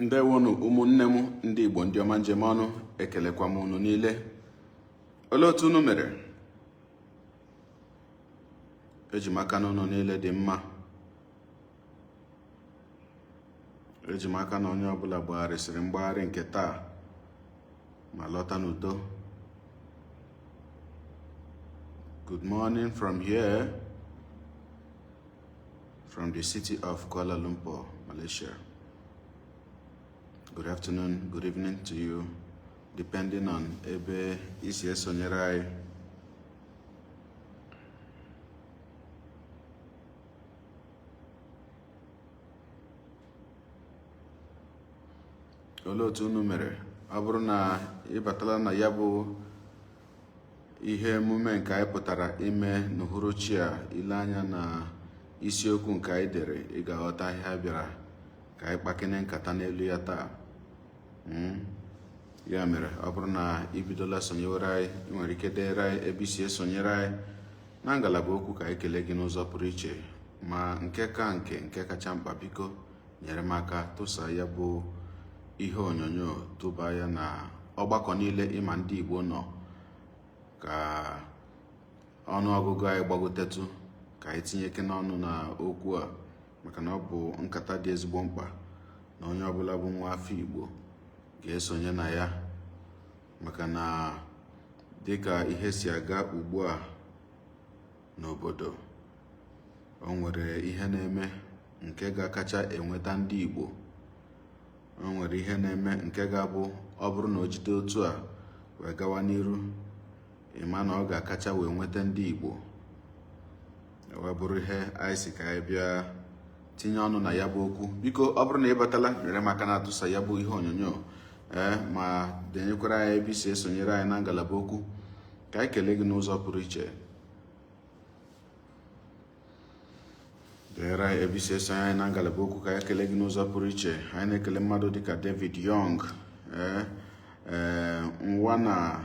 Ndewonu ụmụnne m ndị Igbo, ndị ọma njem ọnụ, ekelekwa m unu niile. Olee otu unu mere? Eji m aka na unu niile dị mma. Eji m aka na onye ọbụla gbagharịsịrị mgbagharị nke taa ma lọta n'udo. Good morning from here, from the city of Kuala Lumpur, Malaysia. Good afternoon, good evening to you, depending on ebe i si esonyere anyị. Olee otu unu mere? Ọ bụrụ na ị batala na ya bụ ihe emume nke anyị pụtara ime n'uhuruchi a, i lee anya na isiokwu nke anyị dere, ị ga-aghọta ihe a bịara ka anyị kpakene nkata n'elu ya taa. Ya mere, ọ bụrụ na ị bidola sonyewere anyị, ị nwere ike deere anyị ebe i si esonyere anyị na ngalaba okwu ka anyị kelee gị n'ụzọ pụrụ iche. Ma nke ka nke kacha mkpa, biko nyere m aka tụsa ya bụ ihe onyonyo, tụba ya na ọgbakọ niile ị ma ndị Igbo nọ, ka ọnụ ọgụgụ anyị gbagotetụ, ka anyị tinyekene ọnụ na okwu a, maka na ọ bụ nkata dị ezigbo mkpa na onye ọbụla bụ nwa afọ Igbo ga-esonye na ya, maka na dịka ihe si aga ugbu a n'obodo, o nwere ihe na-eme nke ga-akacha enweta ndị Igbo. O nwere ihe na-eme nke ga-abụ ọ bụrụ na o jide otu a wee gawa n'iru, ị ma na ọ ga-akacha wee nweta ndị Igbo. Wee bụrụ ihe anyị sị ka anyị bịa tinye ọnụ na ya bụ okwu. Biko, ọ bụrụ na ị batala, nyere m aka na-atụsa ya bụ ihe onyonyo, ee, ma denyekwara anyị ebe i si esonyere anyị na ngalaba okwu ka anyị kelee gị n'ụzọ pụrụ iche. Deere anyị ebe i si esonye anyị na ngalaba okwu ka anyị kelee gị n'ụzọ pụrụ iche. Anyị na-ekele mmadụ dịka David Young, ee ee, Nwana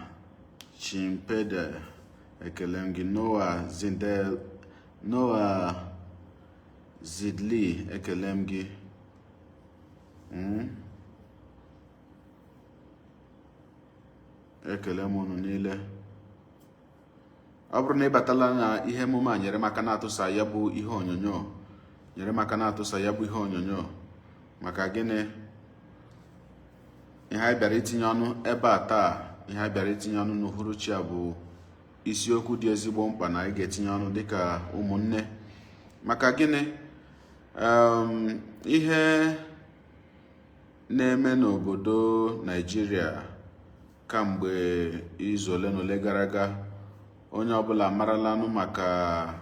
Chimpede, ekele m gị. Noah Zindel, Noah Zidli, ekele m gị. Ekele m unu niile. Ọ bụrụ na ị batala na ihe emume a, nyere m aka na-atụsa ya bụ ihe onyonyo, nyere m aka na-atụsa ya bụ ihe onyonyo. Maka gịnị? Ihe anyị bịara itinye ọnụ ebe a taa, ihe anyị bịara itinye ọnụ n'uhuruchi a bụ isiokwu dị ezigbo mkpa na anyị ga-etinye ọnụ dịka ụmụnne. Maka gịnị? Ihe na-eme n'obodo Naijiria kamgbe izu ole na ole gara aga, onye ọbụla maralanụ maka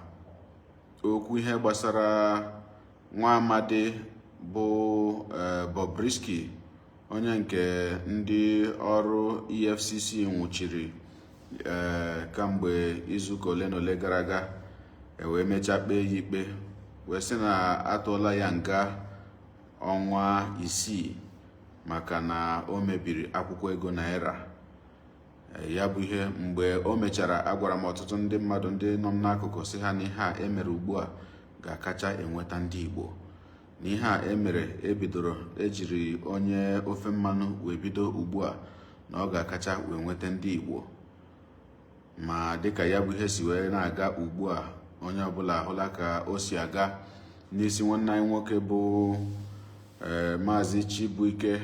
okwu ihe gbasara nwa amadi bụ Bobrisky, onye nke ndị ọrụ EFCC nwụchiri kamgbe izuụka ole na ole gara aga, e wee mechaa kpee ya ikpe wee sị na atụọla ya nga ọnwa 6 maka na o mebiri akwụkwọ ego naira. Ya bụ ihe mgbe o mechara, agwara m ọtụtụ ndị mmadụ ndị nọ m n'akụkụ, sị ha na ihe a emere ugbu a ga-akacha enweta ndị Igbo, na ihe a emere ebidoro ejiri onye ofe mmanụ wee bido ugbu a, na ọ ga-akacha wee nweta ndị Igbo. Ma dịka ya bụ ihe si wee na-aga ugbu a, onye ọbụla ahụla ka o si aga n'isi nwanne anyị nwoke bụ Maazị Chibuike,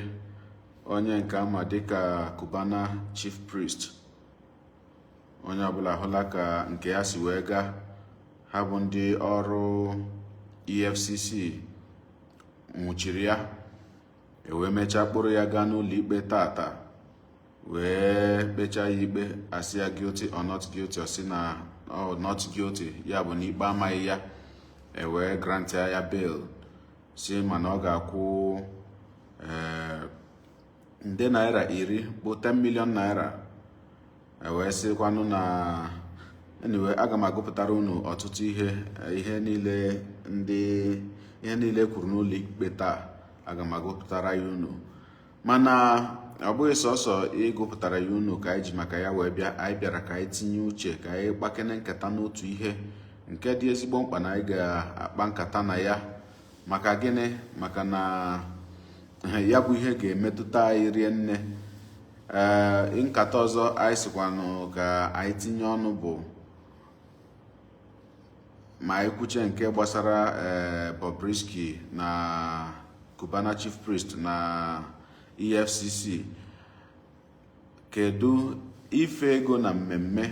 onye nke ama dịka Cubana Chief Priest. Onye ọbụla ahụla ka nke ya si wee gaa. Ha bụ ndị ọrụ EFCC nwụchiri ya, e wee mechaa kpụrụ ya gaa n'ụlọ ikpe tata wee kpechaa ya ikpe, asị ya guilty or not guilty, ọ sị na ọ not guilty, ya bụ na ikpe amaghị ya. E wee grant ya bail, si mana ọ ga-akwụ nde naira 10 bụ 10 million naira. E wee sịkwanụ na anyway, aga m agụpụtara unu ọtụtụ ihe, ihe niile ndị ihe niile kwuru n'ụlọ ikpe taa, aga m agụpụtara ya unu. Mana ọ bụghị sọsọ ịgụpụtara ya unu ka anyị ji maka ya wee bịa. Anyị bịara ka anyị tinye uche, ka anyị kpakene nkata n'otu ihe nke dị ezigbo mkpa na anyị ga-akpa nkata na ya. Maka gịnị? Maka na Ya bụ ihe ga-emetụta anyị rie nne. Ee, nkata ọzọ anyị sikwanụ ka anyị tinye ọnụ bụ ma anyị kwuche nke gbasara Bobrisky na Cubana Chief Priest na EFCC. Kedu ife ego na mmemme?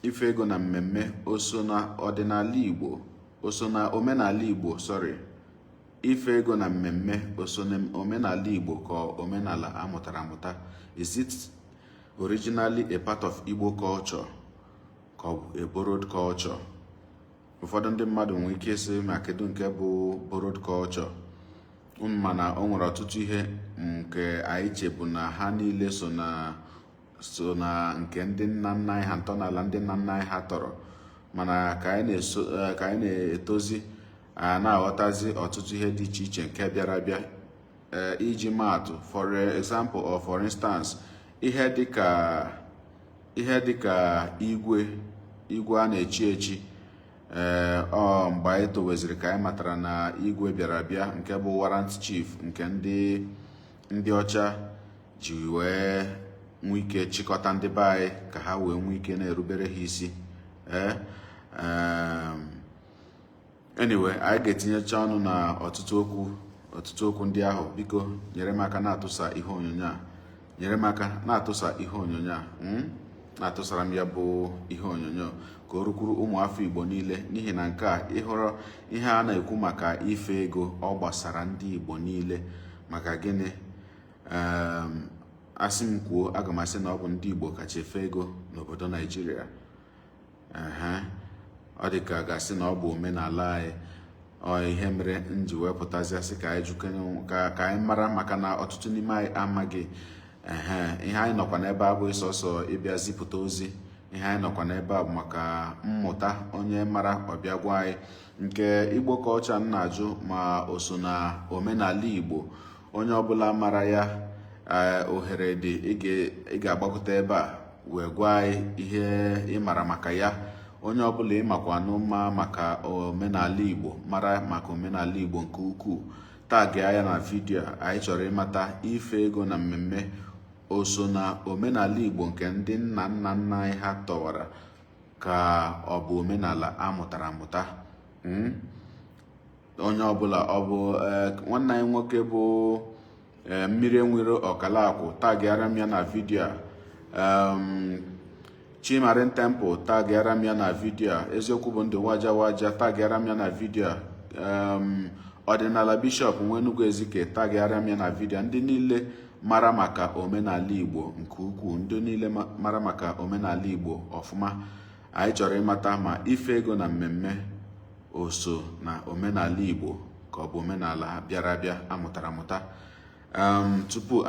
Ife ego na mmemme o so na ọdịnala Igbo, o so na omenala Igbo? Sorry, ife ego na mmemme o so na omenala Igbo ka omenala amụtara amụta? Is it originally a part of Igbo culture ka ọ bụ a borrowed culture? Ụfọdụ ndị mmadụ nwere ike ịsị, ma kedu nke bụ borrowed culture? Mana o nwere ọtụtụ ihe nke anyị chebu na ha niile so na nke ndị nna nna anyị ha, ntọala ndị nna nna anyị ha tọrọ, mana ka anyị na-eso, ka anyị na-etozi, a na-aghọtazi ọtụtụ ihe dị iche iche nke bịara bịa. Ee, iji maatụ, for example or for instance, ihe dịka igwe, igwe a na-echi echi. Ee, ọ mgbe anyị toweziri ka anyị matara na igwe bịara bịa, nke bụ warrant chief, nke ndị ọcha ji wee nwee ike chịkọta ndị be anyị ka ha wee nwee ike na-erubere ha isi. Ee, anyway, anyị ga-etinyecha ọnụ na ọtụtụ okwu ndị ahụ. Biko nyere m aka na-atụsa ihe onyonyo a, nyere m aka na-atụsa ihe onyonyo a, Na-atụsara m ya bụ ihe onyonyo ka o rukwuru ụmụafọ Igbo niile, n'ihi na nke a ịhụrụ ihe a na-ekwu maka ife ego, ọ gbasara ndị Igbo niile. Maka gịnị? Asị m kwuo, aga m asị na ọ bụ ndị Igbo kacha efe ego n'obodo Naijiria. Ehe, ọ dị ka ga-asị na ọ bụ omenala anyị. Ọ ihe mere m ji wee pụtazi asị ka anyị jukene, ka anyị mara, maka na ọtụtụ n'ime anyị amaghị. Ehe, ihe anyị nọkwa n'ebe a bụ sọsọ ịbịa zipụta ozi. Ihe anyị nọkwa n'ebe a bụ maka mmụta. Onye mara, ọbịa gwa anyị. Nke Igbo culture m na-ajụ ma o so na omenala Igbo. Onye ọbụla mara ya, ee, ohere dị, ị ga-agbakọta ebe a wee gwa anyị ihe ị mara maka ya. Onye ọbụla ịmakwanụ mma maka omenala Igbo, mara maka omenala Igbo nke ukwuu, tagịa ya na vidiyo a. Anyị chọrọ ịmata, ife ego na mmemme o so na omenala Igbo nke ndị nna nna nna anyị ha tọwara, ka ọ bụ omenala amụtara amụta? Onye ọbụla ọ bụ nwanne anyị nwoke bụ mmiri enwere ọkala akwụ, tagịara m ya na vidiyo a. Chimarin Temple, tagịara m ya na vidiyo a. Eziokwu bụ ndụ waja waja, tagịara m ya na vidiyo a. Ọdịnala Bishọp Nwenugu Ezike, tagịara m ya na vidiyo. Ndị niile mara maka omenala Igbo nke ukwuu, ndị niile mara maka omenala Igbo ọfụma, anyị chọrọ ịmata ma ife ego na mmemme o so na omenala Igbo ka ọ bụ omenala bịara abịa amụtara amụta. Tupu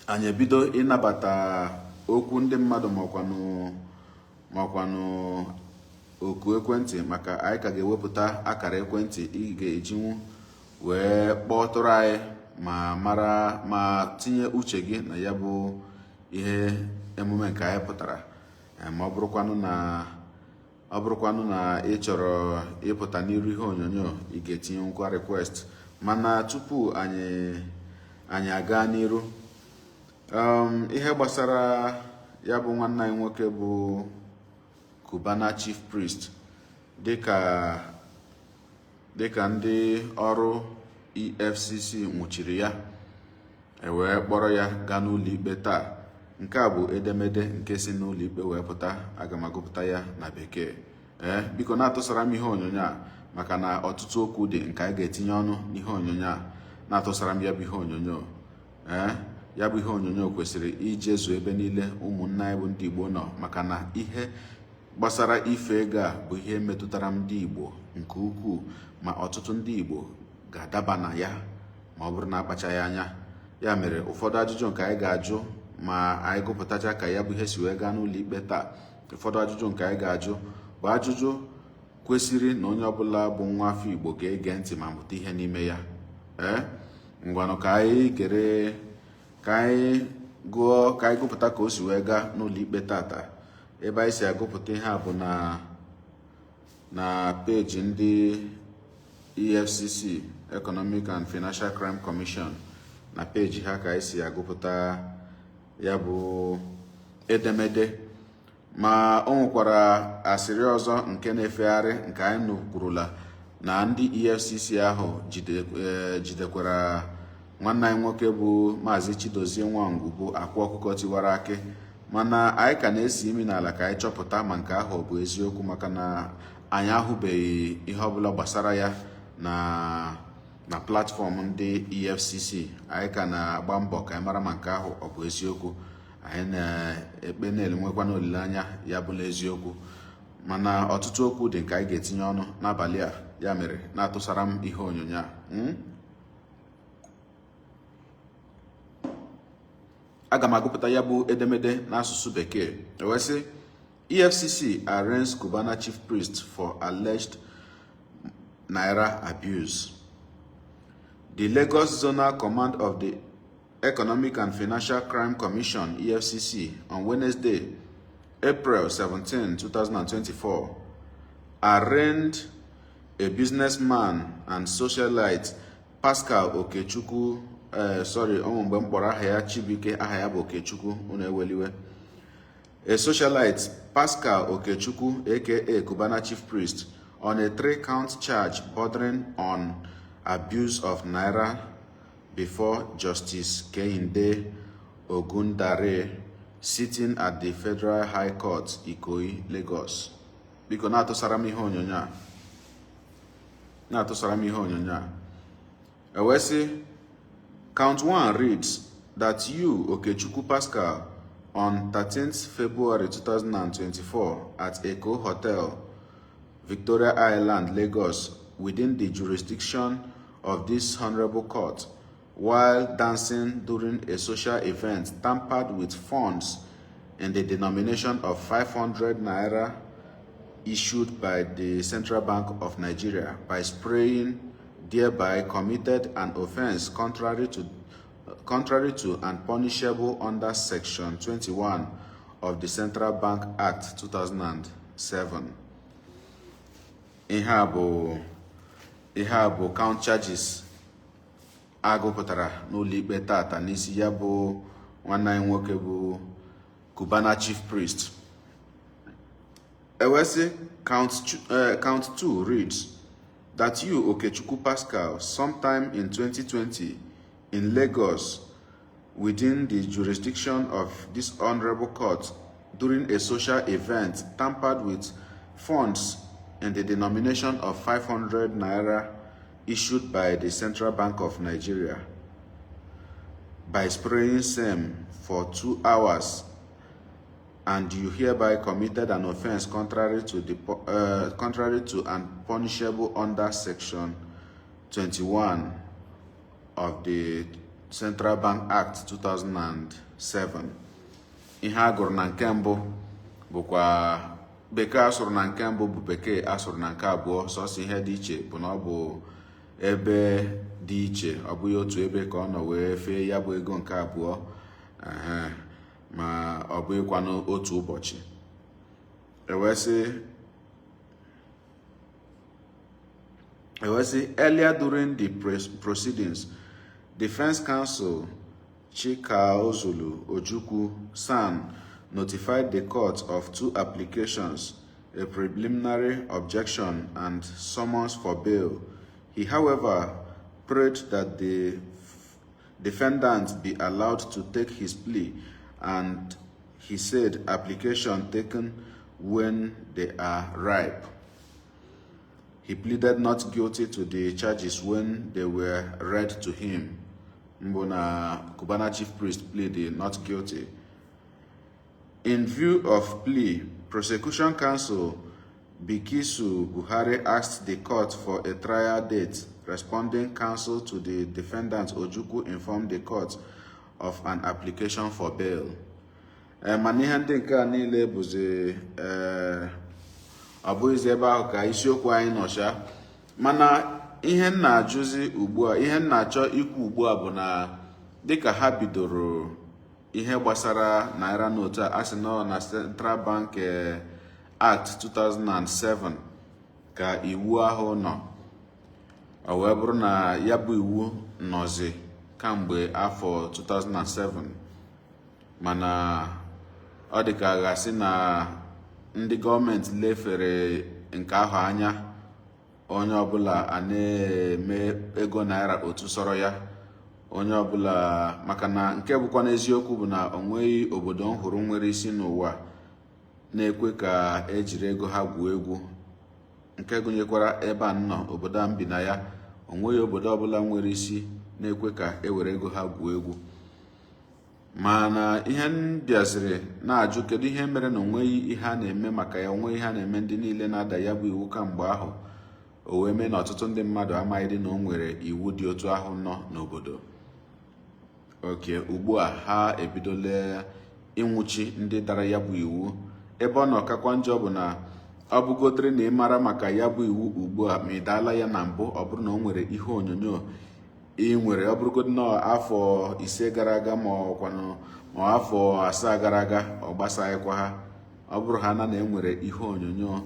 anyị ebido ịnabata okwu ndị mmadụ makwanụ oku ekwentị, maka anyị ka ga-ewepụta akara ekwentị ị ga-ejinwu wee kpọtụrụ anyị ma mara ma tinye uche gị na ya bụ ihe emume nke anyị pụtara. Ma ọ bụrụkwanụ na ị chọrọ ịpụta n'iru ihe onyonyo, ị ga-etinye nkwa request. Mana tupu anyị aga n'iru, ihe gbasara ya bụ nwanne anyị nwoke bụ Cubana Chief Priest, dịka ndị ọrụ EFCC nwụchiri ya, e wee kpọrọ ya gaa n'ụlọ ikpe taa. Nke a bụ edemede nke si n'ụlọ ikpe wee pụta. Aga m agụpụta ya na Bekee. Ee, biko na-atụsara m ihe onyonyo a, maka na ọtụtụ okwu dị nke anyị ga-etinye ọnụ n'ihe onyonyo a. Na-atụsara m ya bụ ihe onyonyo. Ee, ya bụ ihe onyonyo kwesịrị ijezu ebe niile ụmụnne anyị bụ ndị Igbo nọ, maka na ihe gbasara ife ego a bụ ihe metụtara ndị Igbo nke ukwuu, ma ọtụtụ ndị Igbo ga-adaba na ya ma ọ bụrụ na akpachaghị anya. Ya mere, ụfọdụ ajụjụ nke anyị ga-ajụ ma anyị gụpụtacha ka ya bụ ihe si wee gaa n'ụlọ ikpe taa, ụfọdụ ajụjụ nke anyị ga-ajụ bụ ajụjụ kwesịrị na onye ọbụla bụ nwa afọ Igbo ga-ege ntị ma mụta ihe n'ime ya. Ee, ngwanụ, ka anyị gere, ka anyị gụọ, ka anyị gụpụta ka o si wee gaa n'ụlọ ikpe tata. Ebe anyị si agụpụta ihe a bụ na peji ndị EFCC, Economic and Financial Crime Commission, na peji ha ka anyị si agụpụta ya bụ edemede. Ma o nwekwara asịrị ọzọ nke na-efegharị, nke anyị nụkwurula na ndị EFCC ahụ jidekwara nwanne anyị nwoke bụ Maazị Chidozie Nwangwu, bụ Akwa Ọkụkọ Tiwara Akị. Mana anyị ka na-esi imi n'ala ka anyị chọpụta ma nke ahụ ọ bụ eziokwu, maka na anyị ahụbeghị ihe ọbụla gbasara ya na platform ndị EFCC. Anyị ka na-agba mbọ ka anyị mara ma nke ahụ ọ bụ eziokwu. Anyị na-ekpe, na-enwekwa n'olileanya ya bụ n'eziokwu. Mana ọtụtụ okwu dị nke anyị ga-etinye ọnụ n'abalị a. Ya mere, na-atụsara m ihe onyonyo a. Aga m agụpụta ya bụ edemede n'asụsụ Bekee. Wee sị, "EFCC arraigns Cubana Chief Priest for alleged naira abuse." The Lagos Zonal Command of the Economic and Financial Crime Commission, EFCC, on Wednesday, April 17, 2024, arraigned a businessman and socialite, Pascal Okechukwu, sorry, ọnwụ mgbe m kpọrọ aha ya Chibuike, aha ya bụ Okechukwu, unu eweliwe. A socialite, Pascal Okechukwu, aka Cubana Chief Priest, on a three-count charge bordering on abuse of naira before Justice Kehinde Ogundare, sitting at the Federal High Court, Ikoyi, Lagos. Biko, na-atụsara m ihe onyonyo a, na-atụsara m ihe onyonyo a. Ewee sị, count 1 reads that you, Okechukwu Pascal, on 13th February 2024 at Eko Hotel, Victoria Island, Lagos, within the jurisdiction of this honorable court, while dancing during a social event, tampered with funds in the denomination of 500 naira issued by the Central Bank of Nigeria by spraying, thereby committed an offense contrary to and punishable under Section 21 of the Central Bank Act 2007. Ihe a bụ count charges agụpụtara n'ụlọ ikpe tata n'isi ya bụ nwanne anyị nwoke bụ Cubana Chief Priest. Ewesị, count 2 reads that you, Okechukwu Pascal, sometime in 2020 in Lagos, within the jurisdiction of this honorable court, during a social event, tampered with funds in the denomination of 500 naira issued by the Central Bank of Nigeria by spraying same for 2 hours, and you hereby committed an offense contrary to and punishable under Section 21 of the Central Bank Act 2007. Ihe a gụrụ na nke mbụ bụkwa Bekee asụrụ na nke mbụ bụ Bekee asụrụ na nke abụọ. Sọsọ ihe dị iche bụ na ọ bụ ebe dị iche, ọ bụghị otu ebe ka ọ nọ wee fee ya bụ ego nke abụọ, ehe, ma ọ bụghịkwanụ otu ụbọchị. Ewee sị, earlier during the proceedings, Defense Counsel Chikaozulu Ojukwu SAN notified the court of two applications, a preliminary objection and summons for bail. He, however, prayed that the defendant be allowed to take his plea and he said application taken when they are ripe. He pleaded not guilty to the charges when they were read to him. Mbụ na Cubana Chief Priest pleaded not guilty. In view of plea, prosecution counsel Bikisu Buhari asked the court for a trial date. Responding counsel to the defendant, Ojukwu, informed the court of an application for bail. Mana ihe ndị nke a niile bụzi, ọ bụghịzi ebe ahụ ka isiokwu anyị nọcha. Mana ihe m na-ajụzi ugbu a, ihe m na-achọ ikwu ugbu a bụ na dịka ha bidoro ihe gbasara naira note a, a sị nọ na Central Bank Act 2007 ka iwu ahụ nọ. O wee bụrụ na ya bụ iwu nọzi kamgbe afọ 2007, mana ọ dị ka a ga-asị na ndị gọọmenti lefere nke ahụ anya. Onye ọbụla a na-eme ego naira otu sọrọ ya, onye ọbụla, maka na nke bụkwa n'eziokwu bụ na o nweghị obodo m hụrụ nwere isi n'ụwa na-ekwe ka ejiri ego ha gwuo egwu, nke gụnyekwara ebe a nọ, obodo a m bi na ya. O nweghị obodo ọbụla nwere isi na-ekwe ka e were ego ha gwuo egwu. Mana ihe m bịaziri na-ajụ, kedu ihe mere na onweghị ihe a na-eme maka ya, onweghị ihe a na-eme ndị niile na-ada ya bụ iwu kamgbe ahụ? O wee mee na ọtụtụ ndị mmadụ amaghịdị na o nwere iwu dị otu ahụ nọ n'obodo. Oke ugbu a ha ebidola ịnwụchi ndị dara ya bụ iwu. Ebe ọ nọ kakwa njọ bụ na ọ bụgodiri na ị mara maka ya bụ iwu ugbu a, ma ị daala ya na mbụ, ọ bụrụ na o nwere ihe onyonyo ị nwere, ọ bụrụgodị na afọ 5 gara aga ma ọkwanụ ma afọ 7 gara aga, ọ gbasaghịkwa ha. Ọ bụrụ ha na enwere ihe onyonyo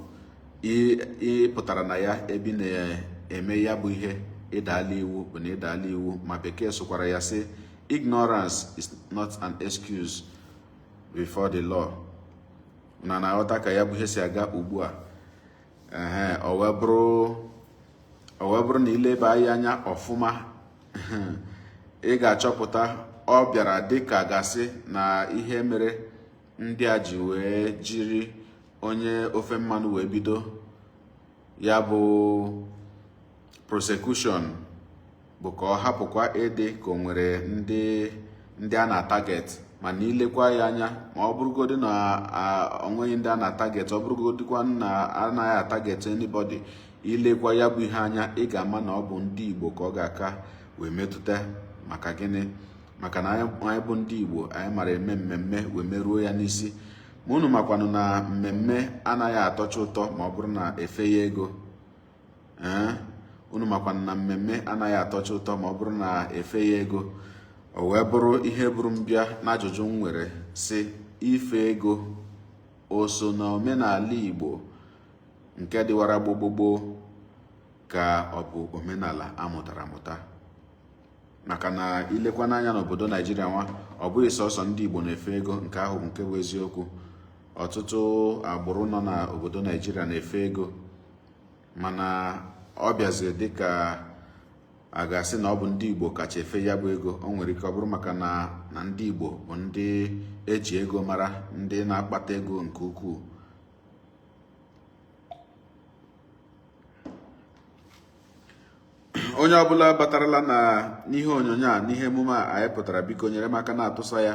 ị pụtara na ya ebe ị na-eme ya bụ ihe, ịdala iwu bụ na ịdala iwu. Ma bekee sụkwara ya sị, "Ignorance is not an excuse before the law." Na na-aghọta ka ya bụ ihe si aga ugbu a. Ee, o wee bụrụ na ileba ya anya ọfụma, ị ga-achọpụta ọ bịara dị ka gasị na ihe mere ndị a ji wee jiri onye ofe mmanụ wee bido ya bụ prosecution bụ ka ọ hapụkwa ịdị ka o nwere ndị a na-target. Mana ilekwa ya anya, ma ọ bụrụgodị na onweghị ndị a na-target, ọ bụrụgodịkwa na anaghị a-target anybody, ilekwa ya bụ ihe anya, ị ga-ama na ọ bụ ndị Igbo ka ọ ga-aka wee metụta. Maka gịnị? Maka na anyị bụ ndị Igbo, anyị mara eme mmemme wee meruo ya n'isi. Ma unu makwanụ na mmemme anaghị atọcha ụtọ ma ọ bụrụ na efe ya ego. Ee, unu makwanụ na mmemme anaghị atọcha ụtọ ma ọ bụrụ na efe ya ego. O wee bụrụ ihe buru m bịa n'ajụjụ m nwere si, ife ego o so na omenala Igbo nke dịwara gbogbogbo, ka ọ bụ omenala amụtara amụta? Maka na ilekwa n'anya n'obodo Naijiria nwa, ọ bụghị sọsọ ndị Igbo na-efe ego. Nke ahụ bụ nke bụ eziokwu. Ọtụtụ agbụrụ nọ n'obodo Naijiria na-efe ego, mana ọ bịaziri dịka a ga-asị na ọ bụ ndị Igbo kacha efe ya bụ ego. O nwere ike ọ bụrụ maka na ndị Igbo bụ ndị eji ego mara, ndị na-akpata ego nke ukwuu. Onye ọbụla batarala na n'ihe onyonyo a, n'ihe emume a anyị pụtara, biko nyere m aka na-atụsa ya,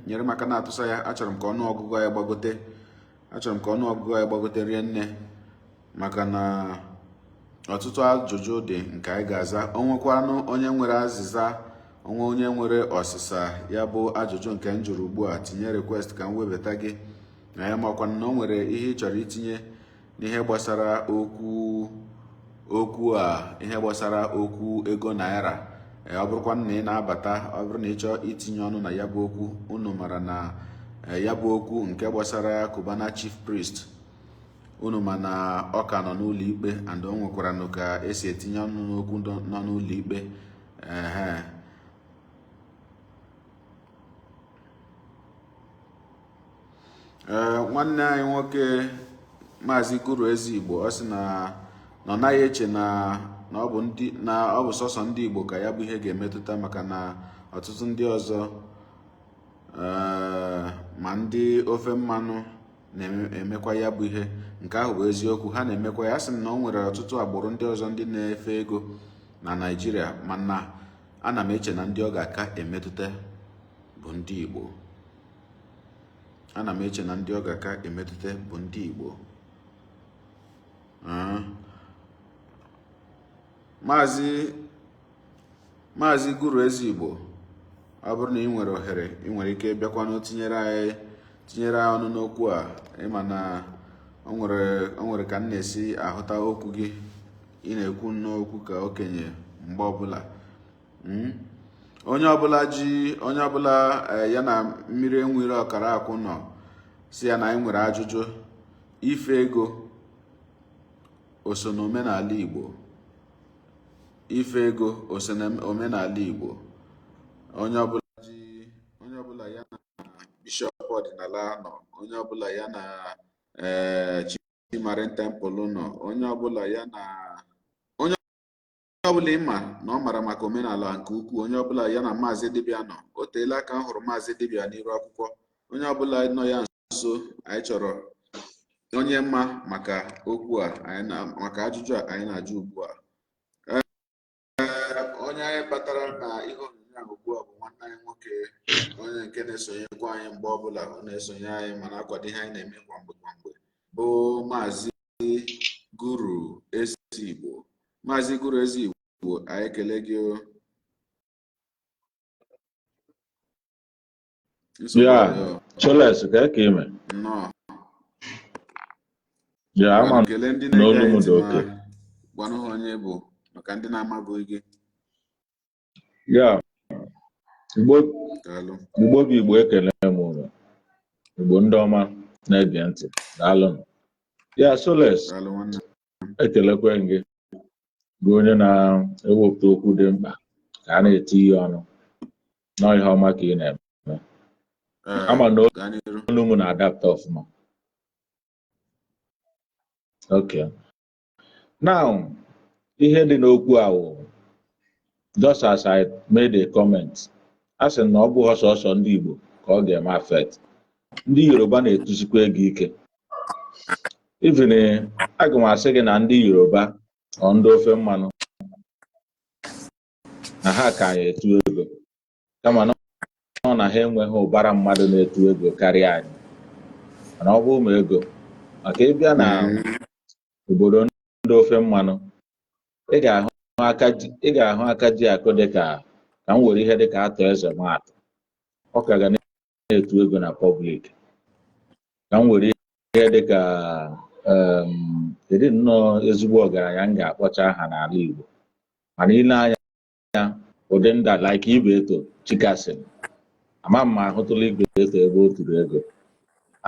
nyere m aka na-atụsa ya. Achọrọ m ka ọnụ ọgụgụ anyị gbagote, achọrọ m ka ọnụ ọgụgụ anyị gbagote rie nne, maka na ọtụtụ ajụjụ dị nke anyị ga-aza. O nwekwanụ onye nwere azịza, onwe onye nwere ọsịsa ya bụ ajụjụ nke m jụrụ ugbu a, tinye request ka m webata gị na ya. Makwanụ na o nwere ihe ị chọrọ itinye n'ihe gbasara okwu a, ihe gbasara okwu ego naira. Ọ bụrụkwa na ị na-abata, ọ bụrụ na ị chọọ itinye ọnụ na ya bụ okwu, unu mara na ya bụ okwu nke gbasara Cubana Chief Priest, unu ma na ọ ka nọ n'ụlọ ikpe, and o nwekwara nụ ka esi etinye ọnụ n'okwu nọ n'ụlọ ikpe. Ehe, ee, nwanne anyị nwoke, Maazị Guru Ezigbo, ọ sị na ọ naghị eche na ọ bụ ndị na ọ bụ sọsọ ndị Igbo ka ya bụ ihe ga-emetụta, maka na ọtụtụ ndị ọzọ, ma ndị ofe mmanụ na-emekwa ya bụ ihe. Nke ahụ bụ eziokwu, ha na-emekwa ya. Sị m na o nwere ọtụtụ agbụrụ ndị ọzọ ndị na-efe ego na Naịjirịa, mana ana m eche na ndị ọ ga-aka emetụta bụ ndị Igbo. Ana m eche na ndị ọ ga-aka emetụta bụ ndị Igbo. Maazị Guru Ezigbo, ọ bụrụ na ị nwere ohere, ị nwere ike bịakwanụ tinyere anyị ọnụ n'okwu a. Ịma na o nwere ka m na-esi ahụta okwu gị, ị na-ekwu n'okwu ka okenye mgbe ọbụla. Onye ọbụla ji onye ọbụla ya na mmiri enwere ọkara akwụ nọ, si ya na anyị nwere ajụjụ: ife ego o so n'omenala Igbo? Ife ego o so na omenala Igbo? Onye ọbụla ji, onye ọbụla ya na bishọp ọdịnala nọ, onye ọbụla ya na Chimarin Temple nọ, onye ọbụla ya na onye ọbụla ịma na ọ mara maka omenala nke ukwuu, onye ọbụla ya na Maazị Dibịa nọ, o teela aka m hụrụ Maazị Dibịa n'iru akwụkwọ, onye ọbụla nọ ya nso, anyị chọrọ onye mma maka okwu a anyị na maka ajụjụ a anyị na-ajụ ugbu a. Ee, onye anyị batara na ihe onyonyo a ugbu a bụ nwanne anyị nwoke, onye nke na-esonyekwa anyị mgbe ọbụla ọ na-esonye anyị ma na-akwado ihe anyị na-eme kwa mgbe kwa mgbe, bụ Maazị Guru Ezigbo. Maazị Guru Ezigbo, anyị ekele gị o. Nsogbu Ya, adịghị. Choles, ka ka ime. Nnọọ. Ya, ama Ngwanụ, kelee ndị na na-ege olu anyị m ntị dị ma oke. gwanụ ha onye bụ maka ndị na-amabughị gị. Ya, Igbo. Daalụ. Igbo bụ Igbo, ekele m unu. Igbo ndị ọma na-ege ntị, daalụnụ. Ya, Soles, Daalụ, nwanne. ekelekwe m gị, bụ onye na-ewepụta okwu dị mkpa ka a na-eti ihe ọnụ nọọ, ihe ọma ka ị na-eme. Ee, Ama na gaa n'iru. olu m na-adapụta ọfụma. Okay. Now, ihe dị n'okwu a wụ, just as I made a comment, a sị na ọ bụghị sọsọ ndị Igbo ka ọ ga-eme affect. Ndị Yoruba na-etuzikwa ego ike. Even aga m asị gị na ndị Yoruba ọ ndị ofe mmanụ na ha ka anyị etu ego, kama na ọ na ha enweghị ụbara mmadụ na-etu ego karịa anyị. Mana ọ bụ ụmụ ego maka ịbịa na obodo ndị ofe mmanụ, ị ga-ahụ aka ji akụ, dịka ka m were ihe dịka atọ eze maatụ, ọ ka ga na-etu ego na public. Ka m were ihe dịka kedu nnọọ ezigbo ọgaranya m ga-akpọcha aha n'ala Igbo, mana ile anya ụdị nda like Ibeto Chikason, ama m ma ahụtụla Ibeto ebe o turu ego,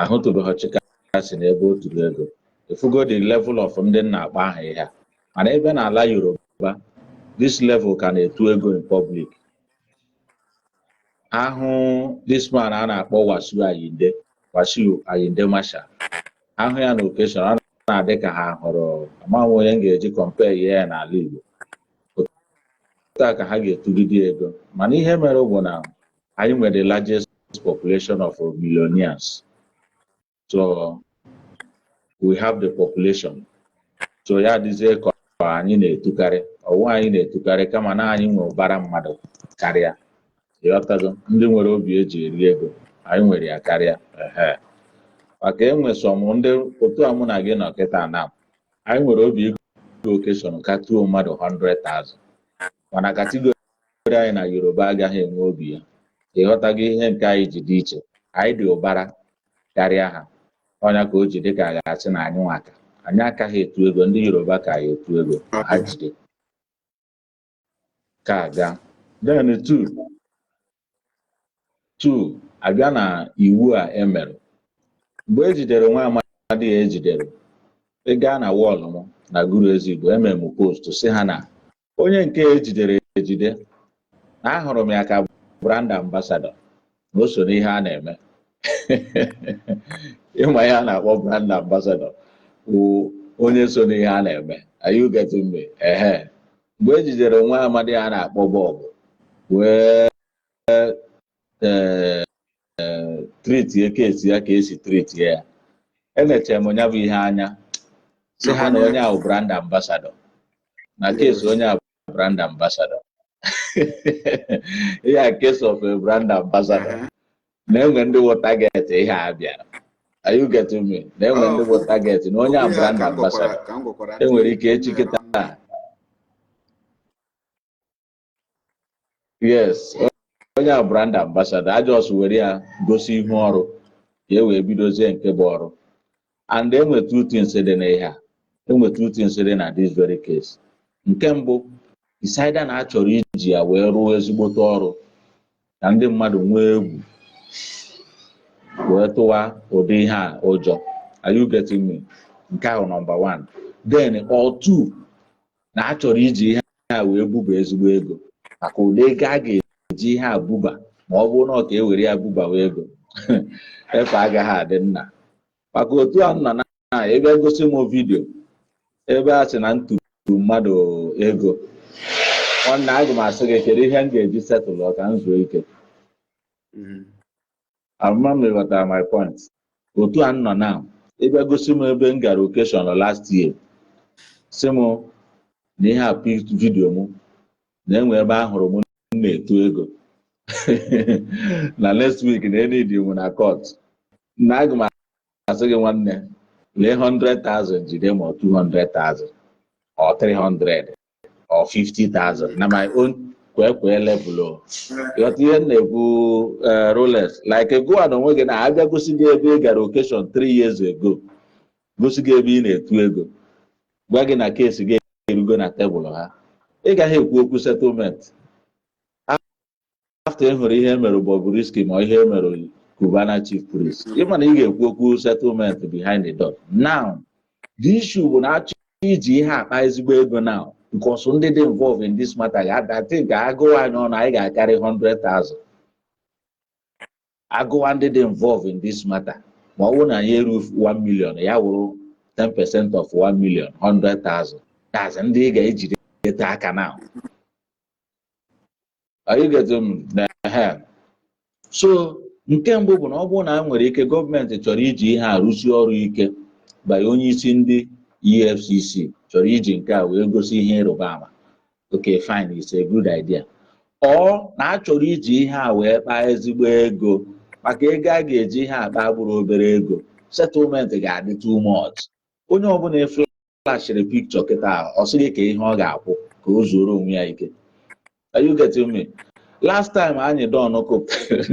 ahụtụbeghị Chikason ebe o turu ego. Efugo the level of ndị nna akpọ aha ihe a. Mana ebe n'ala Yoruba, this level ka na-etu ego in public. Ahụ this man a na-akpọ Wasiu Ayinde, Wasiu Ayinde Marshal, ahụ ya na occasion, ọ na-adị ka ha hụrụ, amaghị onye m ga-eji compare ya n'ala Igbo. Otu a ka ha ga-etugide ego. Mana ihe mere bụ na anyị nwere the largest population of millionaires, so we have the population, so ya adịzie ka anyị na-etukarị ọwụ anyị na-etukarị, kama na anyị nwe ụbara mmadụ karịa. Ịghọtago? Ndị nwere obi eji eri ego, anyị nwere ya karịa. Ehe, maka enwe some ndị otu a mụ na gị nọ kịta na anyị nwere obi ego occasion ka tuo mmadụ 100,000, mana category anyị na Yoruba agaghị enwe obi ya. Ịghọtago ihe nke anyị ji dị iche? Anyị dị ụbara karịa ha, ọnya ka o ji dị ka a ga-asị na anyị nwaka anyị akaghị etu ego. Ndị Yoruba ka anyị etu ego ha jide ka aga. Then two, abịa na iwu a emere mgbe ejidere nwa amadi ya ejidere, ị gaa na wall m na Guru Ezigbo, eme m post si ha na onye nke ejidere ejide na ahụrụ m ya ka brand ambassador, na o so n'ihe a na-eme. Ịma ihe a na-akpọ brand ambassador wụ onye so n'ihe a na-eme. Are you getting me? Ehe, mgbe ejidere nwa amadi a na-akpọ Bob wee ee treatie case ya ka esi treatie ya, enechere m ya bụ ihe anya si ha na onye ahụ brand ambassador na case onye a brand ambassador ihe a, case of a brand ambassador, na-enwe ndị wụ target ihe a bịara. Are you getting me? Na-enwe ndị wụ target na onye a brand ambassador enwere ike echi kịta. Yes, onye a brand ambassador, a just were ya gosi ihu ọrụ ka e wee bidozie nke bụ ọrụ. And enwe two things dị n'ihe a, enwe two things dị na this very case. Nke mbụ, decider na a chọrọ iji ya wee rụọ ezigbote ọrụ ka ndị mmadụ nwee egwu wee tụwa ụdị ihe a ụjọ. Are you getting me? Nke ahụ number one. Then or two, na a chọrọ iji ihe a wee buba ezigbo ego, maka ụdị ego a ga-eji ihe a buba, ma ọ bụrụ na ọ ka e were ya bubawa ego, efe agaghị adị nna. Maka otu a nna na ebe gosi m video ebe a sị na nturu mmadụ ego, nwanne, aga m asị gị, kedu ihe m ga-eji settle ka m zuo ike? Ama m ịghọtara my point. Otu a nọ na ịbịa gosi m ebe m gara occasion last year, si m na ihe a video m na-enwe ebe a hụrụ m na-etu ego na next week na enidi m na court, na aga m asị gị, nwanne, lee, 100,000 jide, ma 200,000 or 300 or 50,000 na my own kwee kwee level o. Ịghọta ihe m na-ekwu, Rolex? Like gụwa na onwe gị na abịa gosi gị ebe ị gara occasion 3 years ago, gosi gị ebe ị na-etu ego, gwa gị na case gị erugo na tebụl ha, ị gaghị ekwu okwu settlement after ị hụrụ ihe mere Bobrisky ma ihe mere Cubana Chief Priest. Ịma na ị ga-ekwu okwu settlement behind the door. Now the issue bụ na achọ iji ihe akpa ezigbo ego now, because ndị dị involved in this matter ga-ada think agụwa anyị ọnụ, anyị ga-akarị 100,000. Agụwa ndị dị involved in this matter, ma ọ bụrụ na anyị eru 1 million, ya wụrụ 10% of 1 million, 100,000. That's ndị ị ga-ejide aka now. Are you getting me? So nke mbụ bụ na ọ bụrụ na a nwere ike, gọọmenti chọrọ iji ihe a rụsie ọrụ ike banye onye isi ndị EFCC chọrọ iji nke a wee gosi ihe ịrụba ama, okay, fine, it's a good idea. Ọ na a chọrọ iji ihe a wee kpaa ezigbo ego, maka ego a ga-eji ihe akpa bụrụ obere ego, settlement ga-adị too much. Onye ọbụla eflashịrị picture kịta, ọ sịghị ka ihe ọ ga-akwụ ka o zuoro onwe ya ike. Are you getting me? Last time anyị don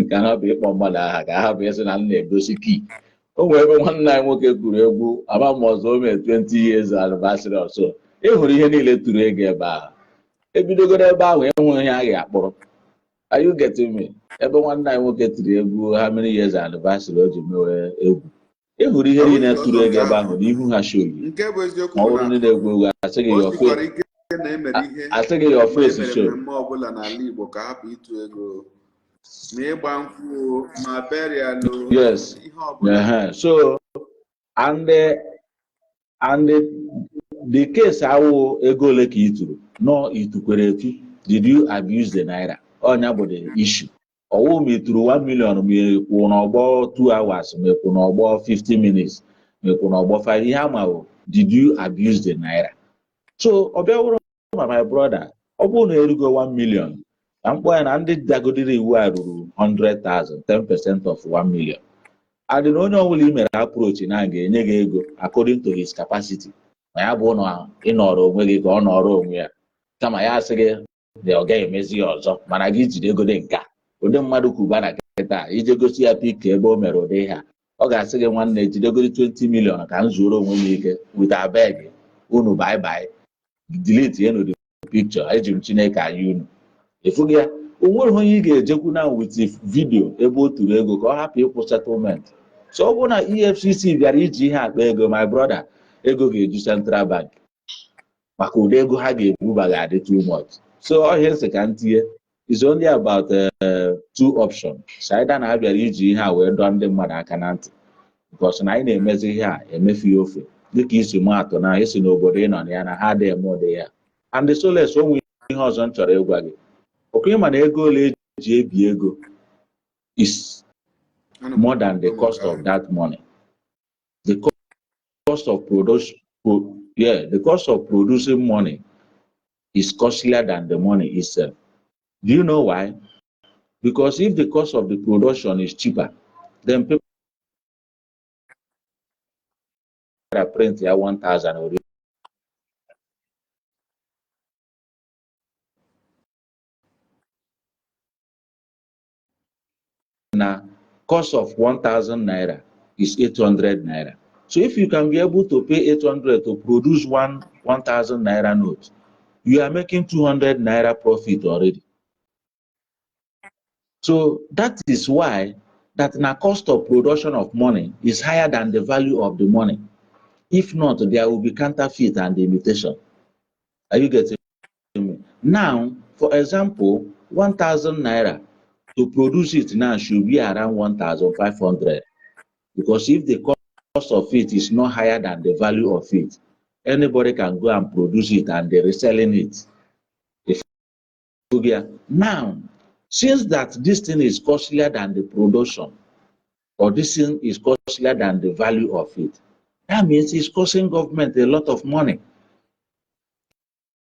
ka ha bụ ịkpọ mmadụ aha, ka ha bụ ịsị na m na-egosi kii o nwere ebe nwanne anyị nwoke kwuru egwu ama m ọzọ, o mere 20 years anniversary or so. Ị hụrụ ihe niile tụrụ ego ebe ahụ, ebidogoro ebe ahụ enwe ihe a ga-akpụrụ. Are you getting me? Ebe nwanne anyị nwoke tiri egwu, how many years anniversary o ji mewe egwu, ị hụrụ ihe niile tụrụ ego ebe ahụ n'ihu ha shoyi. Nke bụ eziokwu Ma ọ bụ bụrụ na ndị na-egwu egwu, asị gị o your sikwara face ike na emere ihe asị gị your mgbe face emere show. Mmemme ọbụla n'ala Igbo ka hapụ ịtụ ego, ma ịgba nkwụ o, ma burial o, ihe ọbụla. So and the case awụ ego ole ka ị tụrụ nọ, itukwere etu, did you abuse the naira? Ọnya bụ the issue. Ọwụ ma ị tụrụ 1 million, ma ị kwụ n'ọgbọ 2 hours, ma ị kwụ n'ọgbọ 50 minutes, ma ị kwụ n'ọgbọ 5, ihe ama bụ, did you abuse the naira? So ọ bịa wụrụ ma, my brother, ọ bụrụ na erugo 1 million na mkpọ ya na ndị dagodiri iwu a ruru 100,000, 10% of 1 million, adị na onye ọbụla i mere approach na ga-enye gị ego according to his capacity, ma ya bụ na ị nọrọ onwe gị ka ọ nọrọ onwe ya, kama ya asị gị na ọ gaghị emezi ya ọzọ, mana gị jide ego dị nka ụdị mmadụ Cubana kịta ije gosi ya pik ebe o mere ụdị ihe a, ọ ga-asị gị, nwanne, jidegodi 20 million ka m zuoro onwe m ike with abeg unu, bye bye, delete yenu the picture, eji m Chineke anyị unu ịfụghị ya. O nweghị onye ị ga-ejekwu na with video ebe o turu ego ka ọ hapụ ịkwụ settlement. So ọ bụrụ na EFCC bịara iji ihe akpa ego, my brother, ego ga-eju Central Bank, maka ụdị ego ha ga-ebuba ga-adị too much. So ọhịa nsị ka m tinye is only about two options. Saida na abịara iji ihe a wee dọọ ndị mmadụ aka na ntị, because na anyị na-emezi ihe a emefu ya ofe, dịka isi mụ atụ na esi n'obodo ị nọ na ya na ha adịghị eme ụdị ya. And the solace, onwe ihe ọzọ m chọrọ ịgwa gị okwu, ịma na ego ole eji ebi ego is more than the cost of that money. The cost of production, yeah, the cost of producing money is costlier than the money itself. Do you know why? Because if the cost of the production is cheaper, then people print ya 1000 already. Na cost of 1000 naira is 800 naira. So if you can be able to pay 800 to produce one 1000 naira note, you are making 200 naira profit already. So that is why that na cost of production of money is higher than the value of the money. If not, there will be counterfeit and imitation. Are you getting me? Now, for example, 1,000 naira, to produce it now should be around 1,500. Because if the cost of it is not higher than the value of it, anybody can go and produce it and they're reselling it. If now, since that this thing is costlier than the production, or this thing is costlier than the value of it, that means it's costing government a lot of money.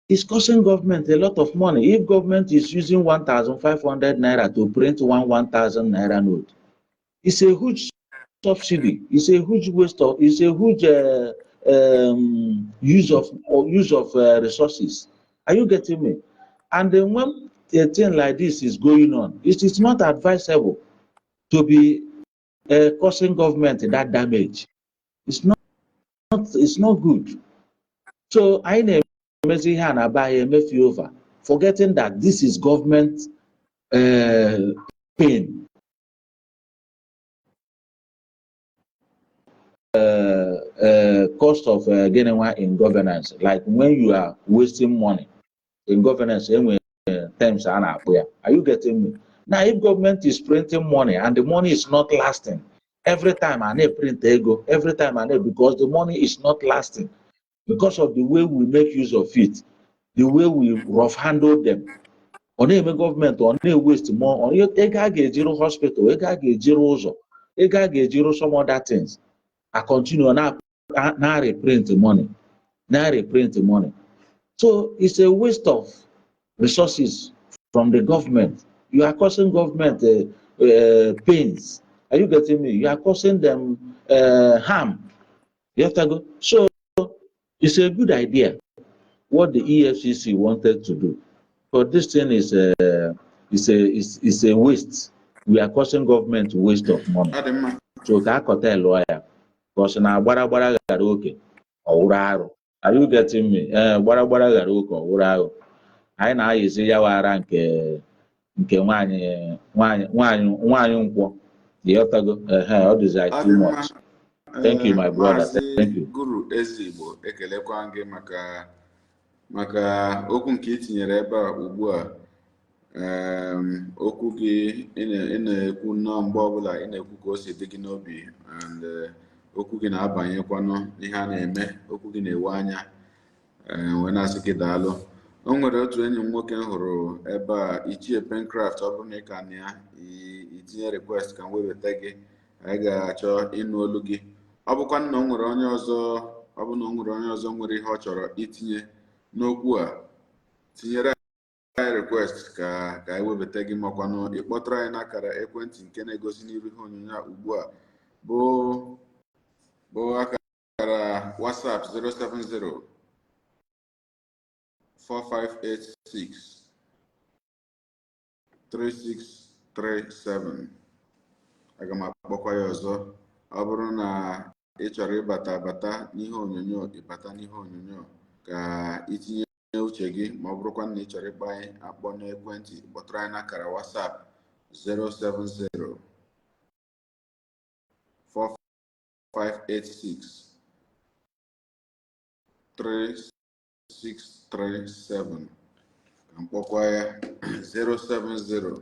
It's costing government a lot of money. If government is using 1,500 naira to print one 1,000 naira note, it's a huge subsidy. It's a huge waste of, it's a huge use of resources. Are you getting me? And then when a thing like this is going on, it is not advisable to be causing government that damage. It's not good. So anyị na-emezi ihe a na be anyị emefu over, forgetting that this is government pain. Cost of gịnị nwa in governance, like when you are wasting money in governance, enwere terms a na-akpọ ya. Are you getting me? Now, if government is printing money and the money is not lasting, every time a na-print ego, every time a na, because the money is not lasting because of the way we make use of it, the way we rough handle them, ọ na-eme gọọmenti ọ na-waste more ego a ga-eji rụ hospital, ego a ga-eji rụ ụzọ, ego a ga-eji rụ some other things, a continue na reprint money, na reprint money. So it's a waste of resources from the government. You are causing government pains. Are you getting me? You are causing them harm. You have to go. So it's a good idea what the EFCC wanted to do, but this thing is a waste. We are causing government waste of money. Ọ dị mma. So ka akọta lụọ ya, because na gbara gbara ghara oke ọwụrụ arụ. Are you getting me? Ee, gbara gbara ghara oke ọwụrụ arụ. Anyị na-ayịzi ya wara nke nwaanyị nwaanyị nwaanyị nwaanyị nkwọ, ịghọtago? Ehe, ọ dịzi Ọ too dị mma. much. Thank you, my brother. Maazị Thank you. Guru Ezigbo, ekelekwa gị maka okwu nke ị tinyere ebe a ugbu a. Okwu gị ị na-ekwu nnọọ mgbe ọbụla ị na-ekwu ka o si dị gị n'obi, and okwu gị na-abanyekwanụ n'ihe a na-eme, okwu gị na-ewe anya, wee na-asị gị daalụ. O nwere otu enyi m nwoke m hụrụ ebe a, Ichie Pencraft. Ọ bụrụ na ị ka na ya itinye request ka m webata gị, anyị ga-achọ ịnụ olu gị. Ọ bụkwa na o nwere onye ọzọ, ọ bụ na o nwere onye ọzọ nwere ihe ọ chọrọ itinye n'okwu a, tinyere anyị request ka anyị webata gị, makwanụ ịkpọtụrụ anyị n'akara ekwentị nke na-egosi n'iru ihe onyonyo a ugbu a, bụ akara WhatsApp 070 4586 3637. Aga m akpọkwa ya ọzọ. Ọ bụrụ na ị chọrọ ịbata abata n'ihe onyonyo, ịbata n'ihe onyonyo ka itinye uche gị, ma ọ bụrụkwa na ị chọrọ ịkpọ anyị akpọ n'ekwentị, kpọtụrụ anyị n'akara WhatsApp 070 4586 3637. Ka m kpọkwa ya: 070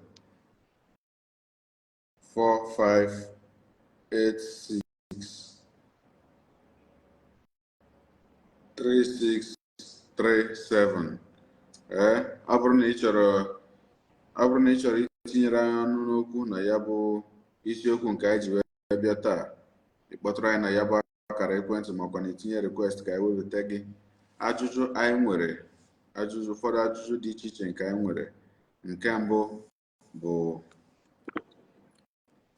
4586 3637. Ee, ọ bụrụ na ị chọrọ itinyere anyị ọnụ n'okwu na ya bụ isiokwu nke anyị ji wee bịa taa, ị kpọtụrụ anyị na ya bụ akara ekwentị, makwa na itinye request ka anyị webata gị. Ajụjụ anyị nwere, ajụjụ, ụfọdụ ajụjụ dị iche iche nke anyị nwere. Nke mbụ bụ,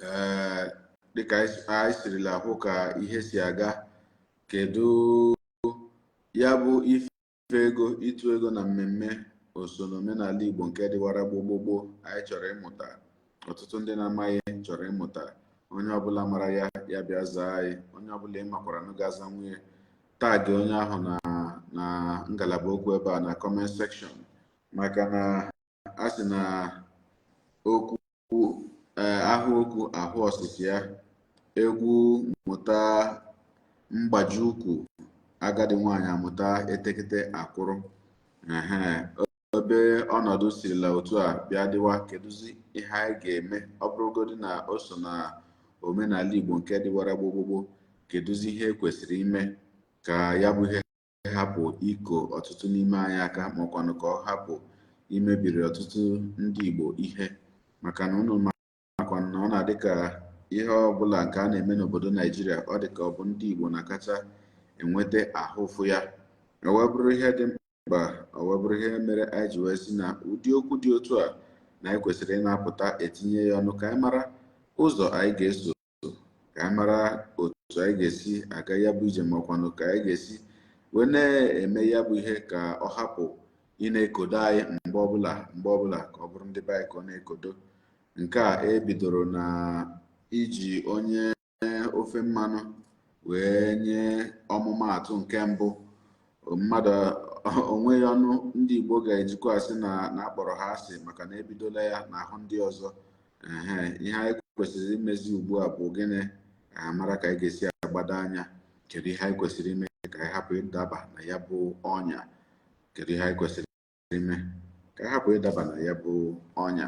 ee, dịka anyị sirila hụ ka ihe si aga, kedu ya bụ ife ego, ịtụ ego na mmemme o so n'omenala Igbo nke dịwara gboo gboo? Anyị chọrọ ịmụta, ọtụtụ ndị na-amaghị chọrọ ịmụta. Onye ọbụla mara ya, ya bịa zaa anyị. Onye ọbụla ị makwara na ga-aza nwunye, tag onye ahụ na ngalaba okwu ebe a na comment section, maka na a sị na okwu ahụ okwu ahụ ọsịsị ya egwu mụta mgbaji ukwu, agadi nwaanyị amụta etekete akwụrụ. Ehe. Ebe ọnọdụ sirila otu a bịa dịwa, kedụzi ihe anyị ga-eme? Ọ bụrụgodị na o so na omenala Igbo nke dịwara gboo, kedụzi ihe e kwesịrị ime ka ya bụ ihe hapụ iko ọtụtụ n'ime anyị aka, maọkwanụ ka ọ hapụ imebiri ọtụtụ ndị Igbo ihe? Maka na unu makwa na ọ na-adị ka ihe ọbụla nke a na-eme n'obodo Naijiria, ọ dị ka ọ bụ ndị Igbo na-akacha enweta ahụ ụfụ ya. O wee bụrụ ihe dị mkpa, o wee bụrụ ihe mere anyị ji wee sị na ụdị okwu dị otu a na anyị kwesịrị ị na-apụta etinye ya ọnụ, ka anyị mara ụzọ anyị ga-eso, ka anyị mara otu anyị ga-esi aga ya bụ ije, makwanụ ka anyị ga-esi wee na-eme ya bụ ihe ka ọ hapụ ị na-ekodo anyị mgbe ọbụla, mgbe ọbụla, ka ọ bụrụ ndị be anyị ka ọ na-ekodo. Nke a ebidoro na iji onye ofe mmanụ wee nye ọmụmaatụ nke mbụ. Mmadụ onweghị ọnụ ndị Igbo ga-ejikwa asị na akpọrọ ha asị maka na ebidola ya n'ahụ ndị ọzọ. Ehe, ihe anyị kwesịrị imezi ugbu a bụ gịnị? Ka anyị mara ka anyị ga-esi agbado anya. Kedu ihe anyị kwesịrị ime ka anyị hapụ ịdaba na ya bụ ọnya? Kedu ihe anyị kwesịrị ime ka anyị hapụ ịdaba na ya bụ ọnya?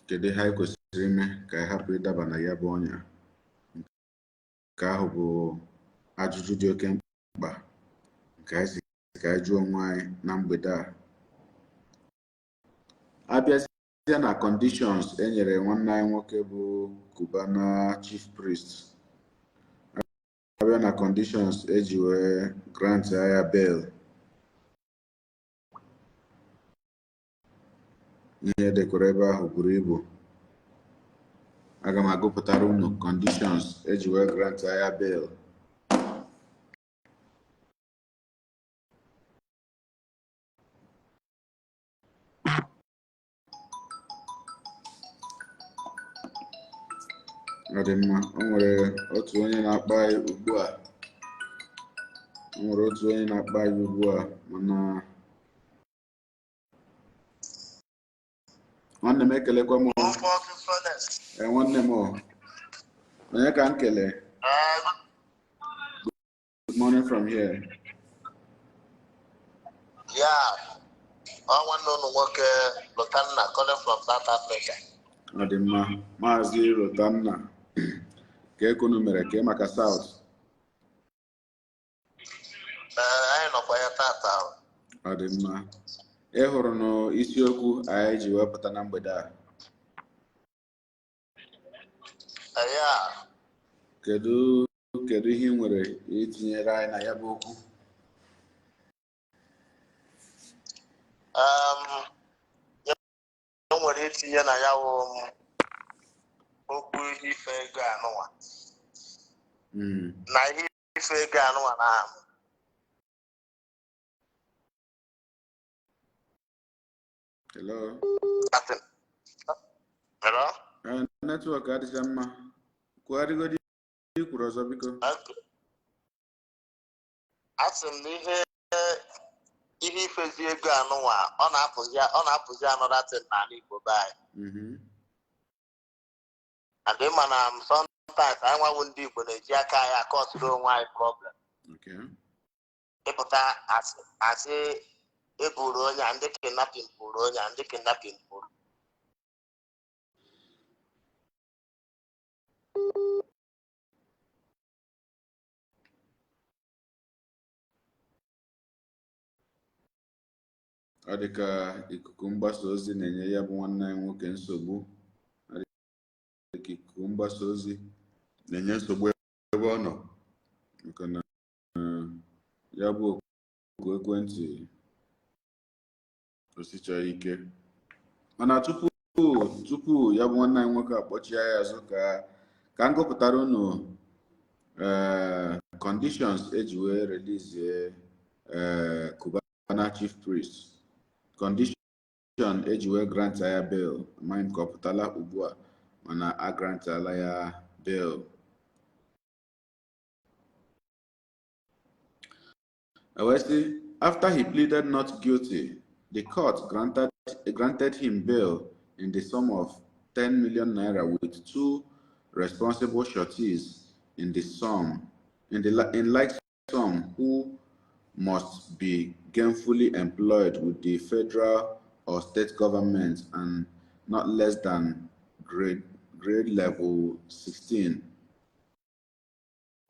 Kedu ihe anyị kwesịrị ime ka anyị hapụ ịdaba na ya bụ ọnya? Nke ahụ bụ ajụjụ dị oke mkpa nke anyị si ka anyị jụọ onwe anyị na mgbede a. Abịazie na conditions e nyere nwanne anyị nwoke bụ Cubana Chief Priest, abịa na conditions eji wee grant ya bail, ihe edekwara ebe ahụ buru ibu. Aga m agụpụtara unu conditions eji wee grant ya bail. Ọ dị mma. O nwere otu onye na-akpọ anyị ugbu a. O nwere otu onye na-akpọ anyị ugbu a, mana nwanne m, ekelekwa m. Ee, nwanne m, onye ka m kelee? Good morning from here. Yeah, ọ nwanne unu nwoke Lotanna calling from South Africa. Ọ dị mma, Maazị Lotanna. Ka ekunu mere ka maka South? Ee, anyị nọkwa ya tata. Ọ dị mma. Ị hụrụ n'isiokwu anyị ji wepụta na mgbede a? Ya. Kedu ihe ị nwere itinyere anyị na ya bụ okwu? E nwere itinye na ya wụ okwu ife ego anụnwa na ihe ife ego anụnwa na Hello? Hello? Network adịcha mma. Kwugharịgodi i kwuru ọzọ, biko. Asị m na ihe ifezi ego anụnwa, ọ na-apụzi another thing n'ala Igbo be anyị. And ịma na sometimes anyị nwawu ndị Igbo na-eji aka anyị akọsiri onwe anyị problem. Ịpụta asị eburu onye a, ndị kidnapping buru onye a, ndị kidnapping buru. Ọ dị ka ikuku mgbasa ozi na-enye ya bụ nwanne anyị nwoke nsogbu. Ọ dị ka ikuku mgbasa ozi na-enye nsogbu ebe ọ nọ, maka na ya bụ oku ekwentị osichaghị ike. Mana tupu ya bụ nwanne anyị nwoke akpọchie ya azụ, ka m gụpụtara unu conditions eji wee release Cubana Chief Priest, condition eji wee grant ya bail. Amaghị m ka ọ pụtala ugbu a, mana a grantala ya bail. Wee sị, after he pleaded not guilty, the court granted him bail in the sum of 10 million naira with two responsible sureties in the sum in the in like sum who must be gainfully employed with the federal or state government and not less than grade level 16.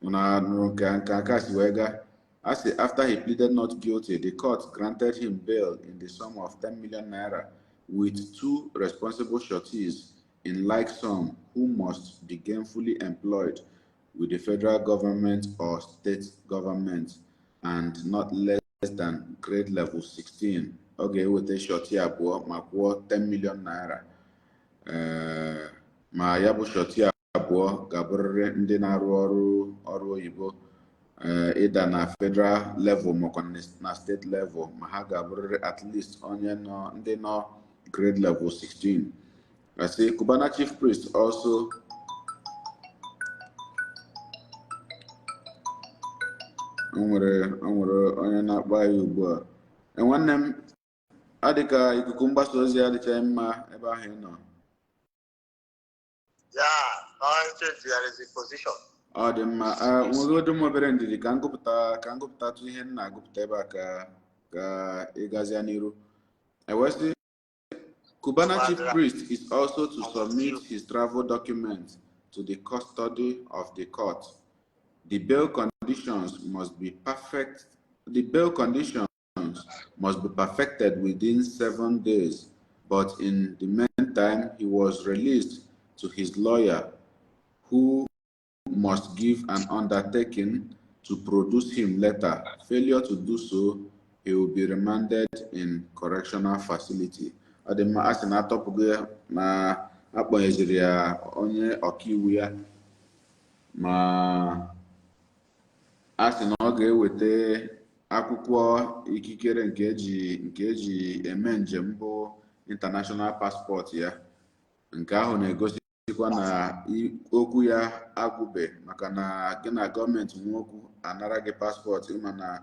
Una nụrụ nke a si wee gaa. A sị, after he pleaded not guilty, the court granted him bail in the sum of 10 million naira with two responsible sureties in like sum who must be gainfully employed with the federal government or state government and not less than grade level 16. Ọ ga-eweta surety abụọ ma kwụọ 10 million naira. Ee, ma ya bụ surety abụọ ga-abụrịrị ndị na-arụ ọrụ oyibo, ịda na federal level makwa na state level, ma ha ga-abụrịrị at least onye nọ ndị nọ grade level 16. I say Cubana Chief Priest also o nwere onye na-akpọ anyị ugbu a. Nwanne m, adịka ikuku mgbasa ozi adịchaghị mma ebe ahụ ị nọ. Ya na changegharịzi position. Ọ dị mma. Nwegodu m obere ndidi ka m gụpụtatụ ihe m na-agụpụta ebe a ka ị gazie n'iru. Ewee sị, Cubana Chief Priest is also to submit his travel documents to the custody of the court. The bail conditions must be perfect. The bail conditions must be perfected within 7 days, but in the meantime, he was released to his lawyer, who must give an undertaking to produce him later. Failure to do so, he will be remanded in correctional facility. Ọ dị mma, a sị na atọpụgo ya na akpọnyeziri ya onye ọkaiwu ya, ma a sị na ọ ga-eweta akwụkwọ ikikere nke eji eme njem bụ international passport ya. Nke ahụ na-egosikwa na okwu ya agwụbe, maka na gị na gọọmenti nwe okwu anara gị passport, ịma na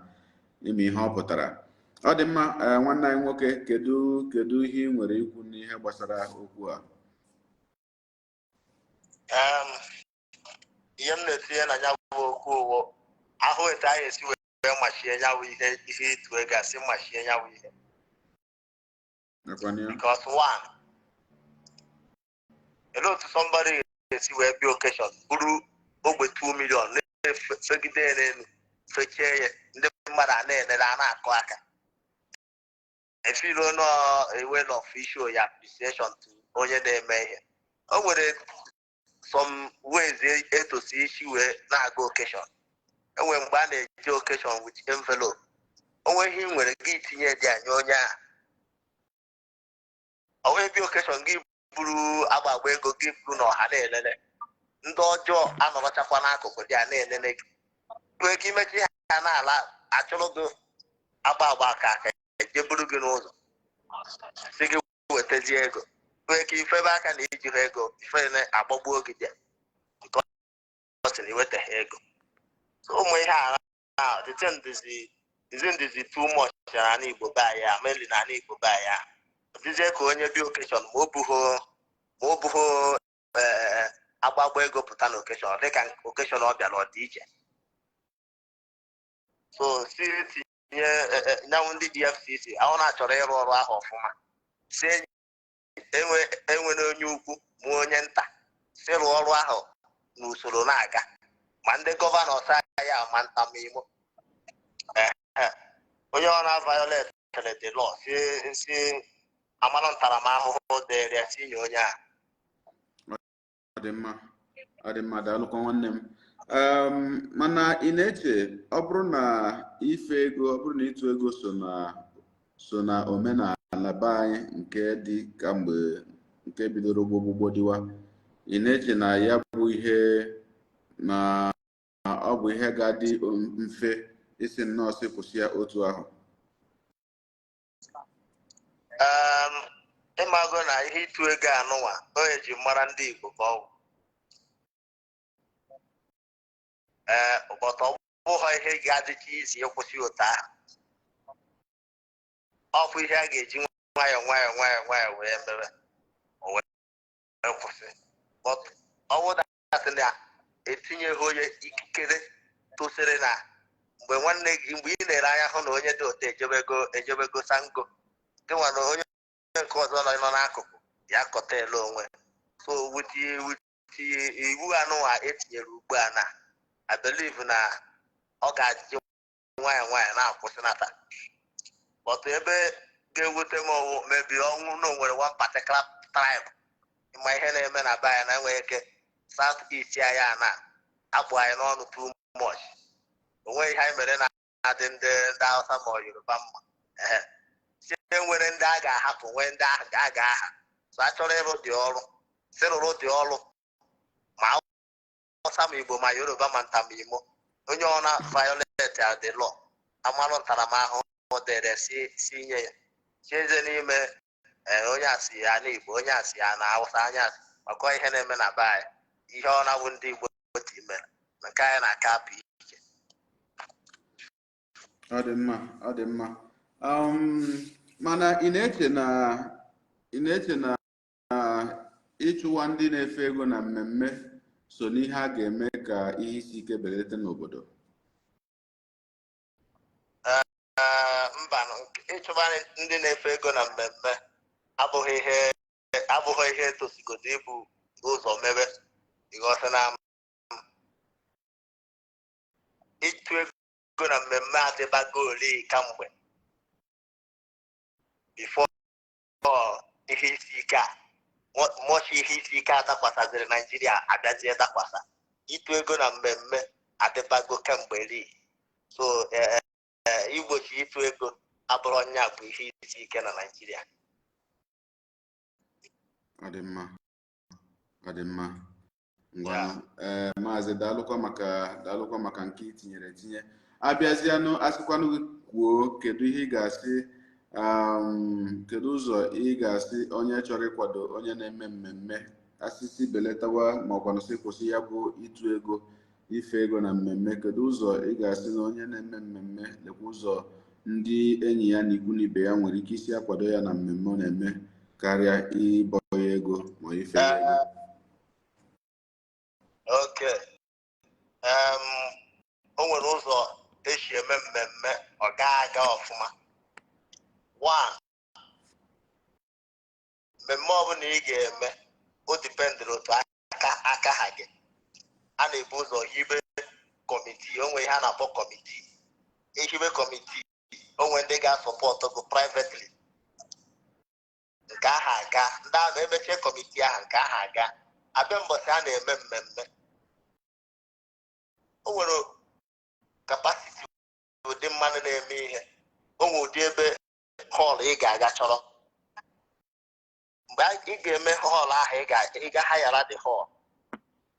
ime ihe ọ pụtara. Ọ dị mma. Nwanne anyị nwoke, kedu ihe ị nwere ikwu n'ihe gbasara okwu a? Ihe m na-etinye na ya bụ okwu ụwụ ahụ etu anyị esi wee machie ya bụ ihe ịtụ ego, asị machie ya bụ ihe. Nakwana ya. Because one, olee otu somebody ga-esi wee bịa occasion buru ogbe 2 million na-efegide ya n'elu, fechie ya, ndị mmadụ a na-enere, a na-akụ aka, efiro no a way of show ya appreciation to onye na-eme ihe? O nwere some ways etosi isi wee na-aga occasion. Enwere mgbe a na-eji occasion with envelope, onwe ihe ị nwere gị tinye dị anya onye ahụ. O wee bịa occasion, gị buru agba ego gị buru na ọha na-elele, ndị ọjọọ anọrọchakwa n'akụkụ dị a na-elele gị. Nwee ike imechi ha n'ala, achọrọ gị agba aka aka eje buru gị n'ụzọ, si gị wetazie ego. Nwee ike ifebe aka na iji ha ego, ife agbagbuo gị dị nke ọ sị na iwetaghị ego. So ụmụ ihe a the thing dịzi too much n'ala Igbo be anyị a, mainly n'ala Igbo be anyị a. Ọ dịzie ka onye bịa occasion ma o bughị agbagba ego pụta na occasion, ọ dịka occasion ọ bịara ọ dị iche. So si tinye nyanwụ ndị EFCC ahụ na-achọrọ ịrụ ọrụ ahụ ọfụma, si enwere onye ukwu ma onye nta, si rụọ ọrụ ahụ n'usoro na-aga, ma ndị governor anyị a, ma nta ma imo. Ehe. Onye ọ na-violate the law, si amara ntaramahụhụ dịrị ya, si nye onye ahụ. Ọ dị mma, ọ dị mma, daalụkwa nwanne m. Mana ị na-eche, ọ bụrụ na ife ego, ọ bụrụ na ịtụ ego so na omenala be anyị nke dị kamgbe nke bidoro gbogbo dịwa, ị na-eche na ya bụ ihe na ọ bụ ihe ga-adị mfe isi nnọọ sị kwụsị ya otu ahụ? Ịmago na ihe ịtụ ego anụnwa o eji mara ndị Igbo ka ọ bụ ee, but ọ bụghị ihe ga-adịcha izi ịkwụsị otu ahụ. Ọ bụ ihe a ga-eji nwayọọ nwayọọ nwayọọ nwayọọ wee mere o wee kwụsị, but ọ bụrụ as na etinyeghị onye ikikere tosiri na mgbe nwanne gị, mgbe ị na-ere anya hụ na onye dị otu ejebego sango gị nwa na onye nke ọzọ nọ n'akụkụ ya kọta ele onwe. So with iwu anụnwa etinyere ugbu a na I believe na ọ ga-adị nwayọ nwayọ na-akwụsịnata. But ebe ga-ewute m ọwụ mebi ọnwụ na onwere one particular tribe. Ma ihe na-eme na be anyị na enweghị ike South East anyị a na-abụ anyị n'ọnụ too much. Onweghị ihe anyị mere na-adị ndị Hausa ma ọ Yoruba mma. Ee, si nwere ndị a ga-ahapụ, nwee ndị a ga-aha. So a chọrọ ịrụ dị ọrụ, si rụrụ dị ọrụ, ma Hausa ma Igbo ma Yoruba ma Ntamimo, onye ọ na violate the law, amalụ ntaramahụhụ dịrị si nye ya. Si eze n'ime onye asị ya na Igbo, onye asị ya na Hausa, anya asị maka ihe na-eme na be anyị, ihe ọ na-awụ ndị Igbo otu mere nke anyị na-aka apụ iche. Ọ dị mma, ọ dị mma. Mana ị na-eche na ịchụwa ndị na-efe ego na mmemme so n'ihe a ga-eme ka ihe isi ike belata n'obodo? Ee, mba, ịchụba ndị na-efe ego na mmemme abụghị ihe tosigodo ibu ụzọ mebe, ịghọta na ịtụ ego na mmemme adịbago ole kamgbe before ihe isi ike a mọchi. Ihe isi ike a dakwasaziri Naijiria, abịazie dakwasa ịtụ ego na mmemme adịbago kemgbe rii. So igbochi ịtụ ego abụrụ nya bụ ihe isi ike na Naijiria. Ọ dị mma, ọ dị mma. Ngwanụ, ee, maazị, daalụkwa maka nke itinyere etinye. Abịazianụ, asịkwanụ gị kwuo, kedu ihe ị ga-asị, kedu ụzọ ị ga-asị onye chọrọ ịkwado onye na-eme mmemme, asịsị belatawa ma ọkwanụ sị kwụsị ya bụ ịtụ ego, ife ego na mmemme? Kedu ụzọ ị ga-asị na onye na-eme mmemme, lekwa ụzọ ndị enyi ya na ikwu na ibe ya nwere ike isi akwado ya na mmemme ọ na-eme karịa ịbọ ya ego ma ife ya ego? Oke o nwere ụzọ esi eme mmemme ọ ga-aga ọfụma. One, mmemme ọbụla ị ga-eme, o dependịrị otu aka ha gị. A na-ebu ụzọ hibe committee. O nwere ihe a na-akpọ committee. Ehibe committee, o nwere ndị ga-asọpọtụ gị privately. Nke ahụ aga, ndị ahụ emechie committee ahụ, nke ahụ aga, abịa mbọsị a na-eme mmemme, o nwere capacity ụdị mmadụ na-eme ihe, o nwere ụdị ebe hall ị ga-aga chọrọ. Mgbe ị ga-eme hall ahụ, ị ga hayara the hall.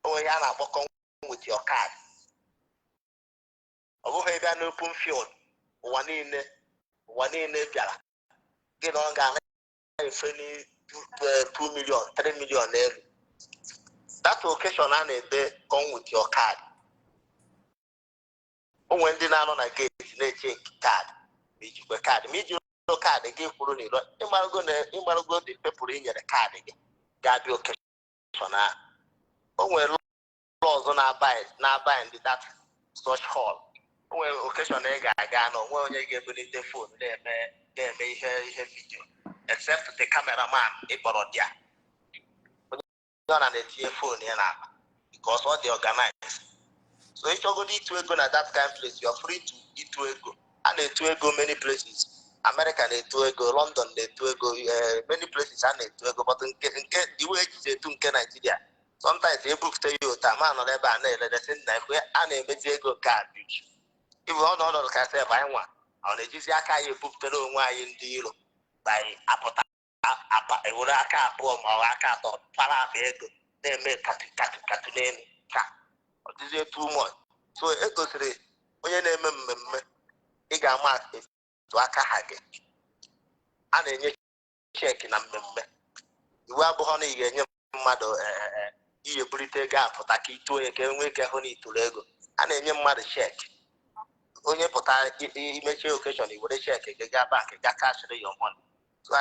O nwere ihe a na-akpọ come with your card. Ọ bụghị ịbịa n'open field, ụwa niile bịara gị na ọ ga-ana efe 2 million, 3 million n'elu. That occasion a na-ede come with your card. O nwere ndị na-anọ na gate na-eche card, ma ijikwe card, ma iji card gị kwuru n'ilo. Ịmarago na ịmarago the people i nyere card gị ga-abịa occasion ahụ. O nwere laws na-abind that such hall. O nwere occasion ị ga-aga na onwe onye ga-ebulite phone na-eme ihe video except the cameraman ịkpọrọ dia. Onye ọ na na-etinye phone ya n'akpa because ọ dị organized. So ịchọgodo ịtụ ego na that kind place, you are free to ịtụ ego. A na-etu ego many places. America na-etu ego, London na-etu ego, many places a na-etu ego. But nke the way ejizi etu nke Nigeria, sometimes ebupụta ya otu a ma nọrọ ebe a na-eledesi nna ekwe a na-emezi ego nke a bich ibe ọ nọ ọnọdụ ka sef anyị nwa ọ na-ejizi aka anyị ebupụtara onwe anyị ndị iro by apụta apa ewere aka abụọ ma ọ bụ aka atọ para akpa ego na-eme katu katu katu n'elu ka ọ dịzie too much. So e gosiri onye na-eme mmemme, ị ga-ama etu aka ha gị. A na-enye cheque na mmemme. Iwu abụghị na ị ga-enye mmadụ ihe bulite ego apụta ka ituo ya ka e nwee ike hụ na ituru ego. A na-enye mmadụ cheque. Onye pụta imechie occasion, i were cheque gị gaa bank ga cashịrị your money. So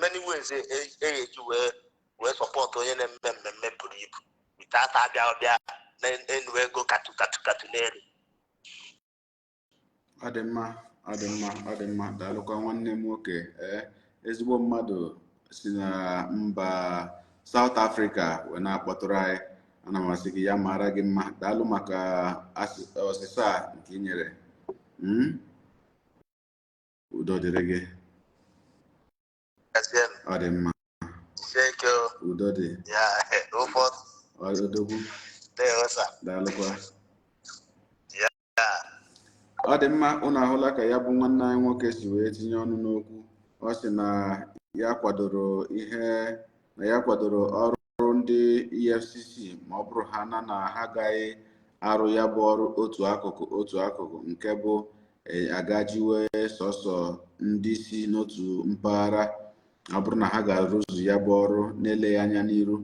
many ways e eji wee support onye na-eme mmemme buru ibu. Without abịa bịa na-enu ego katu katu katu n'elu. Ọ dị mma, ọ dị mma, ọ dị mma. Daalụkwa, nwanne m nwoke. Ee, ezigbo mmadụ si na mba South Africa wee na-akpọtụrụ anyị. Ana m asị gị ya mara gị mma. Daalụ maka ọsịsa a nke ị nyere. Udo dịrị gị. Gazienụ. Ọ dị mma. Sie ike o. Udo dị. Ya ụfọdụ. Odogwu. Ndewo, sir. Daalụkwa. Ya. Ọ dị mma. Unu ahụla ka ya bụ nwanne anyị nwoke si wee tinye ọnụ n'okwu. Ọ sị na ya kwadoro ihe na ya kwadoro ọrụ ndị EFCC, ma ọ bụrụ ha na ha agaghị arụ ya bụ ọrụ otu akụkụ otu akụkụ, nke bụ agajiwe sọsọ ndị si n'otu mpaghara. Ọ bụrụ na ha ga-arụzu ya bụ ọrụ na-eleghị anya n'iru,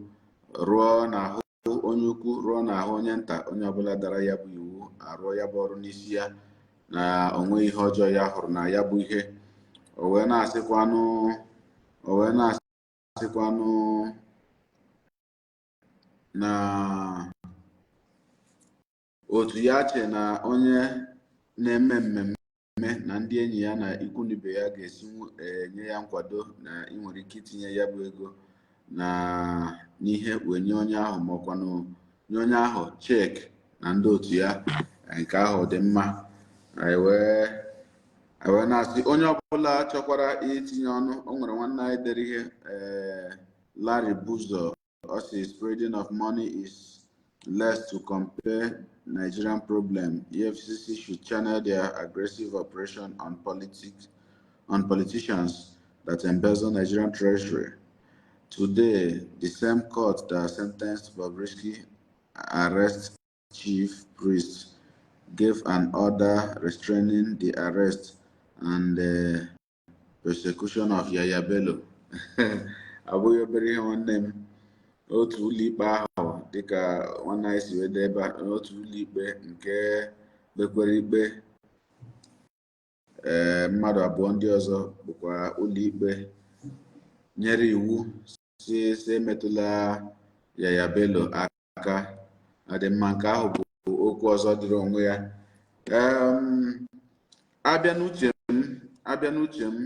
rụọ n'ahụ onye ukwu, rụọ n'ahụ onye nta, onye ọbụla dara ya bụ iwu, arụọ ya bụ ọrụ n'isi ya, na onwe ihe ọjọọ ya hụrụ na ya bụ ihe. O wee na-asịkwanụ na otu ya che na onye na-eme mmemme na ndị enyi ya na ikwu na ibe ya ga-esinwu enye ya nkwado na ị nwere ike itinye ya bụ ego na n'ihe wee nye onye ahụ, ma ọkwanụ nye onye ahụ cheque na ndị otu ya. Nke ahụ dị mma. Anyị wee na-asị onye ọbụla chọkwara itinye ọnụ. O nwere nwanne anyị dere ihe, ee, Larry Buzo. Ọ sị, "Spreading of money is less to compare Nigerian problem. EFCC should channel their aggressive operation on politics, on politicians that embezzle Nigerian treasury. Today, the same court that sentenced Bobrisky arrest chief priest gave an order restraining the arrest and persecution of Yahaya Bello." Abụghị obere ihe, nwanne m. Otu ụlọikpe ahụ, dịka nwanne anyị si wee dee ebe a, otu ụlọikpe nke kpekwere ikpe ee mmadụ abụọ ndị ọzọ bụkwa ụlọikpe nyere iwu si emetụla Yahaya Bello aka. Adị mma, nke ahụ bụ okwu ọzọ dịrị onwe ya. Abịa n'uche m,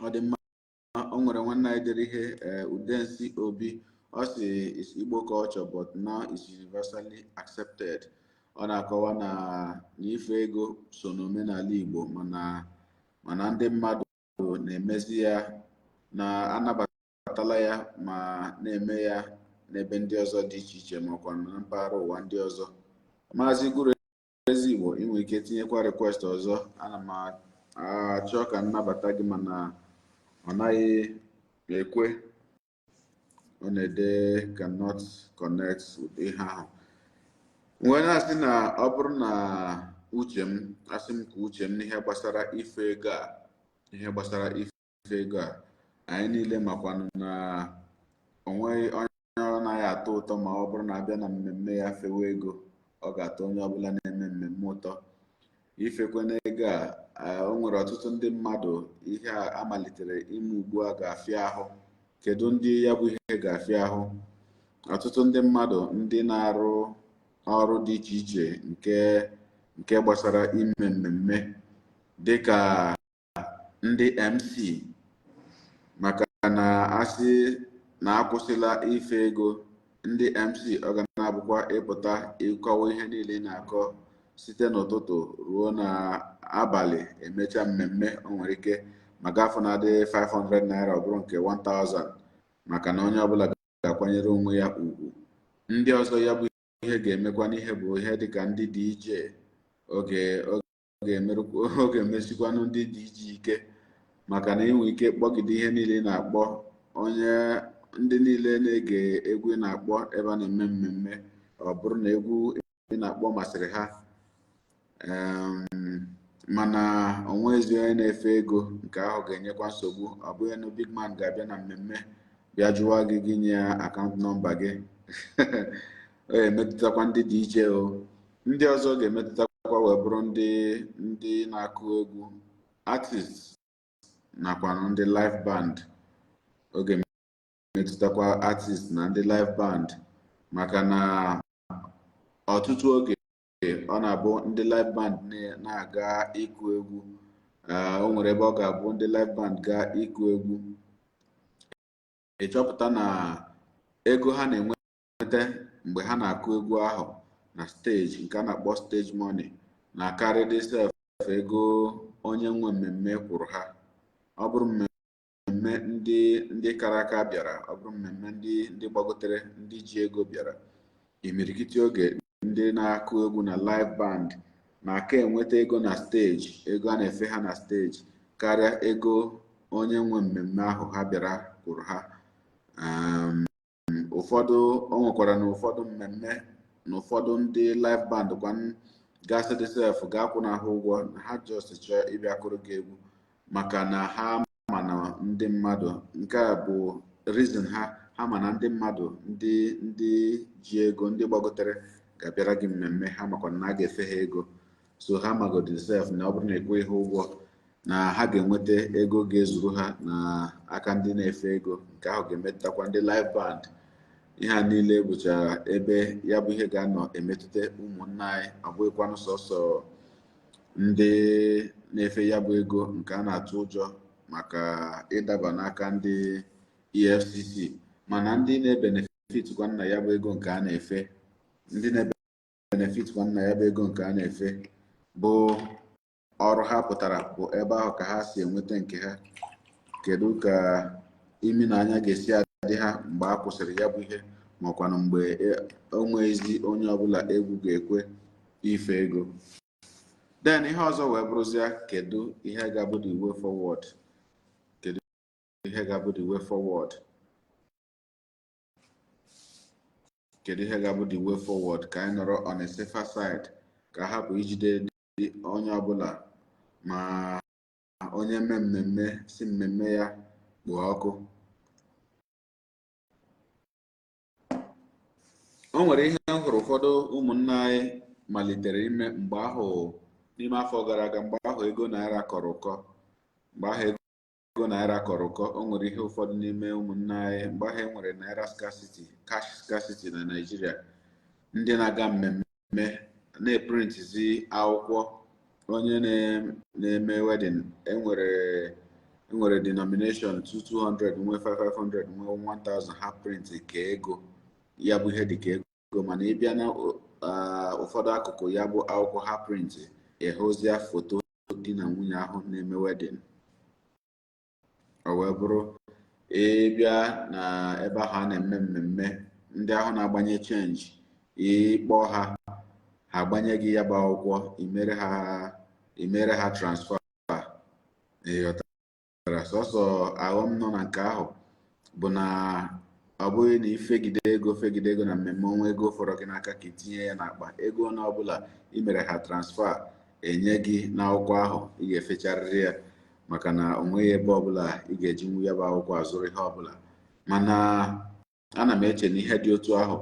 ọ dị mma. O nwere nwanne anyị dere ihe, Udensi Obi. Ọ sị, "Is Igbo culture, but now is universally accepted." Ọ na-akọwa na ife ego so n'omenala Igbo, mana ndị mmadụ na-emezi ya na anabatala ya ma na-eme ya n'ebe ndị ọzọ dị iche iche, makwa na mpaghara ụwa ndị ọzọ. Maazị Guru Ezigbo, ị nwere ike tinyekwa request ọzọ. Ana m achọ ka nnabata gị, mana ọ naghị ekwe. Ọ na-ede "cannot connect" with ihe ahụ. Wee na-asị na ọ bụrụ na uche m, asị m ka uche m n'ihe gbasara ife ego a, ihe gbasara ife ego a, anyị niile makwanụ na onweghị onye ọ naghị atọ ụtọ ma ọ bụrụ na abịa na mmemme ya fewe ego. Ọ ga-atọ onye ọbụla na-eme mmemme ụtọ ifekwe n'ego a. O nwere ọtụtụ ndị mmadụ ihe a amalitere ime ugbu a ga-afịa ahụ. Kedu ndị ya bụ ihe ga-afịa ahụ? Ọtụtụ ndị mmadụ, ndị na-arụ ọrụ dị iche iche nke gbasara ime mmemme, dịka ndị MC, maka na asị na akwụsịla ife ego, ndị MC ọ ga na-abụkwa ịpụta ịkọwa ihe niile ị na-akọ site n'ụtụtụ ruo n'abalị, emechaa mmemme, o nwere ike ma gafọ na-adị 500 naira, ọ bụrụ nke 1000, maka na onye ọbụla ga-akwanyere onwe ya ugwu. Ndị ọzọ ya bụ ihe ga-emekwa n'ihe bụ ihe dịka ndị DJ. Oge ọ ga-emesikwanụ ndị DJ ike, maka na inwe ike kpọgide ihe niile ị na-akpọ, onye ndị niile na-ege egwu ị na-akpọ ebe a na-eme mmemme, ọ bụrụ na egwu ị na-akpọ masịrị ha, mana onwezi onye na-efe ego, nke ahụ ga-enyekwa nsogbu. Ọ bụghị na big man ga-abịa na mmemme bịa jụwa gị, gị nye ya account number gị. Ọ ga-emetụtakwa ndị dị iche o. Ndị ọzọ ga-emetụtakwa wee bụrụ ndị na-akụ egwu, artists, nakwa ndị live band. Oge ga-emetụtakwa artist na ndị live band, maka na ọtụtụ oge ọ na-abụ ndị live band na-aga ịkụ egwu. O nwere ebe ọ ga-abụ ndị live band gaa ịkụ egwu, ịchọpụta na ego ha na-enweta mgbe ha na-akụ egwu ahụ na stage, nke a na-akpọ stage money, na-akarị sef ego onye nwe mmemme kwụrụ ha. Ọ bụrụ mmemme ndị kara aka bịara, ọ bụrụ mmemme ndị gbagotere, ndị ji ego bịara, imirikiti oge ndị na-akụ egwu na live band na-aka enweta ego na stage, ego a na-efe ha na stage, karịa ego onye nwe mmemme ahụ ha bịara kwụrụ ha. Ụfọdụ o nwekwara na ụfọdụ mmemme na ụfọdụ ndị live band kwa gasị dị sef ga-akwụ n'ahụ ụgwọ na ha just chọọ ịbịa kụrụ gị egwu, maka na ha ma na ndị mmadụ, nke a bụ reason ha, ha ma na ndị mmadụ, ndị ji ego, ndị gbagotere ga-abịara gị mmemme, ha makwa na a ga-efe ha ego. So ha magodi sef na ọ bụrụ na ekwe ha ụgwọ, na ha ga-enweta ego ga-ezuru ha na aka ndị na-efe ego. Nke ahụ ga-emetụtakwa ndị live band. Ihe a niile bụcha ebe ya bụ ihe ga-anọ emetụta ụmụnna anyị. Ọ bụghịkwanụ sọsọ ndị na-efe ya bụ ego nke a na-atụ ụjọ maka ịdaba n'aka ndị EFCC, mana ndị na-ebenefit kwa nna ya bụ ego nke a na-efe, ndị na-ebenefit kwa nna ya bụ ego nke a na-efe, bụ ọrụ ha pụtara bụ ebe ahụ ka ha si enweta nke ha. Kedu ka imi na anya ga-esi adị ha mgbe a kwụsịrị ya bụ ihe, ma ọkwanụ mgbe o nweghịzi onye ọbụla egwu ga-ekwe ife ego? Then ihe ọzọ wee bụrụzie, kedu ihe ga-abụ the way forward? Kedu ihe ga-abụ the way forward? Kedu ihe ga-abụ the way forward ka anyị nọrọ on a safer side, ka a hapụ ijide onye ọbụla, ma onye mee mmemme si mmemme ya kpoo ọkụ? O nwere ihe m hụrụ ụfọdụ ụmụnna anyị malitere ime mgbe ahụ, n'ime afọ gara aga, mgbe ahụ ego naira kọrọ ụkọ. Mgbe ahụ ego naira kọrọ ụkọ, o nwere ihe ụfọdụ n'ime ụmụnna anyị, mgbe ahụ e nwere naira scarcity, cash scarcity na Naịjirịa, ndị na-aga mmemme na-eprintizi akwụkwọ onye na-eme wedding. Enwere denomination 2200, nwee 5500, nwee 1000. Ha print ka ego ya bụ ihe dị ka ego, mana ị bịa na ụfọdụ akụkụ ya bụ akwụkwọ ha print, ehozia foto di na nwunye ahụ na-eme wedding. O wee bụrụ ịbịa na ebe ahụ a na-eme mmemme, ndị ahụ na-agbanye change, ịkpọ ha, ha agbanye gị ya bụ akwụkwọ, imere ha transfer. Ịghọtara? Sọsọ aghọm nọ na nke ahụ bụ na ọ bụghị na ifegide ego fegide ego na mmemme ọnwa, ego fọrọ gị n'aka ka itinye ya n'akpa. Ego na ọbụla imere ha transfer enye gị n'akwụkwọ ahụ, ị ga-efecharịrị ya, maka na o nweghị ebe ọbụla ị ga-ejinwu ya bụ akwụkwọ azụrụ ihe ọbụla. Mana ana m eche na ihe dị otu ahụ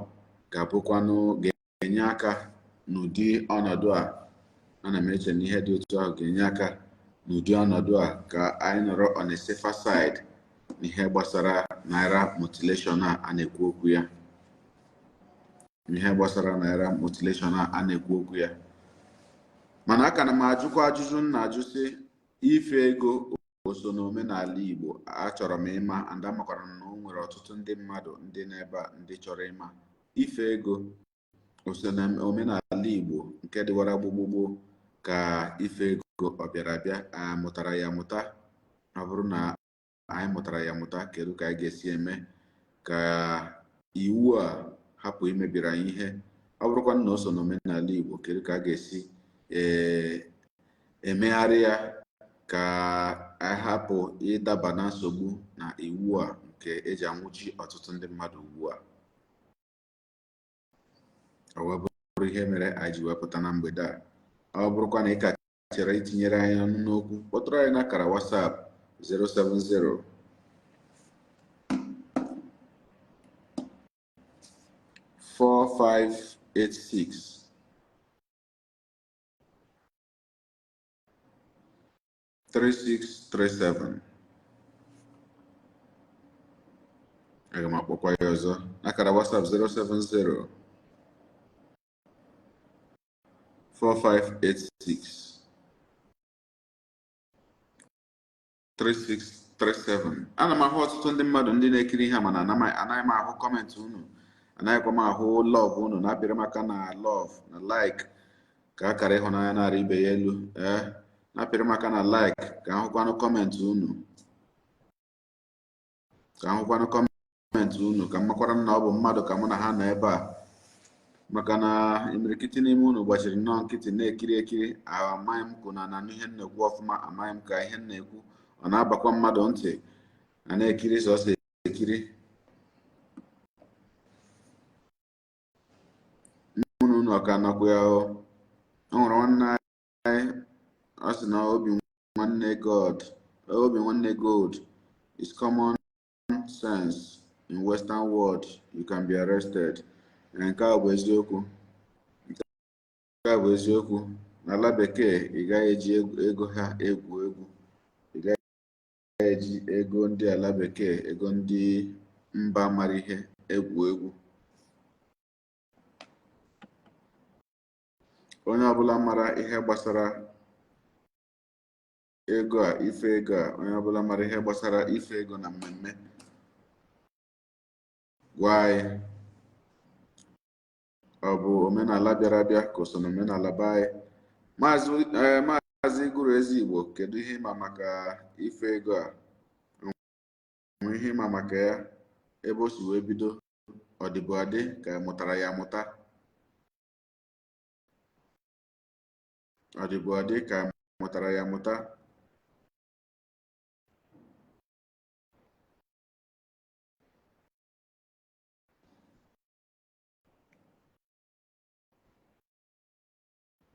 ga-abụkwanụ ga-enye aka n'ụdị ọnọdụ a. Ana m eche na ihe dị otu ahụ ga-enye aka n'ụdị ọnọdụ a, ka anyị nọrọ on a safer side n'ihe gbasara naira mutilation a a na-ekwu okwu ya, ihe gbasara naira mutilation a a na-ekwu okwu ya. Mana aka na m ajụkwa ajụjụ m na-ajụ sị, ife ego o so n'omenala Igbo? Achọrọ m ịma, and amakwara m na o nwere ọtụtụ ndị mmadụ ndị n'ebe a ndị chọrọ ịma, ife ego o so na omenala Igbo nke dịwara gbogbogbo, ka ife ego ọ bịara abịa, a mụtara ya amụta? Ọ bụrụ na anyị mụtara ya amụta, kedu ka anyị ga-esi eme ka iwu a hapụ imebiri anyị ihe? Ọ bụrụkwa na o so n'omenala Igbo, kedu ka a ga-esi emegharị ya ka a hapụ ịdaba na nsogbu na iwu a nke eji anwụchi ọtụtụ ndị mmadụ ugbu a? O wee bụrụ ihe mere anyị ji wepụta na mgbede a. Ọ bụrụkwa na ị ka chere itinyere anyị ọnụ n'okwu, kpọtụrụ anyị n'akara WhatsApp 070 4586 3637. Aga m akpọkwa ya ọzọ akara WhatsApp 070 4586 3637. Ana m ahụ ọtụtụ ndị mmadụ ndị na-ekiri ihe a, mana anaghị m ahụ comment unu, anaghịkwa m ahụ love unu. Na-apịrị m aka na love na like ka akara ịhụnanya na-arị ibe ya elu. Ee, na-apịrị m aka na like ka ahụkwanụ comment unu, ka ahụkwanụ comment unu, ka m makwara na ọ bụ mmadụ ka mụ na ha nọ ebe a, maka na imirikiti n'ime unu gbachiri nnọọ nkịtị na-ekiri ekiri. Amaghị m ka na anụ ihe m na-ekwu ọfụma, amaghị m ka ihe m na-ekwu ọ na-abakwa mmadụ ntị, a na-ekiri sọsọ ekiri. Mụ na unu ọka nọkwa ya o. O nwere nwanne anyị, ọ sị na obi nwanne God, obi nwanne gold is common sense in Western world, you can be arrested. Nke a bụ eziokwu, nke a bụ eziokwu. N'ala bekee, ị gaghị eji ego ha egwu egwu. Ị gaghị eji ego ndị ala bekee, ego ndị mba mara ihe egwu egwu. Onye ọbụla mara ihe gbasara ego a, ife ego a, onye ọbụla mara ihe gbasara ife ego na mmemme, gwa anyị, ọ bụ omenala bịara abịa ka o so na omenala be anyị? Maazị Guru Ezigbo, kedu ihe ịma maka ife ego a? Onwe ihe ịma maka ya, ebe o si wee bido, ọ dịbụ adị ka mụtara ya amụta, ọ dịbụ adị ka mụtara ya amụta?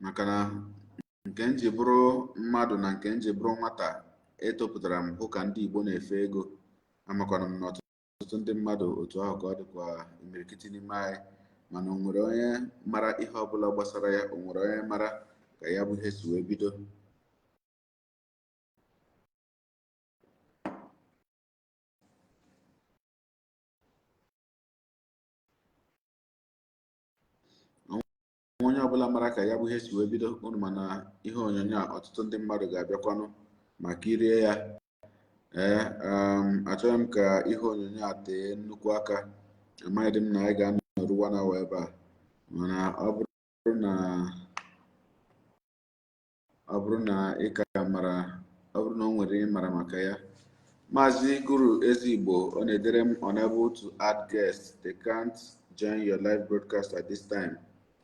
Maka na nke m ji bụrụ mmadụ na nke m ji bụrụ nwata, etopụtara m hụ ka ndị Igbo na-efe ego. Amakwana m na ọtụtụ ndị mmadụ otu ahụ ka ọ dịkwa imirikiti n'ime anyị, mana o nwere onye mara ihe ọbụla gbasara ya? O nwere onye mara ka ya bụ ihe si wee bido? Onye ọbụla mara ka ya bụ ihe si wee bido, unu mana ihe onyonyo a, ọtụtụ ndị mmadụ ga-abịakwanụ ma kirie ya. Ee, achọghị m ka ihe onyonyo a tee nnukwu aka. Amaghị m na anyị ga-anọrụ one hour ebe a, mana ọ bụrụ na ị ka mara, ọ bụrụ na o nwere ị mara maka ya. Maazị Guru Ezigbo, ọ na-edere m, "Unable to add guests, they can't join your live broadcast at this time."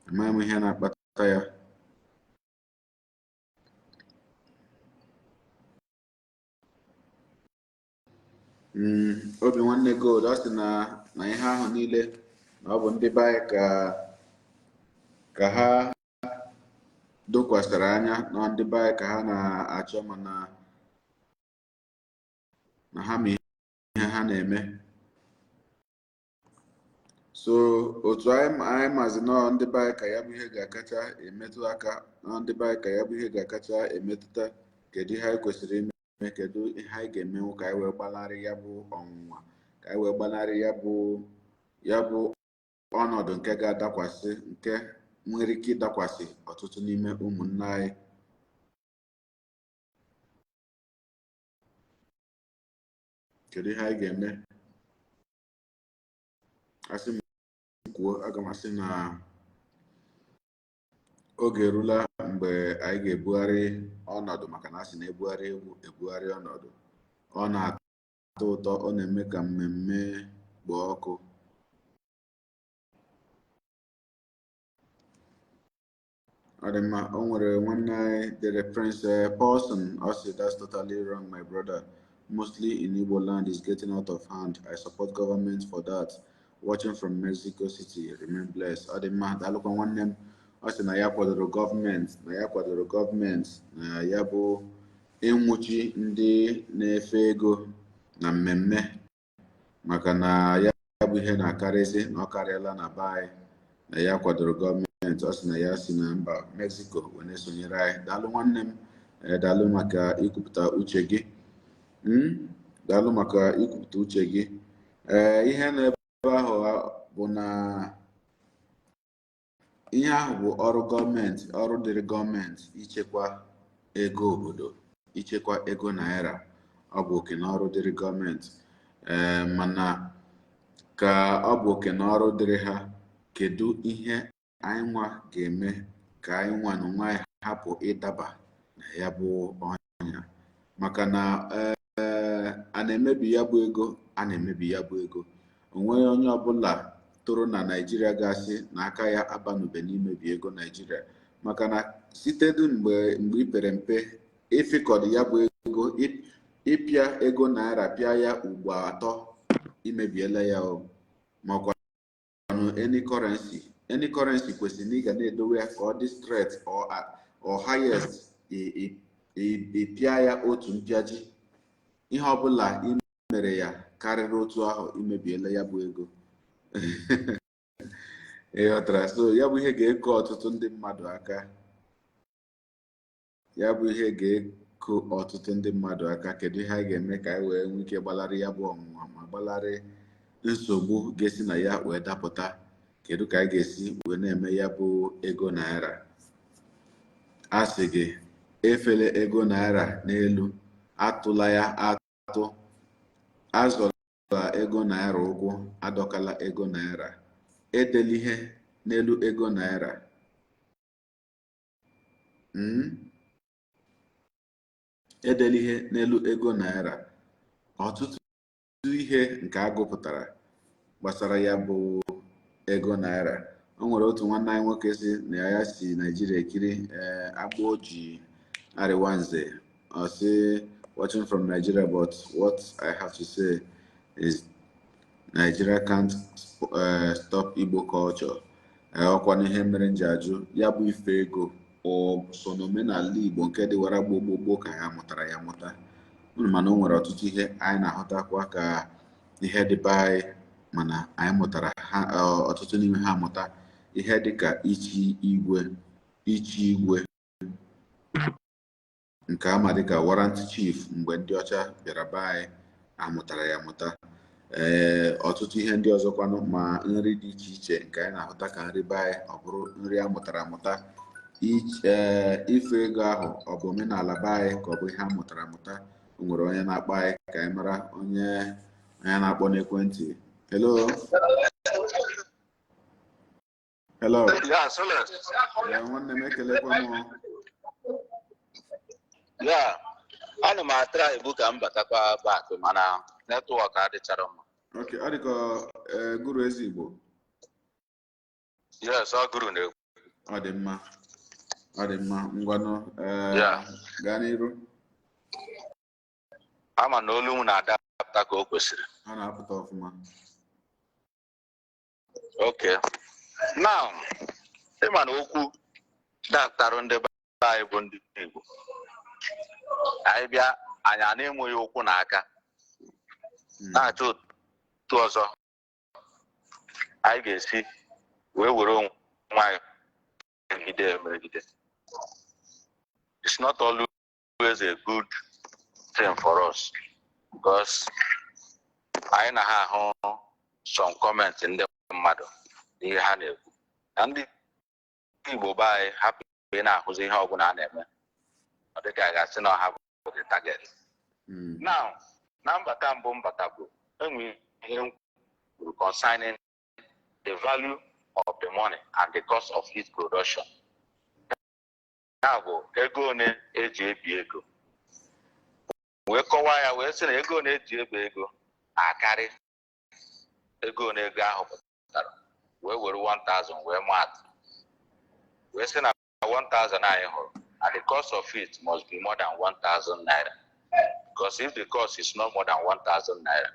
Amaghị m ihe na-akpata ya. Obi nwanne gold, ọ sị na ihe ahụ niile na ọ bụ ndị be anyị ka ha dokwasịrị anya na ndị be anyị ka ha na-achọ, mana na ha ma ihe ha na-eme. So otu anyị mazi nọọ ndị be anyị ka ya bụ ihe ga-akacha emetụ aka, nọọ ndị be anyị ka ya bụ ihe ga-akacha emetụta. Kedu ihe anyị kwesịrị ime? Kedu ihe anyị ga-emenwu ka anyị wee gbanarị ya bụ ọnwụnwa, ka anyị wee gbanarị ya bụ ọnọdụ nke ga-adakwasị, nke nwere ike ịdakwasị ọtụtụ n'ime ụmụnne anyị? Kedu ihe anyị ga-eme? Asị m kwuo, aga m asị na oge erula mgbe anyị ga-ebugharị ọnọdụ, maka na a sị na ebugharị egwu, ebugharị ọnọdụ, ọ na-atọ ụtọ, ọ na-eme ka mmemme kpoo ọkụ. Ọ dị mma. O nwere nwanne anyị dere, Prince Paulson, ọ sị, "That's totally wrong, my brother. Mostly in Igbo land is getting out of hand. I support government for that. Watching from Mexico City. Remain blessed." Ọ dị mma, daalụkwa nwanne m. Ọ sị na ya kwadoro gọọmenti, na ya kwadoro gọọmenti na ya bụ ịnwụchi ndị na-efe ego na mmemme, maka na ya bụ ihe na-akarịzi, na ọ karịala na be anyị, na ya kwadoro gọọmenti. Ọ sị na ya si na mba Mexico wee na-esonyere anyị. Daalụ nwanne m. Ee, daalụ maka ikwupụta uche gị. Daalụ maka ikwupụta uche gị. Ee, ihe nọ ebe ahụ bụ na ihe ahụ bụ ọrụ gọọmenti, ọrụ dịrị gọọmenti ichekwa ego obodo, ichekwa ego naira. Ọ bụ oke na ọrụ dịrị gọọmenti. Ee, mana ka ọ bụ oke na ọrụ dịrị ha, kedu ihe anyị nwa ga-eme ka anyị nwa na onwe anyị hapụ ịdaba na ya bụ ọnya? Maka na ee, a na-emebi ya bụ ego, a na-emebi ya bụ ego. Onweghị onye ọbụla toro na Naịjirịa ga-asị na aka ya abanube n'imebi ego Naịjirịa, maka na site dị mgbe ị pere mpe, ịfịkọdụ ya bụ ego, ịpịa ego naira, pịa ya ugbo 3, imebiela ya o. Makwanụ any currency kwesịrị na ị ga na-edowe ya ka ọ dị straight or highest ị pịa ya otu mpịaji. Ihe ọbụla ị mere ya karịrị otu ahụ, imebiela ya bụ ego. Ị ghọtara? So ya bụ ihe ga-eko ọtụtụ ndị mmadụ aka, ya bụ ihe ga-eko ọtụtụ ndị mmadụ aka. Kedu ihe anyị ga-eme ka anyị wee nwee ike gbalarị ya bụ ọnwụnwa ma gbalarị nsogbu ga-esi na ya wee dapụta? Kedu ka anyị ga-esi wee na-eme ya bụ ego naira? A sị gị efele ego naira n'elu, atụla ya atụ, azọla ego naira ụkwụ, adọkala ego naira, edela ihe n'elu ego naira. Edela ihe n'elu ego naira. Ọtụtụ ihe nke a gụpụtara gbasara ya bụ ego naira. O nwere otu nwanne anyị nwoke si na ya si Naijiria ekiri, ee, agbụ ji arịwa nze. Ọ sị, "Watching from Nigeria, but what I have to say is Nigeria can't stop Igbo culture." Ọkwa n'ihe mere m ji ajụ ya bụ ife ego, ọ so n'omenala Igbo nke dịwara gboo gboo gboo ka ya mụtara ya mụta unu? Mana o nwere ọtụtụ ihe anyị na-ahụtakwa ka ihe dị be anyị, mana anyị mụtara ha, ọtụtụ n'ime ha amụta ihe dịka ichi igwe, ichi igwe nke ama dịka warrant chief mgbe ndị ọcha bịara be anyị, amụtara ya amụta. Ee, ọtụtụ ihe ndị ọzọkwanụ, ma nri dị iche iche nke anyị na-ahụta ka nri be anyị, ọ bụrụ nri a mụtara amụta. Ee, ife ego ahụ, ọ bụ omenala be anyị ka ọ bụ ihe a mụtara amụta? O nwere onye na-akpọ anyị, ka anyị mara onye na-akpọ n'ekwentị. Hello, hello. Yeah, Soles. Ee, nwanne m, ekelekwa m. Yeah, ana m atara ibu ka m batakwa back, mana network adịchara mma. Ok, ọ dị ka ee, gụrụ ezi Igbo. Yes, ọ gụrụ na-ekwu. Ọ dị mma, ọ dị mma. Ngwanụ, ee. Gaa n'iru. Ama na olu m na-adapụta ka o kwesịrị. Ọ na-apụta ọfụma. Okay. Now, ịma na okwu dapụtara ndị be anyị bụ ndị Igbo. Anyị bịa, anyị a na-enweghị ụkwụ na aka na-achọ otu ọzọ anyị ga-esi wee were onwe anyị megide emegide. It's not always a good thing for us because anyị na ha ahụ some comment ndị mmadụ n'ihe ha na-ekwu na ndị Igbo be anyị hapụ ị na-ahụzi ihe ọbụla a na-eme, ọ dịka a ga-asị na ọha bụ the target. Now, na mbata mbụ mbata bụ enwe ihe m kwuru concerning the value of the money and the cost of its production. Ya bụ ego one eji ebi ego, wee kọwaa ya, wee sị na ego one eji ebi ego akarị ego one ego ahụ pụtara, wee were 1000 wee maa atụ, wee sị na 1000 anyị hụrụ and the cost of it must be more than 1000 naira, because if the cost is not more than 1000 naira,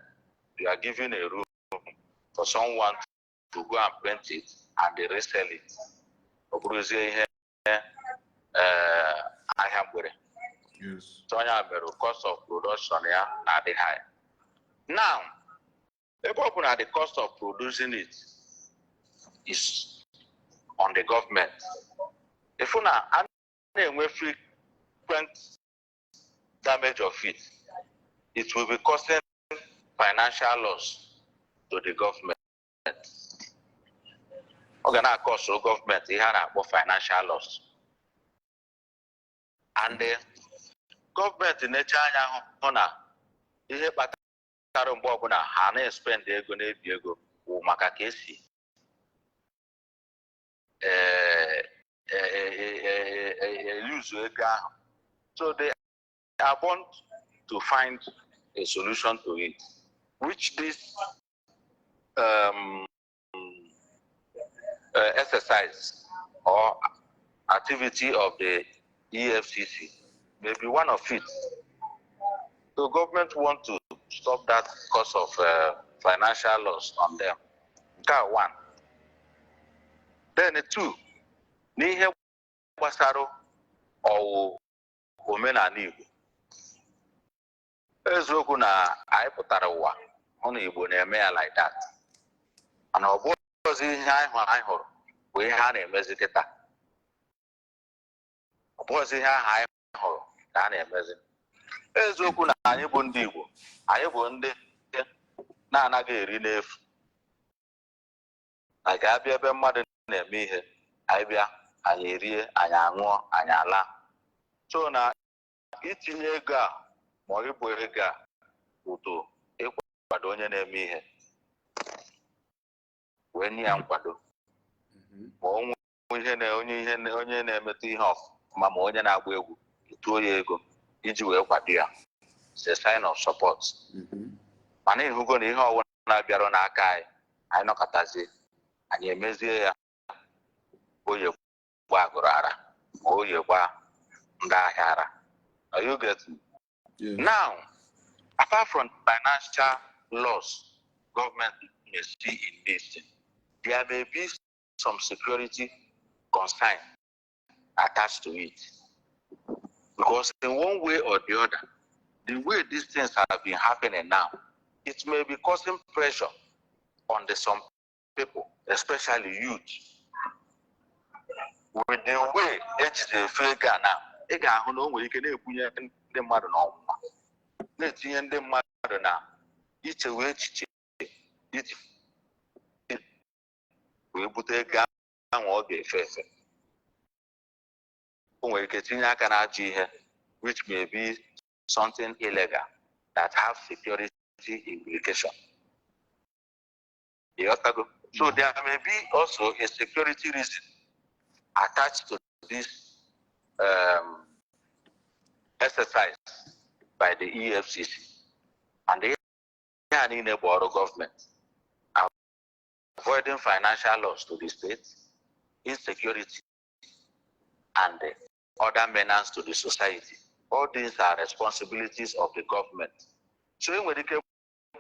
you are giving a room for someone to go and print it and they resell it. Ọ bụrụzie ihe ahịa mgbere. So onye a mere cost of production ya na-adị high. Now, ebe ọ bụ na the cost of producing it is on the government, ịfụ na a na-enwe frequent damage of it, it will be causing financial loss. To the government, ọ ga na-acause gọọmenti ihe a na-akpọ financial loss, and gọọmenti na-eche anya hụ na ihe kpatara mgbe ọbụla ha na-espend ego, na-ebi ego, bụ maka ka esi use ego ahụ. So they are born to find a solution to it, which this exercise or activity of the EFCC may be one of it. The government want to stop that cause of financial loss on them. Nke a one. Then two, n'ihe gbasara ọwụ omenala Igbo. Eziokwu na anyị pụtara ụwa hụ na Igbo na-eme ya like that. Mana ọ bụghịzi ihe anyị hụrụ bụ ihe a na-emezi kịta. Ọ bụghịzi ihe ahụ anyị hụrụ ka a na-emezi. Eziokwu na anyị bụ ndị Igbo, anyị bụ ndị na-anaghị eri n'efu. Na ga-abịa ebe mmadụ na-eme ihe, anyị bịa, anyị erie, anyị aṅụọ, anyị ala. So na itinye ego a ma ọ ịbụ ego a ụtụ ịkwado onye na-eme ihe, wee nye ya nkwado, ma ọ nwee ihe na onye ihe onye na-emetụ ihe ọfụma, ma onye na-agba egwu, etuo ya ego iji wee kwado ya. It's a sign of support. Mana ịhụgo na ihe ọbụla bịara n'aka anyị, anyị nọkọtazie, anyị emezie ya oye gba agụrụ ara, ma oye gba ndị ahịa ara. Are you getting me? Yes. Now, apart from financial loss government may see in this thing, there may be some security concern attached to it, because in one way or the other, the way these things have been happening now, it may be causing pressure on the some people, especially youth. With the way ejizi efe ego a now, ị ga-ahụ na o nwere ike na-ebunye ndị mmadụ n'ọnwụnwa, na-etinye ndị mmadụ na ichewe echiche iji wee bute ego ahụ ọ ga-efe efe. O nwere ike tinye aka n'ajọ ihe, which may be something illegal that have security implication. Ịghọtago? So there may be also a security reason attached to this exercise by the EFCC. And ihe a niile bụ ọrụ gọọmenti: avoiding financial loss to the state, insecurity, and the other menace to the society. All these are responsibilities of the government. So e nwere ike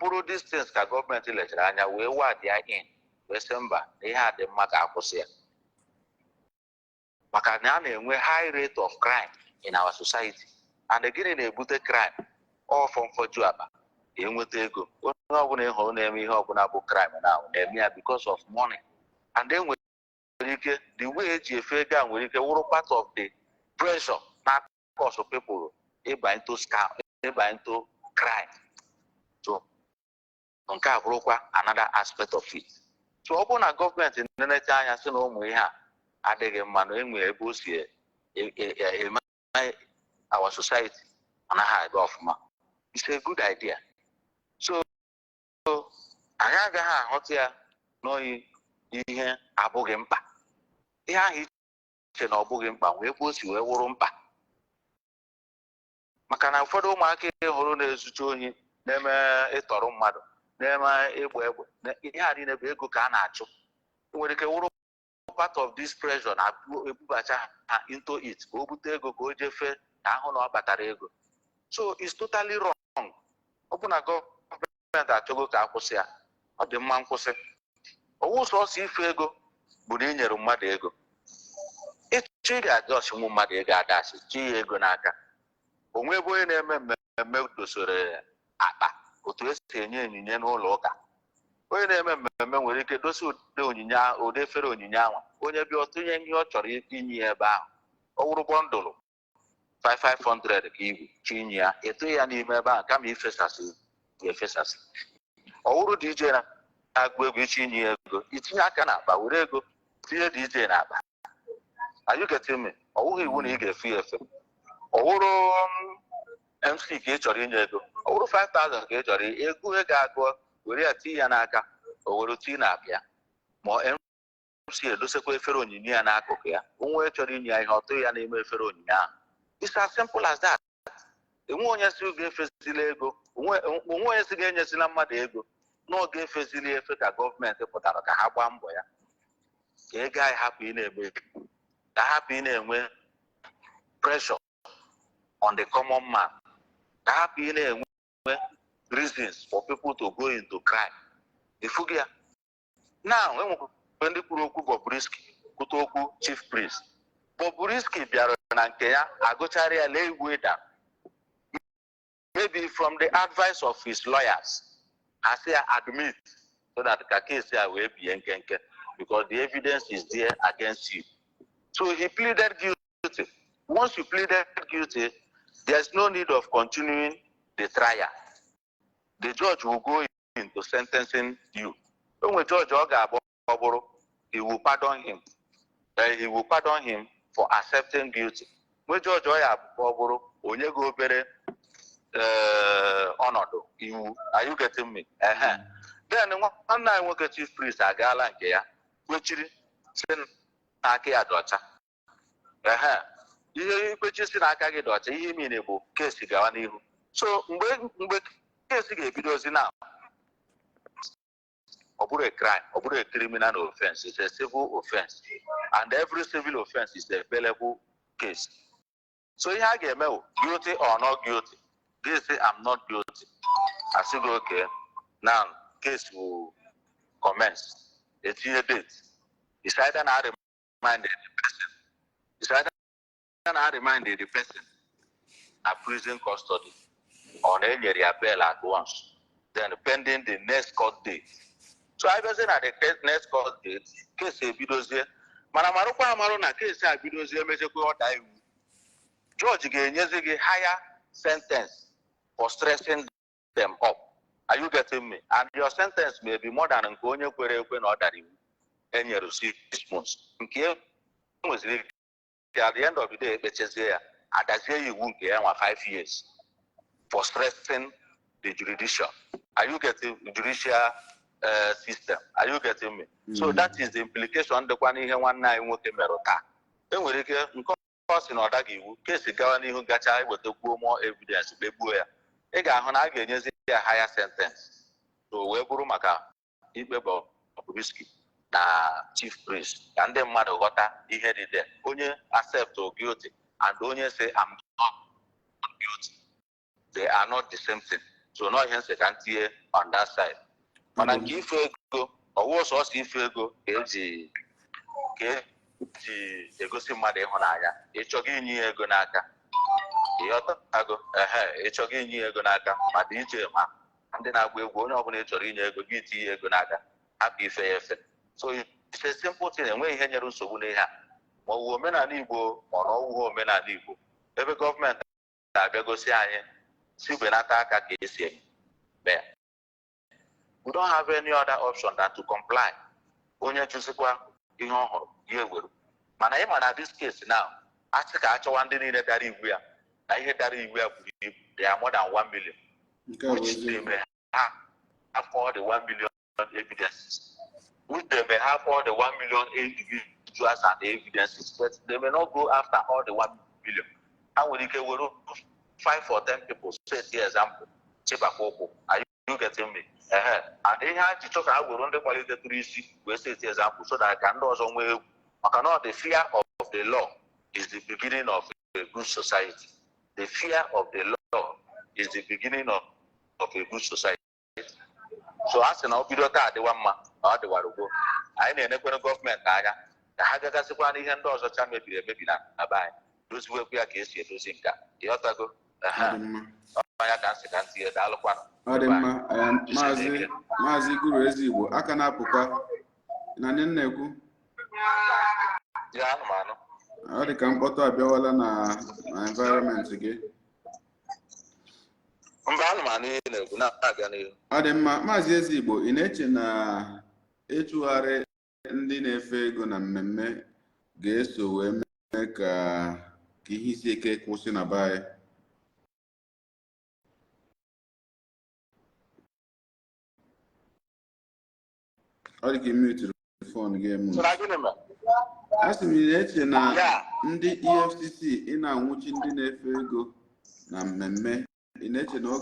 bụrụ these things ka gọọmenti lechara anya wee wade in, wee sị mba, na ihe a dị mma ka akwụsị ya, maka na a na-enwe high rate of crime in our society. And gịnị na-ebute crime? Ọfọ mfọju akpa enweta ego. Onye ọbụla ị hụrụ na-eme ihe ọbụla bụ crime now na-eme ya because of money. And e nwere ike, the way eji efe ego a nwere ike wụrụ part of the pressure na cause people ịba into scam, ịba into crime. So nke a bụrụkwa another aspect of it. So ọ bụrụ na gọọmenti nenete anya sị na ụmụ ihe a adịghị mma, na enwe ebe o si eme our society anaghị aga ọfụma, it's a good idea. So anyị agaghị ahụta ya n'oyi ihe abụghị mkpa. Ihe ahụ iche na ọ bụghị mkpa wee ebe o si wee wụrụ mkpa, maka na ụfọdụ ụmụaka ị hụrụ na-ezucha ohi, na-eme ịtọrọ mmadụ, na-eme ịgba egbe, ihe a niile bụ ego ka a na-achụ. Nwere ike wụrụ part of this pressure na ebubacha ha into it, ka o bute ego, ka o jefee, ka ahụ na ọ batara ego. So it's totally wrong. Ọ bụ na gọọmenti achọgo ka akwụsị ya, ọ dị mma nkwụsị. Ọwụ sọsọ ife ego bụ na inyere mmadụ ego, ịchọ ị ga-adị ọchịnwụ mmadụ ego adasị chi ya ego n'aka onwe. Ebe onye na-eme mmemme dosere akpa otu esi enye onyinye n'ụlọ ụka, onye na-eme mmemme nwere ike dosa ụdị onyinye ahụ, ụdị efere onyinye ahụ. Onye bịa, ọtụnye ihe ọ chọrọ inye ya ebe ahụ. Ọ wụrụ bundle 5500 ka ibu chi inye ya, etinye ya n'ime ebe ahụ kama ifesasị ya efesasị. Ọ wụrụ DJ na Na-agụ egwu, iche inye ya ego, itinye aka n'akpa, were ego tinye DJ n'akpa. Are you getting me? Ọ wụghị iwu na ị ga-efe ya efe. Ọ wụrụ MC ka ị chọrọ inye ego, ọ wụrụ 5000 ka ị chọrọ ego, ego agụọ, were ya tinye ya n'aka, o were tinye n'akpa ya. Ma MC edosekwa efere onyinye ya n'akụkụ ya, onwe chọrọ inye ya ihe, ọ tụghị ya n'ime efere onyinye ahụ. It's as simple as that. Enwe onye si ga-efezila ego, onwe onye si ga-enyezila mmadụ ego n'oge efezili efe. Ka gọọmenti pụtara ka ha gbaa mbọ ya ka ego anyị hapụ ị na-eme, ka hapụ ị na-enwe pressure on the common man, ka hapụ ị na-enwe reasons for people to go into crime. Ifugi ya now, enwekwa ndị kwuru okwu Bobrisky, kwute okwu Chief Priest. Bobrisky bịara na nke ya, agụchara ya, lee iwu ịda. Maybe from the advice of his lawyers, asị ya admit so that ka case ya wee bie nkenke, because the evidence is there against you. So he pleaded guilty. Once you pleaded guilty, there's no need of continuing the trial. The judge will go into sentencing you. Onwe judge ọ ga-abụ, ọ bụrụ he will pardon him. He will pardon him for accepting guilty. Nwe judge ọ ya abụ, ọ bụrụ onye gị obere ọnọdụ iwu. Are you getting me? Ehe. Then nwanne anyị nwoke Chief Priest agaala nke ya, kwechiri si na aka ya dị ọcha. Ehe, ihe ikwechi si na aka gị dị ọcha, ihe imine bụ case gawa n'ihu. So mgbe case ga-ebidozi na ọ bụrụ a crime, ọ bụrụ a criminal offense, it's a civil offense, and every civil offense is a bailable case. So ihe a ga-eme bụ guilty or not guilty. Gị say, "I'm not guilty." Asị gị, "Okay, now case will commence." Etinye date. It's either na remand the person, it's either na remand the person na prison custody, or na enyere ya bail at once, then pending the next court date. So abịazie na the next court date, case ebidozie. Mana marụkwa amarụ na case a bidozie, emechekwa ọda iwu, judge ga-enyezi gị higher sentence for stressing them up. Are you getting me? And your sentence may be more than nke onye kwere ekwe na ọ dara iwu enyere 6 months. Nke e nweziri ike, at the end of the day, ekpechezie ya, adazie ya iwu nke ya nwa 5 years for stressing the jurisdiction. Are you getting judicial system? Are you getting me? So that is the implication dịkwa n'ihe nwanne anyị nwoke merụ taa. Enwere ike nke ọ sị na ọ daghị iwu, case gawa n'ihu, gacha ewetakwuo more evidence, kpegbuo ya, ị ga-ahụ na a ga-enyezi ya higher sentence. So wee bụrụ maka ikpe Bobrisky na Chief Priest, ka ndị mmadụ ghọta ihe dị there. Onye accept guilty and onye say, "I'm not guilty," they are not the same thing. So nọ ihe nsị ka m tinye on that side. Mana nke ife ego, ọwụ sọsọ ife ego ka eji egosi mmadụ ịhụnanya. Ịchọgo inye ya ego n'aka, ịghọtago? Ehe, ịchọgo inye ya ego n'aka, ma dị iche, ma ndị na-agba egwu, onye ọbụla ị chọrọ inye ego gị, tinye ego n'aka, hapụ ife ya efe. So it's a simple thing. Enweghị ihe nyere nsogbu n'ihe a, ma ọ bụ omenala Igbo, ma ọ na ọwụghị omenala Igbo. Ebe gọọmenti na-abịa gosi anyị si benata aka ka esi eme ya, we don't have any other option than to comply. Onye chụsịkwa ihe ọ hụrụ ya ewere. Mana ị ma na this case now, a sị ka achọwa ndị niile dara iwu ya na ihe dara iwu ya buru ibu. They are more than 1 million, Nke a bụ which they eziokwu. may have all the 1 million evidences, which they may have all the 1 million individuals and the evidences, but they may not go after all the 1 million. Ha nwere ike were 5 or 10 people set the example, chịbakwa ụkwụ. Are you getting me? Ehe. And ihe ha ji chọ ka ha were ndị kwalitetụrụ isi wee set example so that ka ndị ọzọ nwee egwu, maka na the fear of the law is the beginning of a good society. The fear of the law is the beginning of a good society. So a sị na ọ bido taa adịwa mma na ọ dịwara ugbo. Anyị na-enekwere gọọmenti anya ka ha gagasịkwa n'ihe ndị ọzọ cha mebiri emebi na be anyị, doziwekwu ya ka esi edozi nka. Ịghọtago? Ọ dị mma. Ọnya ka nsị ka ntinye. Daalụkwanụ. Ọ dị mma. Maazị Guru Ezigbo aka na-apụkwa na ndị na-ekwu. Ya, anụmanụ. Ọ dị ka mkpọtụ abịawala na environment gị. Mba, ana m anụ ihe ị na-ekwu, na-aga n'ihu. Ọ dị mma. Maazị Ezigbo, ị na-eche na ịchụgharị ndị na-efe ego na mmemme ga-eso wee mee ka ihe isi ike kwụsị na be anyị? Ọ dị ka ị muturu phone gị emu. Sị na gịnị mere? A sị m, ị na-eche na Ya. ndị EFCC ị na-anwụchi ndị na-efe ego na mmemme, ị na-eche na ọ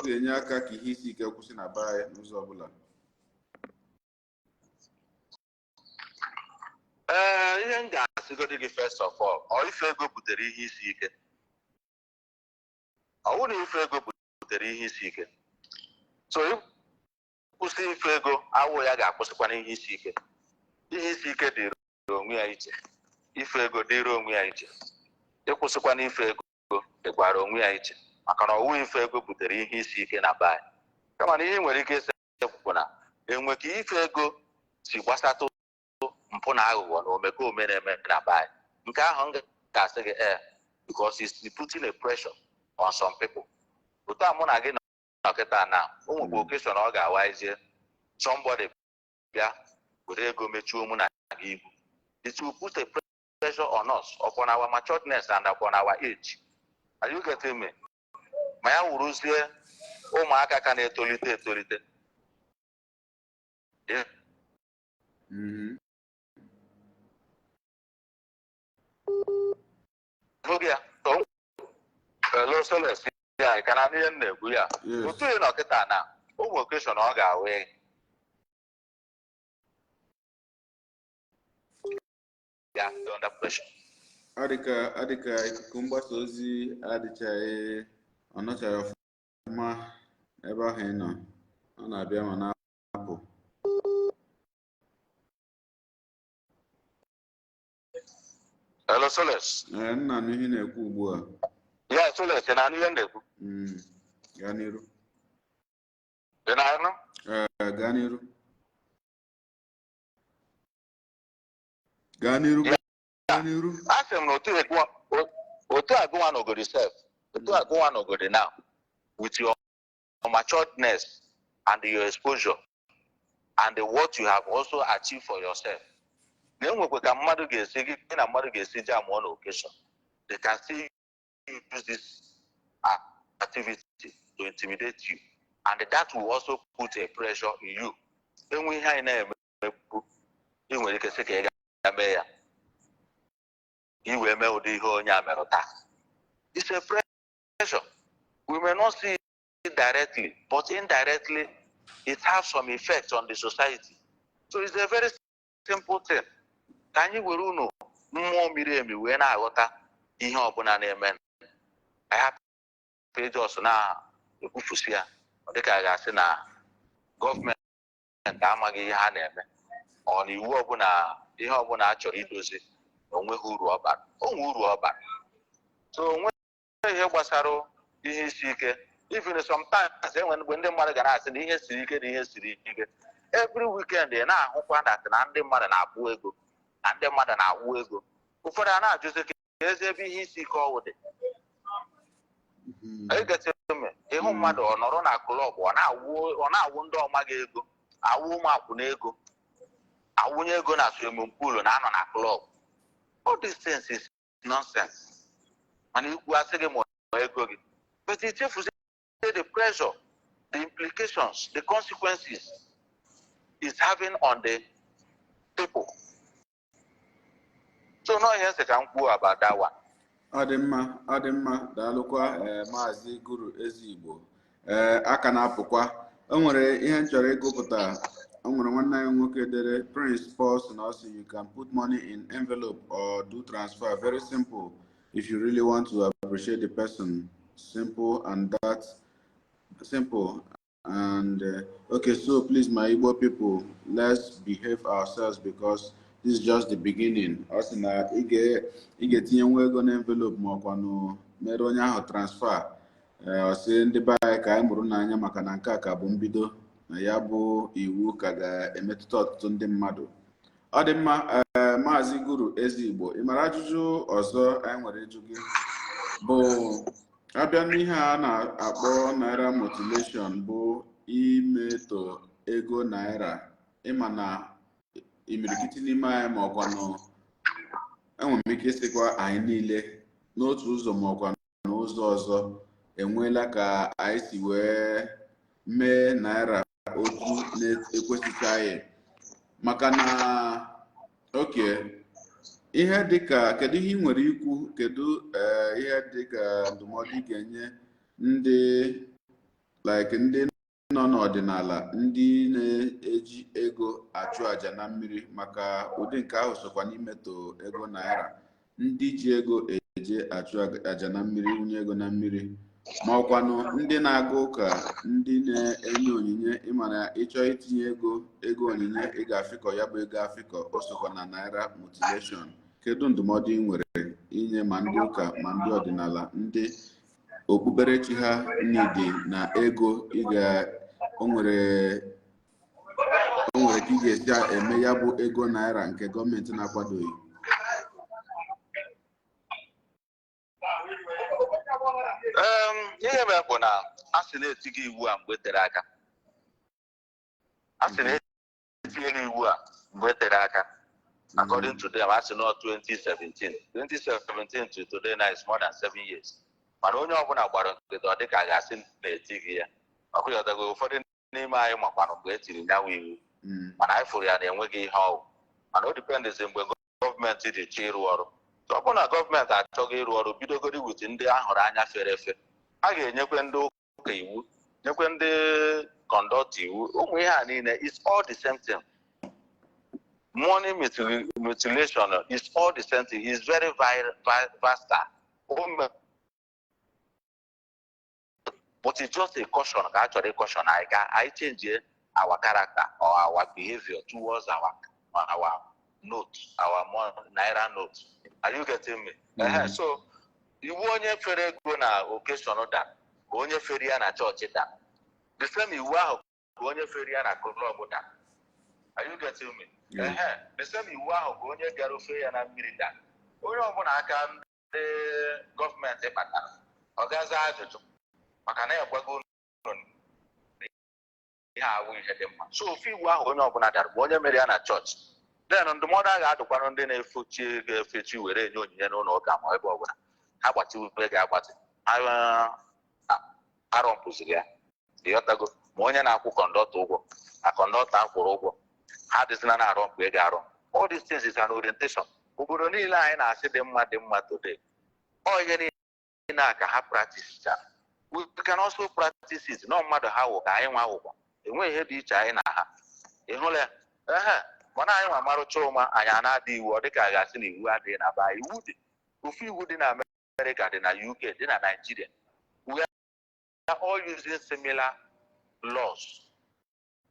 ga-enye aka ka ihe isi ike kwụsị na be anyị n'ụzọ ọbụla? Ee, ihe m ga-asịgodi gị, first of all, ọ ife ego butere ihe isi ike? Ọ bụrụ na ife ego butere ihe isi ike, so ịkwụsị ife ego awụ ya ga-akwụsịkwa n'ihe isi ike. Ihe isi ike dịrị onwe ya iche, ife ego dịrị onwe ya iche, ịkwụsịkwa n'ife ego dịkwara onwe ya iche, maka na ọwụ ife ego butere ihe isi ike na be anyị. Kama na ihe ị nwere ike ịsị bụ na enwe ka ife ego si gbasatụ mpụ na aghụghọ na omekome na-eme na be anyị, nke ahụ m ga-asị gị ee, because it's putting a pressure on some people. Otu a mụ na gị nọ kịta na o nwekwa occasion ọ ga-awazie somebody bịa were ego mechuo mụ na gị ihu, it will put a pressure on us, upon our maturedness and upon our age. Are you getting me? Ma ya wụrụzie ụmụaka ka na-etolite etolite. Hụ ya. So, hello, Soles, ya ka na ihe m na-ekwu ya. Yes. Otu ị nọ kịta na ụmụ occasion ọ ga-awụ ya dị under pressure. Ọ dị ka ikuku mgbasa ozi adịchaghị, ọ nọchaghị ọfụma ebe ahụ ị nọ. Ọ na-abịa ma na-apụ. Hello, Soles. Ee, nna, anụ ihe ị na-ekwu ugbu a. Ya, Soles, ị na-anụ ihe m na-ekwu? Gaa n'iru. Ị na-anụ? Ee, gaa n'iru. Gaa n'iru, gaa n'iru. A sị m na otu agụnwa n'ogodi sef, otu agụnwa n'ogodi now, with your maturedness and your exposure and what you have also achieved for yourself, na enwekwe ka mmadụ ga-esi gị na mmadụ ga-esi ji amụọ na occasion, they can still use this activity to intimidate you, and that will also put a pressure in you. Enwe ihe anyị na-emebu, ị nwere ike sị ka ị gaa mee ya, ị wee mee ụdị ihe onye a merụ taa. It's a pressure. We may not see it directly, but indirectly it has some effect on the society. So it's a very simple thing. Ka anyị were unu mmụọ miri emi wee na-aghọta ihe ọbụla na-eme, anyị hapụ ị just na-ekwufusi ya, ọ dịka a ga-asị na gọọmenti amaghị ihe ha na-eme, ọ na iwu ọbụla, ihe ọbụla a chọrọ idozi na onweghị uru ọ bara. O nwe uru ọ bara. So onwe ihe gbasara ihe isi ike, even sometimes enwe mgbe ndị mmadụ ga na-asị na ihe siri ike, na ihe siri ike. Every weekend ị na-ahụkwa that na ndị mmadụ na-akwụ ego, na ndị mmadụ na-awụ ego. Ụfọdụ a na-ajụzi ka ezi ebe ihe isi ike ọwụ dị. Egete me ịhụ mmadụ, ọ nọrọ na club, ọ na-awụ ndị ọmaghị ego, awụ ụmụ akwụna ego, awụnye ego na swimming pool, na-anọ na club. All these things is nonsense. Mana ikwu asị gị ma ego gị, but ichefuzie the pressure, the implications, the consequences is having on the people. So no, ihe nsị ka m kwuo about that one. Ọ dị mma, ọ dị mma. Daalụkwa. Ee, Maazị Guru Ezigbo, ee, aka na-apụkwa. O nwere ihe m chọrọ ịgụpụta. O nwere nwanne anyị nwoke dere, Prince Paul, sị na ọ sị, "You can put money in envelope or do transfer. Very simple if you really want to appreciate the person. Simple and that simple." And okay, so please, my Igbo people, let's behave ourselves because this is just the beginning. Ọ sị na ị ga-etinye nwa ego na envelope ma ọkwanụ mere onye ahụ transfer. Ee, ọ sị ndị be anyị ka anyị mụrụ n'anya, maka na nke a ka bụ mbido, na ya bụ iwu ka ga-emetụta ọtụtụ ndị mmadụ. Ọ dị mma. Ee, Maazị Guru Ezigbo, ị mara ajụjụ ọzọ anyị nwere ịjụ gị bụ Abịa n'ihe a na-akpọ naira mutilation, bụ imetọ ego naira, ịma na imirikiti n'ime anyị, ma ọkwanụ enwere m ike ịsịkwa anyị niile n'otu ụzọ ma ọkwa n'ụzọ ọzọ, enweela ka anyị si wee mee naira otu na-ekwesịchaghị. Maka na oke ihe dịka, kedu ihe ị nwere ikwu? Kedu ihe dịka ndụmọdụ ị ga-enye ndị like ndị nọ n'ọdịnala, ndị na-eji ego achụ àjà na mmiri? Maka ụdị nke ahụ sokwa n'imetọ ego naira. Ndị ji ego eje achụ àjà na mmiri, wunye ego na mmiri, ma ọkwanụ ndị na-aga ụka, ndị na-enye onyinye, ịma na ịchọọ itinye ego onyinye, ị ga-afịkọ ya bụ ego afịkọ, o sokwa na naira mutilation. Kedu ndụmọdụ ị nwere inye ma ndị ụka ma ndị ọdịnala, ndị okpukperechi ha nidi na ego ị ga o nwere ka ị ga-esi eme ya bụ ego naira nke gọọmenti na-akwadoghị? Ihe mere bụ na a sị na-etighị iwu a mgbe tere aka, a sị na-etinyeghị iwu a mgbe tere aka. According to them, a sị nọ 2017, 2017 to today now is more than 7 years, mana onye ọbụla gbara nkịtị, ọ dịka a ga-asị na-etighị ya. Ọkụghọtago? Ụfọdụ n'ime anyị makwanụ mgbe e tiri nyanwụ iwu, mana anyị fụrụ ya na enweghị ihe ọwụ. Mana o dependịzi mgbe gọọmenti ji chọọ ịrụ ọrụ. So ọ bụrụ na gọọmenti achọghị ịrụ ọrụ, bidogodi with ndị ahụrụ anya fere efe. A ga-enyekwe ndị ụka iwu, nyekwe ndị conductor iwu. Ụmụ ihe a niile is all the same thing. Money mutilation is all the same thing, is very vasta. But it's just a caution ka a chọrọ ịcaution anyị ka anyị change our character or our behavior towards our note, our naira note. Are you getting me? Mm. Ehe, so iwu onye fere ego na occasion da ka onye fere ya na chọọchị da, the same iwu ahụ ka onye fere ya na club da. Are you getting me? Yeah. Ehe, the same iwu ahụ ka onye bịara ofe ya na mmiri da. Onye ọbụla aka ndị gọọmenti kpatara, ọ gaza ajụjụ, maka na ya gwago unu na ihe awụ ihe dị mma. So ofu iwu ahụ onye ọbụla dara bụ onye mere ya na chọọchị. Then ndụmọdụ a ga-adụkwanụ ndị na-efochi ego efechi were enye onyinye n'ụlọ ụka ma ebe ọbụla ha gbatị ga-agbatị arọ mpụziri ya, ịghọtago? Ma onye na-akwụ conductor ụgwọ na conductor akwụrụ ụgwọ, ha dịzina na arọ mpụ ego arọ. All these things is an orientation. Obodo niile anyị na-asị dị mma, dị mma today, ọ ihe niile a ka ha practice. We can also practice it. Nọ mmadụ ha wụ ka anyị nwa wụkwa, enweghị ihe dị iche anyị na ha. Ị hụla ya? Ehe, mana anyị nwa marụcha ụma anyị a na-adị iwu, ọ dịka a ga-asị na iwu adịghị na be anyị. Iwu dị. Ofu iwu dị na Amerịka dị na UK, dị na Nigeria. We are all using similar laws,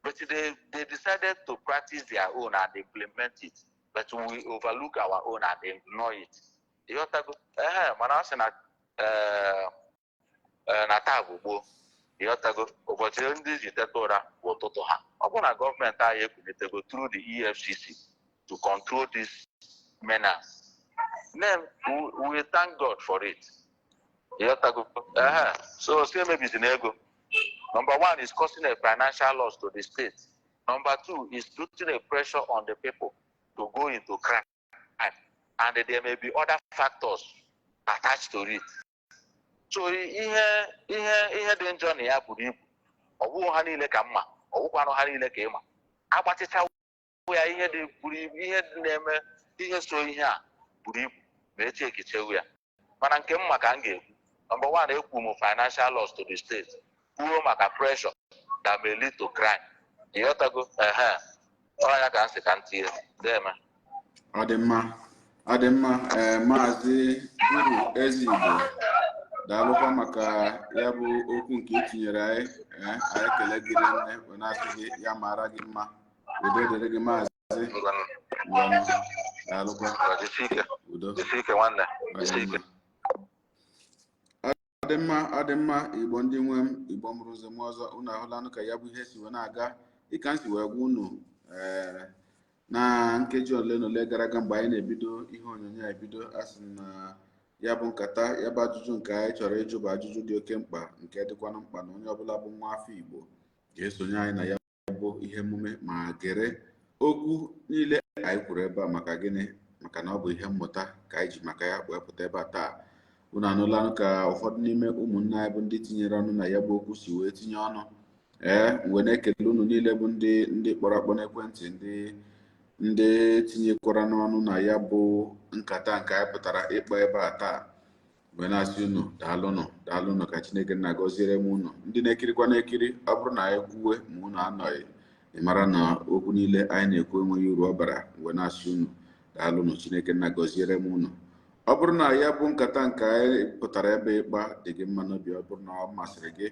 but they decided to practice their own and implement it, but we overlook our own and ignore it. Ịghọtago? Ehe, mana ọ sị na na taa bụ gboo. Ịghọtago? Ụbọchị ndị ji teta ụra bụ ụtụtụ ha. Ọ bụrụ na gọọmenti anyị ekwunitego through the EFCC to control this menace, then we thank God for it. Ịghọtago? Ehe, so si emebizina ego. Number one is causing a financial loss to the state. Number two is putting a pressure on the people to go into crime, and there may be other factors attached to it. So ihe dị njọ na ya buru ibu. Ọ bụghị ha niile ka mma, ọ bụkwanụ ha niile ka ịma agbatịcha ya. Ihe dị buru ibu, ihe dị na-eme ihe so ihe a buru ibu ma echi ekichewu ya. Mana nke m maka m ga-ekwu, number one, ekwu m financial loss to the state, kwuo maka pressure that may lead to crime. Ịghọtago? Ehe, ọ ya ka m sị ka m tinye deme. Ọ dị mma, ọ dị mma. Ee, Maazị Guru Ezigbo, daalụkwa maka ya bụ okwu nke i tinyere anyị. Ee, anyị ekele gị nne, wee na-asị gị ya mara gị mma. Udo dịrị gị, maazị. Ngwanụ. Ngwanụ, daalụkwa. Ngwa, jisie ike. Udo. Jisie ike, nwanne. Ọ dị Jisie ike. mma, ọ dị mma, ọ dị mma. Igbo ndị nwe m, Igbo mụrụ ụzọ m ọzọ, unu ahụlanụ ka ya bụ ihe si wee na-aga. Dịka m si wee gwa unu na nkeji ole na ole gara aga mgbe anyị na-ebido ihe onyonyo a ebido, a sị na Ya bụ nkata, ya bụ ajụjụ nke anyị chọrọ ịjụ bụ ajụjụ dị oke mkpa, nke dịkwanụ mkpa na onye ọbụla bụ nwa afọ Igbo ga-esonye anyị na ya bụ ihe emume ma gere okwu niile anyị kwuru ebe a. Maka gịnị? Maka na ọ bụ ihe mmụta ka anyị ji maka ya wee pụta ebe a taa. Unu anụla ka ụfọdụ n'ime ụmụnne anyị bụ ndị tinyere ọnụ na ya bụ okwu si wee tinye ọnụ. Ee, wee na-ekele unu niile bụ ndị kpọrọ akpọ n'ekwentị, ndị tinyekwara n'ọnụ na ya bụ nkata nke anyị pụtara ịkpọ ebe a taa, wee na-asị unu daalụnụ, daalụnụ. Ka Chineke na-agọziere m unu. Ndị na-ekirikwa na-ekiri, ọ bụrụ na anyị kwuwe ma unu anọghị, ị mara na okwu niile anyị na-ekwu enweghị uru ọ bara. Wee na-asị unu daalụnụ, Chineke na-agọziere m unu. Ọ bụrụ na ya bụ nkata nke anyị pụtara ebe ịkpa dị gị mma n'obi, ọ bụrụ na ọ masịrị gị,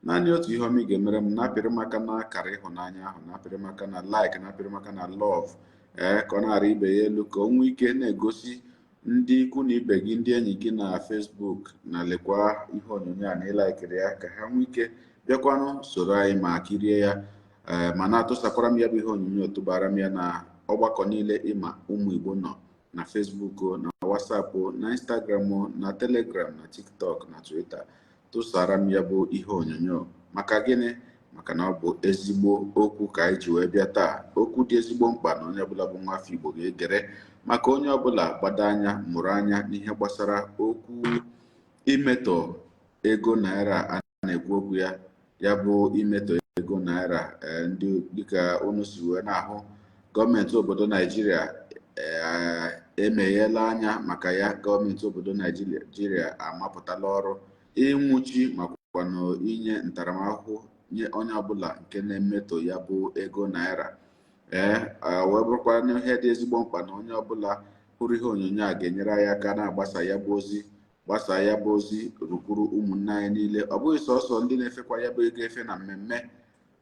naanị otu ihe ọma ị ga-emere m: na-apịrị m aka na akara ịhụnanya ahụ, na-apịrị m aka na like, na-apịrị m aka na love, ee, ka ọ na-arị ibe ya elu, ka o nwee ike na-egosi ndị ikwu na ibe gị, ndị enyi gị na Facebook na lekwa ihe onyonyo a na ịlaikiri ya, ka ha nwee ike bịakwanụ soro anyị ma kirie ya. Ee, ma na-atụsakwara m ya bụ ihe onyonyo, tụbara m ya na ọgbakọ niile ịma ụmụ Igbo nọ na Facebook, na WhatsApp, na Instagram, na Telegram, na TikTok, na Twitter. Tụsara m ya bụ ihe onyonyo. Maka gịnị? Maka na ọ bụ ezigbo okwu ka anyị ji wee bịa taa, okwu dị ezigbo mkpa na onye ọbụla bụ nwa afọ Igbo ga-egere, maka onye ọbụla gbado anya, mụrụ anya n'ihe gbasara okwu imetọ ego naira a na-ekwu okwu ya. Ya bụ imetọ ego naira, ndị dịka unu si wee na-ahụ, gọọmenti obodo Naijiria emegheela anya maka ya. Gọọmenti obodo Naijiria amapụtala ọrụ ịnwụchi makwanụ inye ntaramahụhụ nye onye ọbụla nke na-emetọ ya bụ ego naira. Ee, wee bụrụkwa ihe dị ezigbo mkpa na onye ọbụla hụrụ ihe onyonyo a ga-enyere anyị aka na-agbasa ya bụ ozi, gbasaa ya bụ ozi rukwuru ụmụnne anyị niile. Ọ bụghị sọsọ ndị na-efekwa ya bụ ego efe na mmemme,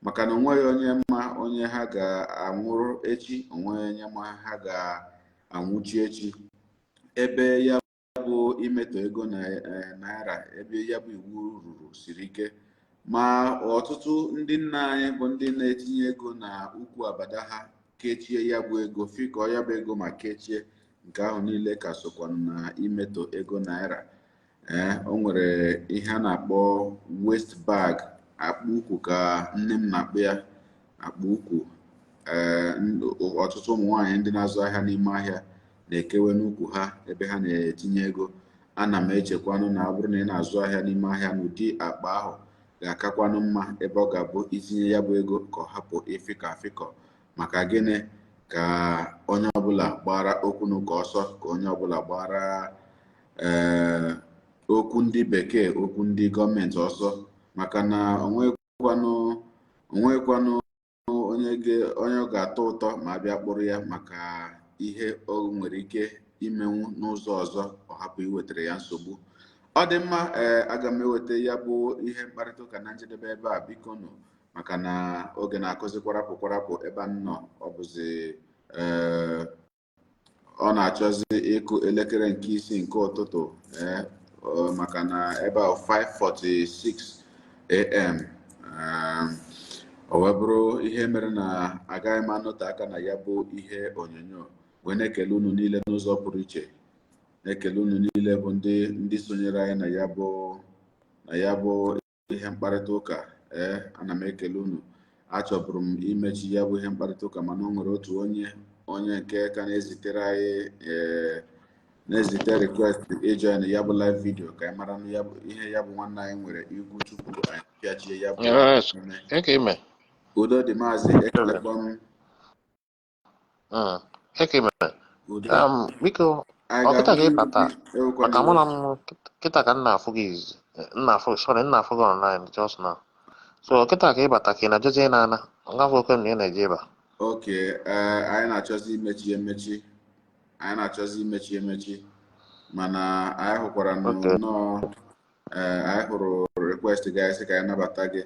maka na onweghị onye ma onye ha ga-anwụrụ echi, onweghị onye ma ha ga-anwụchi echi. Ebe ya bụ imetọ ego na naira, ebe ya bụ iwu ruru siri ike, ma ọtụtụ ndị nna anyị bụ ndị na-etinye ego na ukwu abada ha kechie ya bụ ego, fikọọ ya bụ ego ma kechie nke ahụ niile ka sokwanụ na imetọ ego naira. Ee, o nwere ihe a na-akpọ waist bag, akpa ukwu ka nne m na-akpụ ya, akpa ukwu. Ee, ọtụtụ ụmụ nwaanyị ndị na-azụ ahịa n'ime ahịa na-ekewe n'ukwu ha ebe ha na-etinye ego. Ana m echekwanụ na ọ bụrụ na ị na-azụ ahịa n'ime ahịa, n'ụdị akpa ahụ ga-akakwanụ mma, ebe ọ ga-abụ itinye ya bụ ego ka ọ hapụ ịfịkọ afịkọ. Maka gịnị? Ka onye ọbụla gbara okwu n'ụka ọsọ, ka onye ọbụla gbara, ee, okwu ndị bekee, okwu ndị gọọmenti ọsọ, maka na onwekwanụ onye onye ọ ga-atọ ụtọ ma a bịa kpụrụ ya maka ihe o nwere ike imenwu n'ụzọ ọzọ, ọ hapụ iwetara ya nsogbu. Ọ dị mma. Ee, aga m eweta ya bụ ihe mkparịta ụka na njedebe ebe a, biko nụ, maka na oge na-akụzi kwarapụ kwarapụ ebe a m nọ. Ọ bụzi, ee, ọ na-achọzi ịkụ elekere nke isii nke ụtụtụ. Ee, maka na ebe a 5:46 am. O wee bụrụ ihe mere na agaghị m anọte aka na ya bụ ihe onyonyo, wee na-ekele unu niile n'ụzọ pụrụ iche, na-ekele unu niile bụ ndị sonyere anyị na ya bụ ihe mkparịta ụka. Ee, ana m ekele unu. Achọburu m imechi ya bụ ihe mkparịta ụka, mana o nwere otu onye nke ka na-ezitere anyị, ee, na-ezite request ijoin ya bụ live video, ka anyị mara na ya bụ ihe ya bụ nwanne anyị nwere ikwu tupu anyị pịachie ya bụ Yes, emume. Eke ime. Udo dị, maazị, ekelekwa m. Eke ime. Udo. Biko, anyị ọ kịta ga-abụ ka ị bata ewekwana maka mụ iwe. Na m kịta ka m na-afụ gị izizi, m na-afụ, sorry, m na-afụ gị online just now. So kịta ka ị bata ka ị na-ejeje na-ana ngafe okwe m na ị na-eje ịba. Oke, ee, anyị na-achọzi imechi emechi, anyị na-achọzi imechi emechi, mana anyị hụkwara nnọọ, ee, anyị hụrụ request gị, anyị sị ka anyị nabata gị,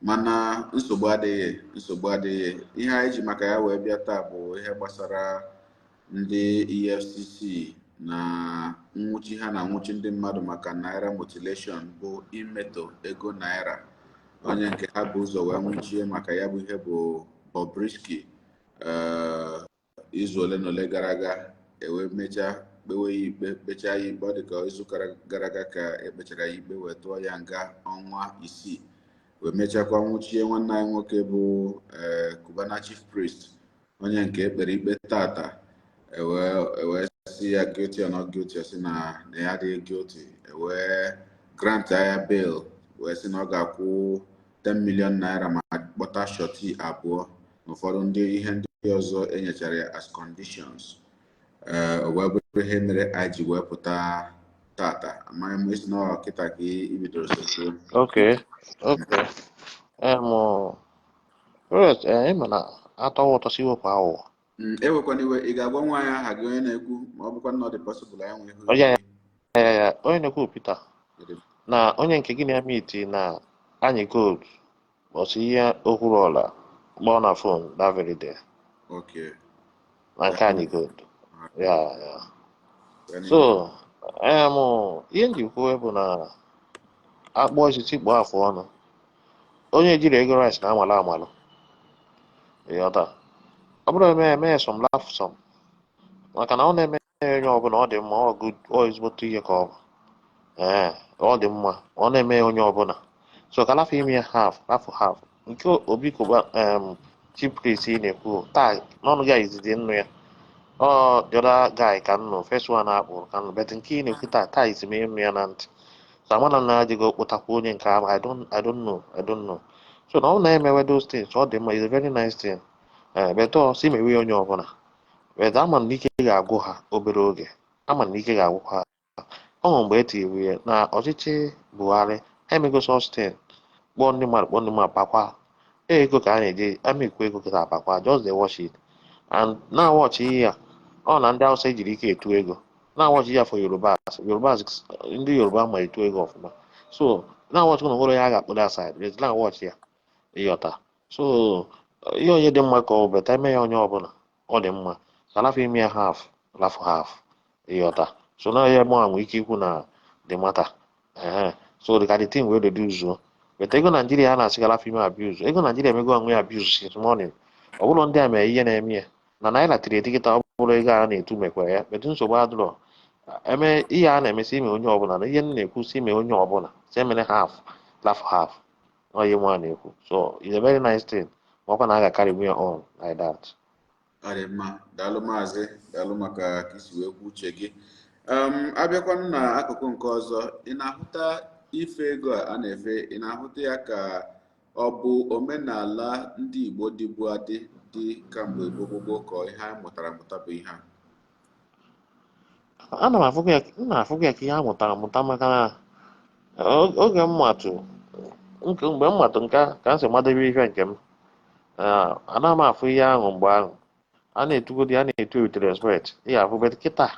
mana nsogbu adịghị, nsogbu adịghị. Ihe anyị ji maka ya wee bịa taa bụ ihe gbasara ndị EFCC na nwụchi ha na-anwụchi ndị mmadụ maka naira mutilation, bụ imetọ ego naira. Onye nke ha bụ ụzọ wee nwụchie maka ya bụ ihe bụ Bobrisky, ee, izu ole na ole gara aga, ewee mechaa Kpewe ya ikpe, kpechaa ya ikpe. Ọ dị ka izu gara aga ka ekpechara ya ikpe wee tụọ ya nga ọnwa 6, wee mechakwa nwụchie nwanne anyị nwoke bụ Cubana Chief Priest, onye nke ekpere ikpe tata, ewee sị ya guilty or not guilty. Ọ sị na ya adịghị guilty. Ewee grant ya bail, wee sị na ọ ga-akwụ 10 million naira ma kpọta surety abụọ na ụfọdụ ndị ihe ndị ọzọ enyechara ya as conditions. Ee, o wee bụrụ ihe mere anyị ji wee pụta tata. Amaghị m isi na ọ kịta ka ị bidoro sokwuo. Okay. Right, ịma na atọwa ụtọ si wepụ aghụghọ. Ewekwana iwe, ị ga-agwa nwaanyị aha gị, onye na-ekwu, ma ọ bụkwa na ọ dị possible anyị nwee Onye ya, onye na-ekwu Peter na onye nke gị na-eme iti na anyị gold bọsị ihe okwuru ọla kpọọ na phone that very day. Na nke anyị gold. Ya. So, ihe m ji kwuo bụ na akpụọ isi tikpọọ afụ ọnụ. Onye jiri ego rice na-amalụ amalụ. Ịghọta? Ọ bụrụ eme eme some laugh some. Maka na ọ na-eme onye ọbụla, ọ dị mma, ọ good, ọ ezigbote ihe ka ọ bụ. Ee, ọ dị mma, ọ na-eme onye ọbụla. So ka lafụ ime ya half, lafụ half. Nke Obi Cubana Chief Priest ị na-ekwu taa n'ọnụ gị izizi nnụ ya. Ọ the other guy ka nnụ first one akpụrụ ka nnụ, but nke ị na-ekwu taa taa isi m ịnụ ya na ntị. So amana m na adịghị kpụtakwa onye nke ahụ. I don't know, I don't know. So na ọ na-emewe those things, ọ dị mma, is a very nice thing. Ee, but ọ si mewe ya onye ọbụla. But ama m na ike ga-agwụ ha obere oge. Ama m na ike ga-agwụkwa ha. Ọ nwere mgbe e tiri ya na ọchịchị Buhari, ha emego sustain, kpọọ ndị mmadụ pakwa ego ka a na-eji ama ekwu ego kịta akpakwa, just dey watch it and na watch ihe a. Ọ na ndị Hausa ejiri ike etu ego na watch ya for Yorubas. Yorubas, ndị Yoruba ma etu ego ọfụma. So na watch na nwere onye a ga-akpụrụ aside, but na watch ya, ịghọta? So ihe onye dị mma ka ọ beta eme ya onye ọbụla, ọ dị mma ka lafụ ime ya half, lafụ half, ịghọta? So na ihe mụ nwee ike ikwu na the matter. Ehe, so ka the thing wee reduce o. But ego Naijiria a na-asị ka lafụ ime abuse ego Naijiria, emego onwe ya abuse since morning. Ọ bụrụ ndị a mere ihe na-eme ya na naira tiri eti kịta, ọ bụrụ ego a na-etu mekwara ya. But nsogbu adịrọ, eme ihe a na-emesi ime onye ọbụla na ihe m na-ekwu si ime onye ọbụla, si emere half, lafụ half. Ọ ihe mụ a na-ekwu. So it's a very nice thing, ma ọkwa na a ga-carry me on like that. Ọ dị mma, daalụ maazị, daalụ maka ka isi wee kwuo uche gị. Abịakwanụ na akụkụ nke ọzọ, ị na-ahụta ife ego a na-efe, ị na-ahụta ya ka ọ bụ omenala ndị Igbo dịbu adị dị kamgbe gboo gboo, ka ihe anyị mụtara amụta bụ ihe a? Ana m afụkwa ya, m na-afụkwa ya ka ihe a mụtara amụta, maka na oge mmatụ nke mgbe m matụ nke ka m si madebe ihe nke m, ana m afụ ihe ahụ. Mgbe ahụ a na-etugodi, a na-etu with respect, ị ga-afụ. But kịta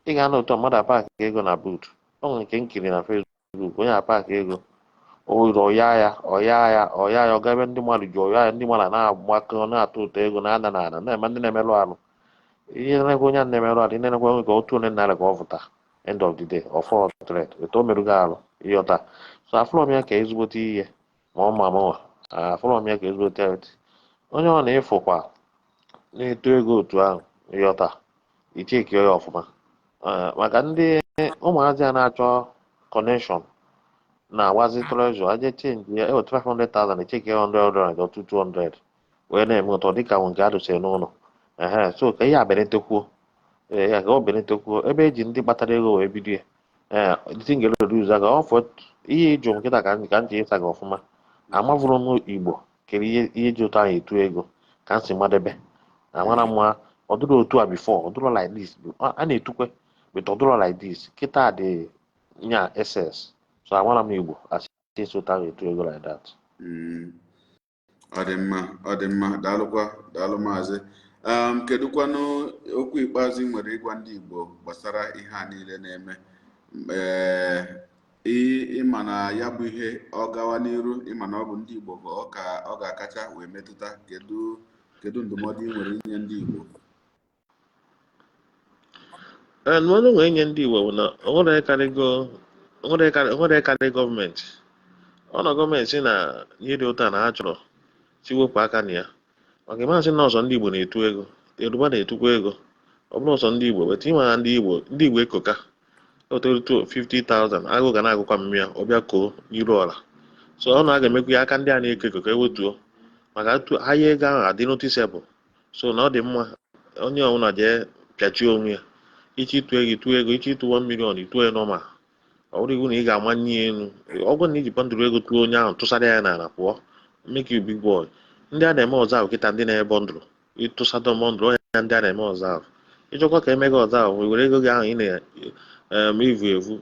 ị ga-anọ otu mmadụ apaki ego na boot. O nwere nke nkiri na Facebook, onye apaki ego ọya ya, ọya ya, ọya ya, ọ ga ebe ndị mmadụ ji ọya ya, ndị mmadụ na-agbakọ na-atụ ụtọ ego na-ada n'ala, na-eme ndị na-emerụ arụ ihe na-ekwe onye a na-emerụ arụ. Ị na-enekwa nwe ka otu onye naira ka ọ fụta end of the day or 400 etu o merụgo arụ, ịghọta? So afụrọ m ya ka ezigbote ihe ma ọ ma mụnwa afụrọ m ya ka ezigbote onye ọ na-efukwa na-eto ego otu ahụ, ịghọta? Icheki ya ọfụma. Maka ndị ụmụazị a na-achọ connection na-agbazi treasure aje change ya, eweta 500,000, echeki ya 100 100 or 200 wee na-eme ụtọ dịka nke a dosere n'ụlọ. Ehe, so ka ihe a beletekwuo. Ee, ya ka ọ beletekwuo ebe eji ndị kpatara ego wee bido ya. Ee, the thing ga-reduce aga ọ fọ ihe ịjụ nkịta ka m ji ịsa gị ọfụma. Amavụrụ m Igbo kere ihe ihe ji ụtọ ahụ etu ego ka m si madebe amara mma. Ọ dịrọ otu a before, ọ dịrọ like this. A na-etukwe, but ọ dịrọ like this kịta dị nya ss. So amara m Igbo asị esi ụtọ ahụ etu ego like that. Ọ dị mma, ọ dị mma, daalụkwa, daalụ maazị. Kedụkwanụ okwu ikpeazụ ị nwere ịgwa ndị Igbo gbasara ihe a niile na-eme? Ee, ịma na ya bụ ihe ọ gawa n'iru, ịma na ọ bụ ndị Igbo ka ọ ga-akacha wee metụta. Kedu ndụmọdụ ị nwere inye ndị Igbo? Ee, ndụmọdụ nwere inye ndị Igbo bụ na o nwere karị gọọmenti. Ọ na gọọmenti si na ihe dị ụtọ a na ha chọrọ si wepụ aka na ya, maka ịmasị na ọzọ ndị Igbo na-etu ego, Yoruba na-etukwa ego. Ọ bụrụ sọ ndị Igbo, but ịma na ndị Igbo ekoka ototo 50,000, agụụ ga na-agụkwa mmịa, ọ bịa koo n'iru ọla. So ọ na a ga-emekwa ya aka ndị a na-eko eko ka ewetuo maka ahịa ego ahụ adị noticeable. So na ọ dị mma onye ọbụla jee pịachie onwe ya. Iche ịtụ ego, ịtụ ego. Iche ịtụ 1 million, ịtụ ya normal. Ọ bụrụ iwu na ị ga-amanye ya elu. Ọ bụrụ na iji bundle ego tụọ onye ahụ, tụsara ya n'ala, pụọ, make you big boy. Ndị a na-eme ọzọ ahụ kịta, ndị na-eme bundle, ịtụsado bundle onye ya, ndị a na-eme ọzọ ahụ, ịchọkwa ka eme gị ọzọ ahụ, were ego gị ahụ ị na-evu evu,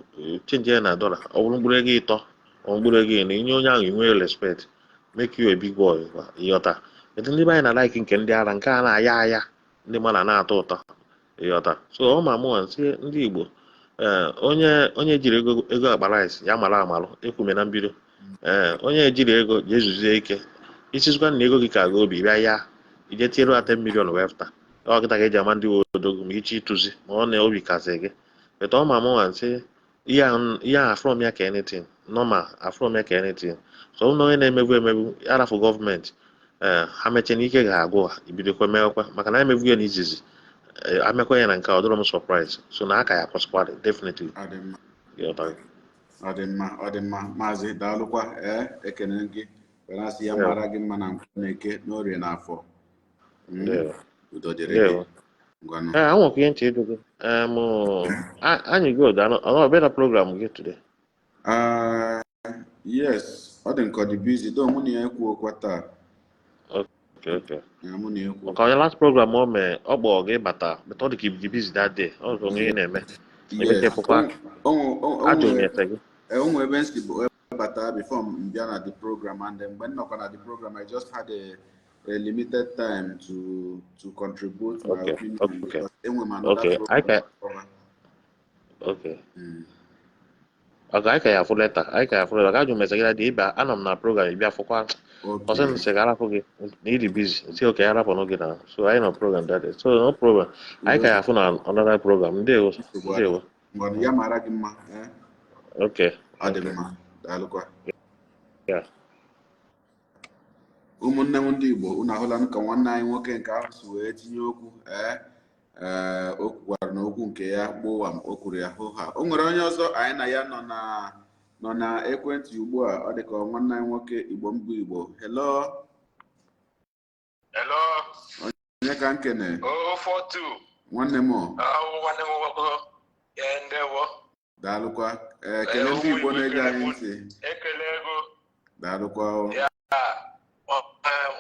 change ya na dọla. Ọ bụrụ mkpụrụ ego 3, ọ mkpụrụ ego 4, inye onye ahụ, inwe respect, make you a big boy. Ịghọta? Etu ndị be anyị na like nke ndị ara, nke a na-aya aya, ndị mmadụ na-atọ ụtọ. Ịghọta? So ọ ma mụnwa nsị ndị Igbo, ee, onye jiri ego akpa rice ya mara amalụ ekwume na mbido. Ee, onye jiri ego jee zuzie ike, isizikwa na ego gị ka ga obi bịa ya ije tiere ya 10 million wee fụta. Ọ kịta ka eji ama ndị odogwu ma iche ịtụzi ma ọ na obi kasị gị. But ọ ma mụnwa nsị ihe ahụ, ihe ahụ afụrọ m ya ka anything normal, afụrọ m ya ka anything. So ọ bụrụ na onye na-emebu emebu arafụ gọọmenti, ee, ha mechie na ike ga-agwụ ha, ibidokwa mewekwa, maka na emebu ya n'izizi. Ee, amekwa ya na nke a, ọ dịrọ m surprise. So na aka ya akwụsịkwa definitely. Ọ dị mma. Ịghọtara? Ọ dị mma, ọ dị mma, maazị. Daalụkwa. Ee, ekene gị were asị ya mara gị mma na nkwụ na Eke, n'Orie na Afọ. Ndewo. Udo dịrị gị. Ndewo. Ngwanụ. Ee, anwekwa ihe nche ịjụ gị. Anyị good anọ ọbịa na program gị today? Ah, yes, ọ dị nke ọ dị busy do, mụ na ya ekwu okwu taa. Okay. Na mụ na ya ekwu. Maka onye last program o mee, ọ kpọọ gị bata, but ọ dị ka ibi busy that day. Ọ bụ onye ị na-eme. Yes. Emechepụkwa. O Ajụrụ m nwere ese gị. O nwere ebe m si bụ bata before m bịa na the program, and then mgbe m nọkwa na the program, I just had a limited time to contribute my opinion because enwe m another Okay, I program can to cover. Okay. Okay, anyị ka ya afụ later. Anyị ka ya afụ later. Ajụrụ m ese gị that day, ịbịa, anọ m na program, ị bịa fụkwa. Ọsị m sị ka arapụ gị na ịdị busy. Nsị okay, arapụ n'oge na. So anyị nọ program that day. So no problem. Anyị ka ya afụ na another program. Ndewo. Nsogbu Ndewo. Ngwanụ, ya mara gị mma, eh? Okay. Ọ dị Okay. mma, daalụkwa. Yeah. Ụmụnne m ndị Igbo, unu ahụla ka nwanne anyị nwoke nke ahụ si wee tinye okwu. Ee, o kwukwara na okwu nke ya gbowam, o kwuru ya hụ ha. O nwere onye ọzọ anyị na ya nọ na ekwentị ugbu a. Ọ dị ka nwanne anyị nwoke Igbo mbụ Igbo. Hello. Hello. Onye ka nkene? 042. Nwanne m. Nwanne m nwoke. Ee, ndewo. Daalụkwa. Ee, kelee ndị ụmụ Igbo Igbo, na-ege ekele anyị m. ntị. Ekele ego. Daalụkwa o. Ya,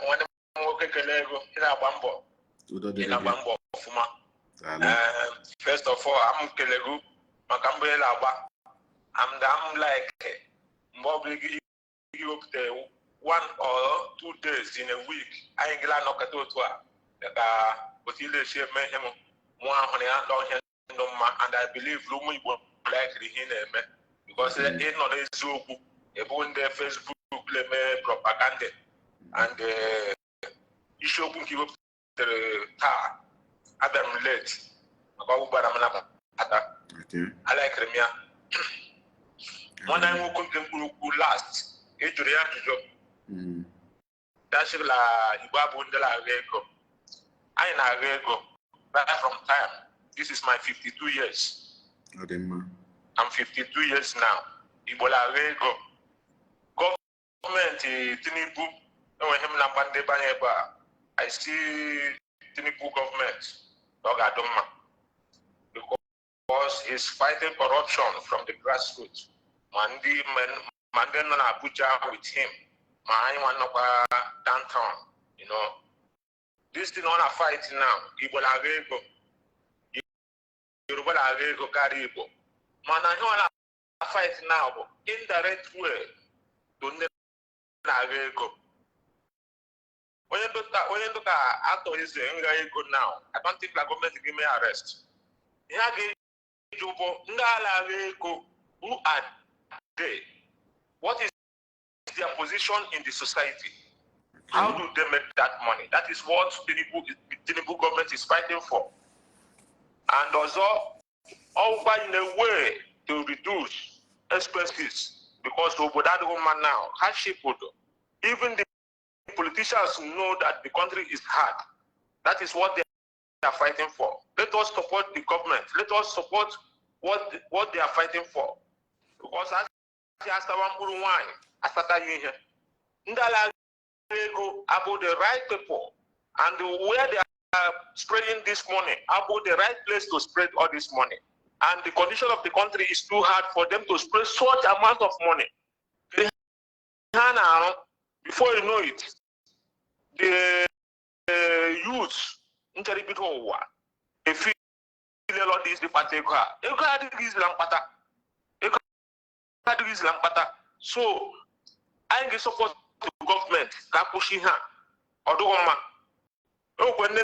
nwanne m nwoke, ekele ego. Ị na-agba mbọ. Udo Ị dịrị na-agba gị. mbọ ọfụma. Daalụ. First of all, am kele gị maka mbọ ị na-agba. And I'm like, mgbe ọbụla gị wepụtara 1 or 2 days in a week, anyị gịla anọkọta otu a ka otu ị na-esi eme ihe m mụ ahụrụ ya n'ọhịa ndụ mma, and I believe na ụmụ Igbo likiri ihe ị na-eme because ị nọ n'eziokwu, ebu ndị Facebook na-eme propaganda. And isiokwu nke iwepụtara taa, abịara m late maka ọ gbara m nabata. Alikiri m ya. Nwanne anyị nwoke nke mkpụrụ okwu last, ị jụrụ ya ajụjụ dachịla Igbo abụ ndị na-agha ego. Anyị na-agha ego right from time. This is my 52 years. Ọ dị mma. I'm 52 years now. Igbo na-agha ego. Gọọmenti Tinubu enweghị m na mgba ndị banye ebe a. I see Tinubu gọọmenti ọ ga-adị mma because he's fighting corruption from the grassroots, ma ndị nọ n'Abuja with him, ma anyị nwa nọkwa downtown. This thing ọ na fight now, Igbo na-agha ego, Yoruba na-agha ego karịa Igbo, mana ihe ọ na fight now bụ indirect way to ndị na-agha ego. Onye ndụka atọ eze nga ego now, I don't think na gọọmenti ga-eme arrest. Ihe a ga-eji bụ ndị ala agha ego, who are they? What is their position in the society? How do they make that money? That is what Tinubu government is fighting for. And also, ọgwa in a way to reduce expenses, because obodo adịghị mma now, hardship would. Even the politicians know that the country is hard. That is what they are fighting for. Let us support the government. Let us support what they are fighting for, because asị asawa mkpụrụ nwaanyị asataghị ihe. Ndị ala ego abụ the right people, and where they are spreading this money abụ the right place to spread all this money, and the condition of the country is too hard for them to spread such amount of money. Ha na-arụ, before you know it, the youths nchọrọ ibido ụwa efi ilele dị isi kpata ego a. Ego adịghị izila mkpata, ego adịghị izila mkpata. So anyị ga-support gọọmenti ka akwụsị ihe a. Ọ dịghị mma. Enwekwe ndị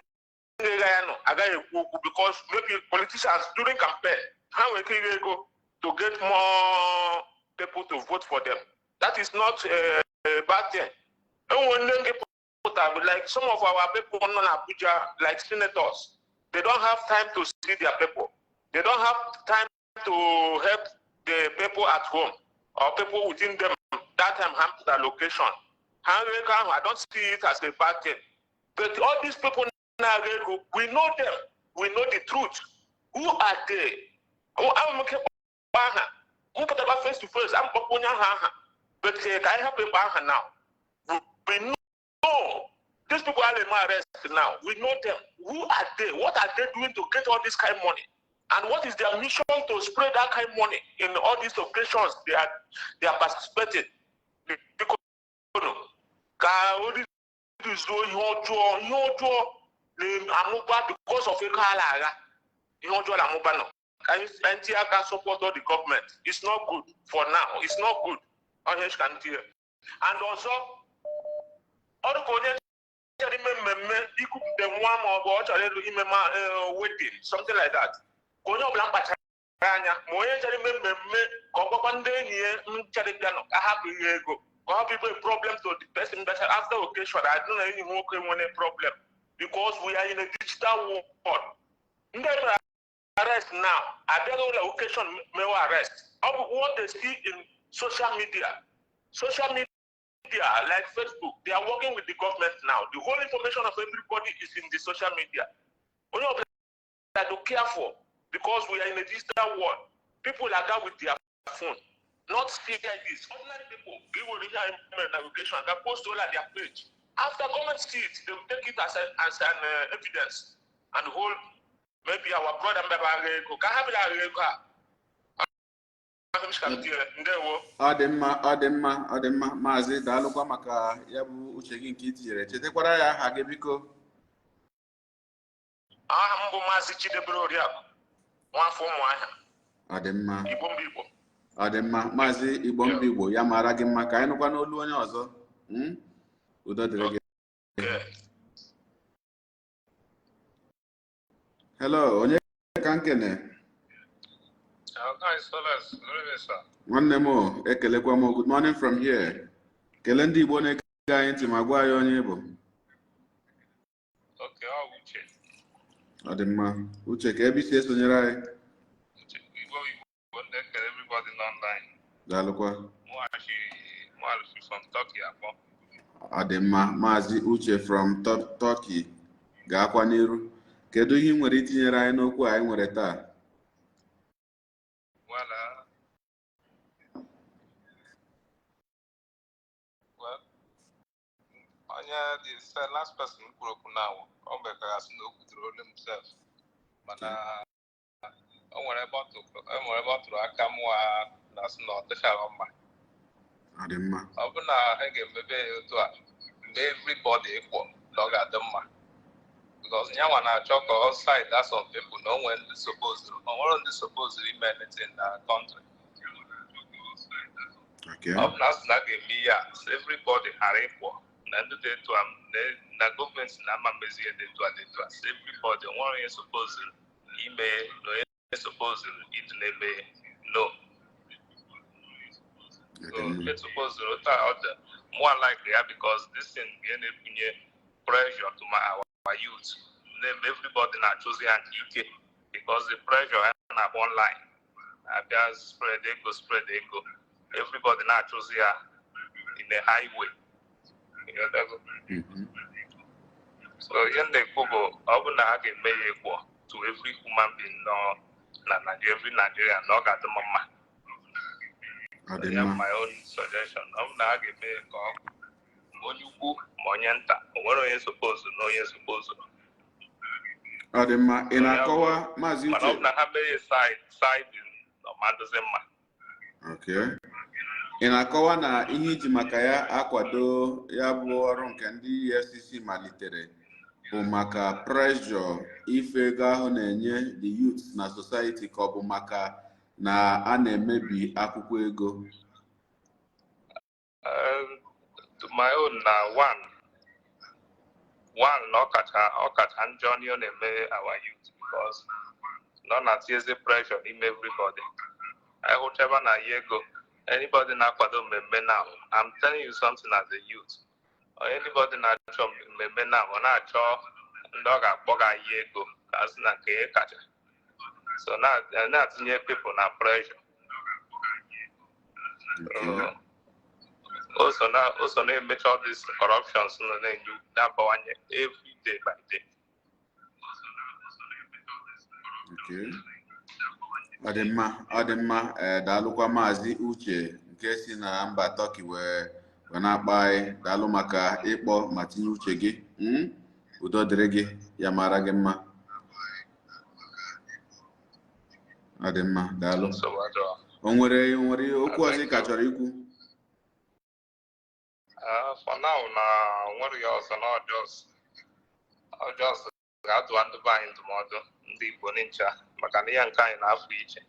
ga ya nọ agaghị ekwu okwu, because maybe politicians during campaign, ha nwere ike ire ego to get more people to vote for them. That is not a bad thing. Enwere ndị nke pụtara, like some of our people nọ na Abuja, like senators, they don't have time to see their people. They don't have time to help the people at home or people within them. That time ha pụtara location ha ego ahụ, I don't see it as a bad thing. But all these people na-agha ego, we know them. We know the truth. Who are they? Ama m ike kpọ aha m pụtara face to face, am kpọkwa onye ahụ aha, but ka anyị hapụ ịkpọ aha now. We know these people are in arrest now. We know them. Who are they? What are they doing to get all this kind of money? And what is their mission to spread that kind of money in all these occasions they are participating? Biko, ka o zuo ihe ọjọọ, ihe ọjọọ na-amụba because of ego ala agha. Ihe ọjọọ na-amụba nọ. Ka anyị tinye aka support all the government. It's not good for now. It's not good. Ọhịa ka m tinye. And ọzọ, ọ dị ka onye chọrọ ime mmemme ikupụta nwa, ma ọ bụ ọ chọrọ ịlụ ime ma wedding, something like that, ka onye ọbụla mkpachara anya. Ma onye chọrọ ime mmemme, ka ọ gwakwa ndị enyi ya m chọrọ ịbịa nọ ka hapụ ihe ego, ka ọ hapụ ibe problem to the person bịachara after occasion. I don't know, enyi m nwoke nwere problem, because we are in a digital world. Ndị mere arrest now abịaghị ụlọ occasion mewe arrest. Ọ bụ what they see in social media. Social media like Facebook, they are working with the government now. The whole information of everybody is in the social media. Onye ọbụla do careful, because we are in a digital world. People are there with their phone, not CIDs. Ordinary people give ihe anyị mere navigation ga post all at their page. After government see it, they will take it as an evidence and hold maybe our brother mbeba agha ego ka ha bịara agha ego a. Ahụ m si ka m tinye. Ndewo. Ọ dị mma, ọ dị mma, ọ dị mma, maazị. Daalụkwa maka ya bụ uche gị nke i tinyere. Chetakwara ya aha gị, biko. Aha m bụ Maazị Chidebere Oriakụ, nwafọ Ụmụahịa. Ọ dị mma. Igbo mba Igbo. Ọ dị mma, maazị. Igbo mba Igbo, ya mara gị mma. Ka anyị nụkwa n'olu onye ọzọ. Udo dịrị gị. Okay. Hello, onye ka nkene? Hi, Solas. Good evening, sir. Nwanne m o, ekelekwa m. Good morning from here. Kelee ndị Igbo na-ege anyị ntị ma gwa anyị onye ị bụ. Okay, ọ bụ Uche. Ọ dị mma, Uche. Ka ebe isi esonyere anyị? Uche, Igbo Igbo, ndị ekele everybody nọ online. Daalụkwa. Mụghachi from Turkey akpọ. Ọ dị mma, maazị Uche from Turkey. Gaakwa n'iru. Kedu ihe ị nwere itinyere anyị n'okwu a anyị nwere taa? Well, onye the last person kwuru okwu now, ọ mere ka asị na o kwuturu olu himself. Mana o nwere ebe ọ tụrụ aka mụa na asị na ọ dịchara mma. Ọ dị mma. Ọ bụ na ha ga-emebe ya otu a, mgbe everybody equal, na ọ ga-adị mma. Because nyanwa na-achọ ka ọ side that some people na o nwere ndị suppose, o nwere ndị suppose ime anything na country. Ọ bụ na asị na a ga-eme ihe a, so everybody ghara ịpụ na ndị dị etu a na gọọmenti na-ama mmezi ihe dị etu a dị etu a, so everybody, o nwere onye suppose ime na onye suppose ịdị na-eme no. Ọ So dị mma. it suppose otu a ọ dị more like ya, because this thing ga na-ebunye pressure to my our youth. Na-eme everybody na-achụzi ha nke ike, because the pressure ha na-agba online abịa spread ego, spread ego, everybody na-achụzi ya in a highway. Ịghọtago? Mhm. So ihe m na-ekwu bụ, ọ bụ na ha ga-eme ya equal to every human being nọ na Nigeria, every Nigerian, na ọ ga-adị m mma. Ọ dị Ya mma. My own suggestion, ọ bụ na ha ga-eme ya ka ọ ma onye ukwu ma onye nta, o nwere onye suppose na onye suppose. Ọ dị mma. Ị So ya bụ na-akọwa, Maazị mana ọ Uche. bụ na ha mee ya side side, ọ ma dịzi mma. Okay. Ị na-akọwa na ihe iji maka ya akwado ya bụ ọrụ nke ndị EFCC malitere bụ maka pressure ife ego ahụ na-enye the youth na society, ka ọ bụ maka na a na-emebi akwụkwọ ego? To my own na one na ọ kacha njọ n'ihe ọ na-eme our youth, because na ọ na-atinyezi pressure n'ime everybody. Anyị hụchaba na ya ego, anybody na-akwado mmemme now, I'm telling you something as a youth, or anybody na-achọ mmemme now, ọ na-achọ ndị ọ ga-akpọ ga yi ego ka a sị na nke ya kacha. So na-atinye people na pressure. O so na-emecha all these corruptions nọ na-enye na-abawanye every day by day. Okay. Ọ dị mma, ọ dị mma. Ee, daalụkwa, Maazị Uche nke si na mba Turkey wee na-akpọ anyị. Daalụ maka ịkpọ ma tinye uche gị. Udo dịrị gị, ya mara gị mma. Ọ dị mma, daalụ. Nsogbu adịrọ. O nwere okwu ọzọ ị Thank ka you. chọrọ ikwu? For now na nwere ya ọzọ na ọ just ga-adụwa ndị be anyị ndụmọdụ, ndị Igbo ncha, maka na ihe nke anyị na-afụ iche.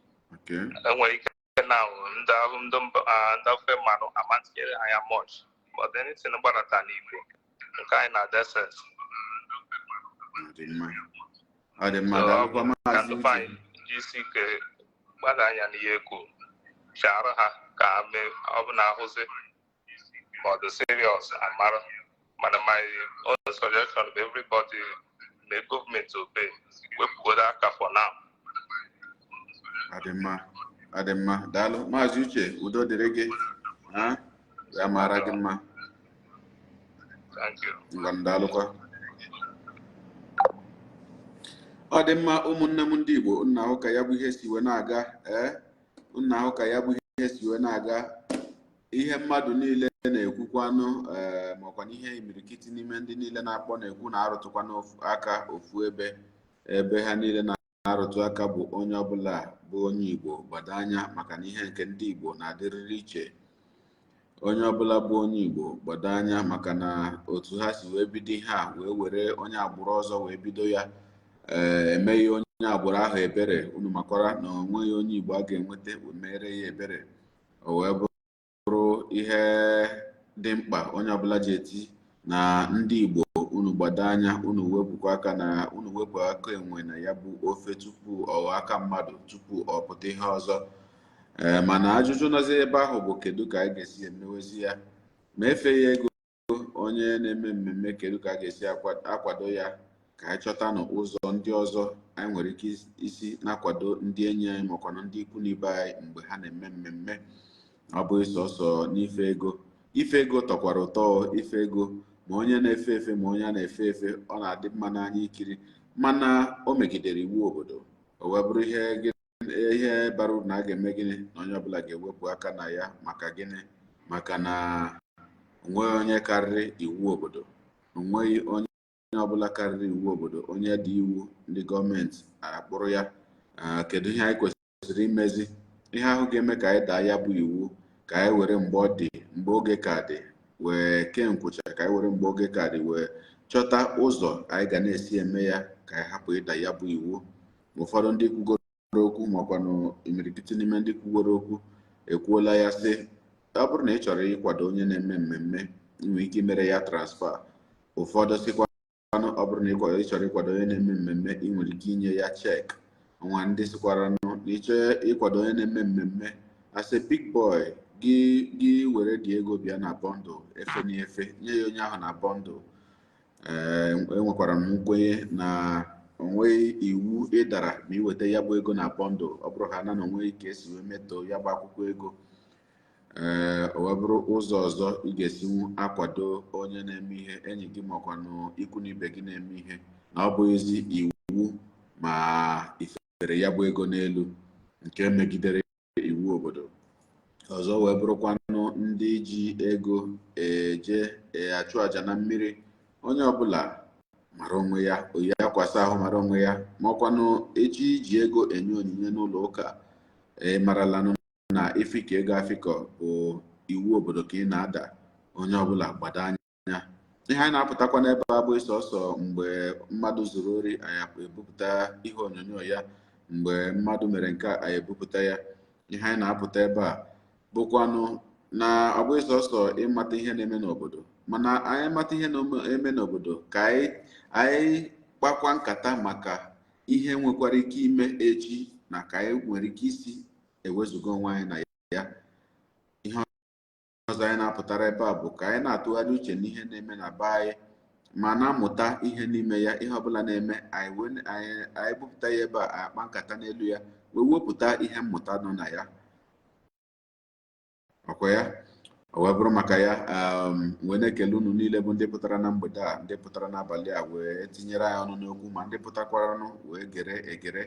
Enwere ike na ndị ahụ ndị ndị ofe mmanụ ama tinyere ha ya much, but anything gbadata n'Igbo nke anyị na desert. Ọ dị mma, ọ dị mma. So ọ Daalụkwa, bụ ka Maazị ndị be Uche. anyị jisi ike gbada anya n'ihe ekwu chara ha ka ha mee. Ọ bụ na ahụzi ma ọ dị serious amara, mana my own suggestion bụ everybody may government obey, wepụgodo aka for now. Ọ dị mma, ọ dị mma. Daalụ, Maazị Uche. Udo dịrị gị. Ha ya mara gị mma. Thank you. Ngwa, daalụkwa. Ọ dị mma, ụmụnne m ndị Igbo, nna ahụ ka ya bụ ihe si wee na-aga. Ee, nna ahụ ka ya bụ ihe si wee na-aga. Ihe mmadụ niile na-ekwukwanụ, ee, makwa na ihe imirikiti n'ime ndị niile na-akpọ na-ekwu na arụtụkwana aka ofu ebe. Ebe ha niile na-arụtụ aka bụ onye ọbụla bụ onye Igbo gbado anya, maka na ihe nke ndị Igbo na-adịrịrị iche. Onye ọbụla bụ onye Igbo gbado anya, maka na otu ha si wee bido ihe a, wee were onye agbụrụ ọzọ wee bido ya, ee, emeghị onye agbụrụ ahụ ebere. Unu makwara na onweghị onye Igbo a ga-enweta wee mere ya ebere. O wee bụrụ ihe dị mkpa onye ọbụla ji eti na ndị Igbo, unu gbado anya, unu wepụkwa aka na unu wepụ aka enwe na ya bụ ofe tupu ọ ghọọ aka mmadụ, tupu ọ pụta ihe ọzọ. Ee, mana ajụjụ nọzi ebe ahụ bụ, kedu ka anyị ga-esi emewezi ya ma efeghị ego onye na-eme mmemme? Kedu ka a ga-esi akwado ya? Ka anyị chọtanụ ụzọ ndị ọzọ anyị nwere ike isi na-akwado ndị enyi anyị makwanụ ndị ikwu na ibe anyị mgbe ha na-eme mmemme. Ọ bụghị sọsọ n'ife ego. Ife ego tọkwara ụtọ. Ife ego, ma onye na-efe efe ma onye a na-efe efe, ọ na-adị mma n'anya ikiri, mana o megidere iwu obodo. O wee bụrụ ihe bara uru na a ga-eme gịnị? Na onye ọbụla ga-ewepụ aka na ya. Maka gịnị? Maka na onweghị onye karịrị iwu obodo, onweghị onye ọbụla karịrị iwu obodo. Onye dị iwu ndị gọọmenti akpụrụ ya. Kedu ihe anyị kwesịrị imezi, ihe ahụ ga-eme ka anyị daa ya bụ iwu? Ka anyị were mgbe ọ dị, mgbe oge ka dị, wee kee nkwụcha. Ka anyị were mgbe oge ka dị wee chọta ụzọ anyị ga na-esi eme ya ka anyị hapụ ịda ya bụ iwu. Ụfọdụ ndị kwugoro okwu, makwanụ imirikiti n'ime ndị kwugoro okwu ekwuola ya sị, ọ bụrụ na ị chọrọ ịkwado onye na-eme mmemme, ị nwere ike imere ya transfer. Ụfọdụ sịkwanụ, ọ bụrụ na ị chọrọ ịkwado onye na-eme mmemme, ị nwere ike inye ya cheque. Nwa ndị sịkwaranụ na ịchọ ịkwado onye na-eme mmemme as a big boy, gị were dị ego bịa na bundle, efe na efe, nye ya onye ahụ na bundle. Ee, enwekwara m nkwenye na onweghị iwu ịdara ma iweta ya bụ ego na bundle, ọ bụrụ ha na onweghị ka esi wee metoo ya bụ akwụkwọ ego. Ee, o wee bụrụ ụzọ ọzọ ị ga-esinwu akwado onye na-eme ihe, enyi gị makwanụ ikwu na ibe gị na-eme ihe, na ọ bụghịzi iwu ma ifere ya bụ ego n'elu nke megidere iwu obodo. Ọzọ wee bụrụkwanụ ndị ji ego eje achụ àjà na mmiri. Onye ọbụla mara onwe ya, oyi akwasa ahụ mara onwe ya, ma ọkwanụ echi iji ego enye onyinye n'ụlọ ụka, ị maralanụ na ịfịkọ ego afịkọ bụ iwu obodo ka ị na-ada. Onye ọbụla gbado anya. Ihe anyị na-apụtakwa n'ebe a bụ sọsọ mgbe mmadụ zuru ori, anyị ebupụta ihe onyonyo ya. Mgbe mmadụ mere nke a, anyị ebupụta ya. Ihe anyị na-apụta ebe a bụkwanụ na ọ bụghị sọsọ ịmata ihe na-eme n'obodo, mana anyị mata ihe na-eme n'obodo ka anyị kpakwa nkata maka ihe nwekwara ike ime echi na ka anyị nwere ike isi ewezuga onwe anyị na ya. Ihe ọzọ anyị na-apụtara ebe a bụ ka anyị na-atụgharị uche n'ihe na-eme na be anyị ma na-amụta ihe n'ime ya. Ihe ọbụla na-eme anyị bupụta ya ebe a, akpa nkata n'elu ya, wee wepụta ihe mmụta nọ na ya. Ọkwa ya o wee bụrụ maka ya, wee na-ekele unu niile bụ ndị pụtara na mgbede a, ndị pụtara n'abalị a wee tinyere anyị ọnụ n'okwu, ma ndị pụtakwaranụ wee gere egere,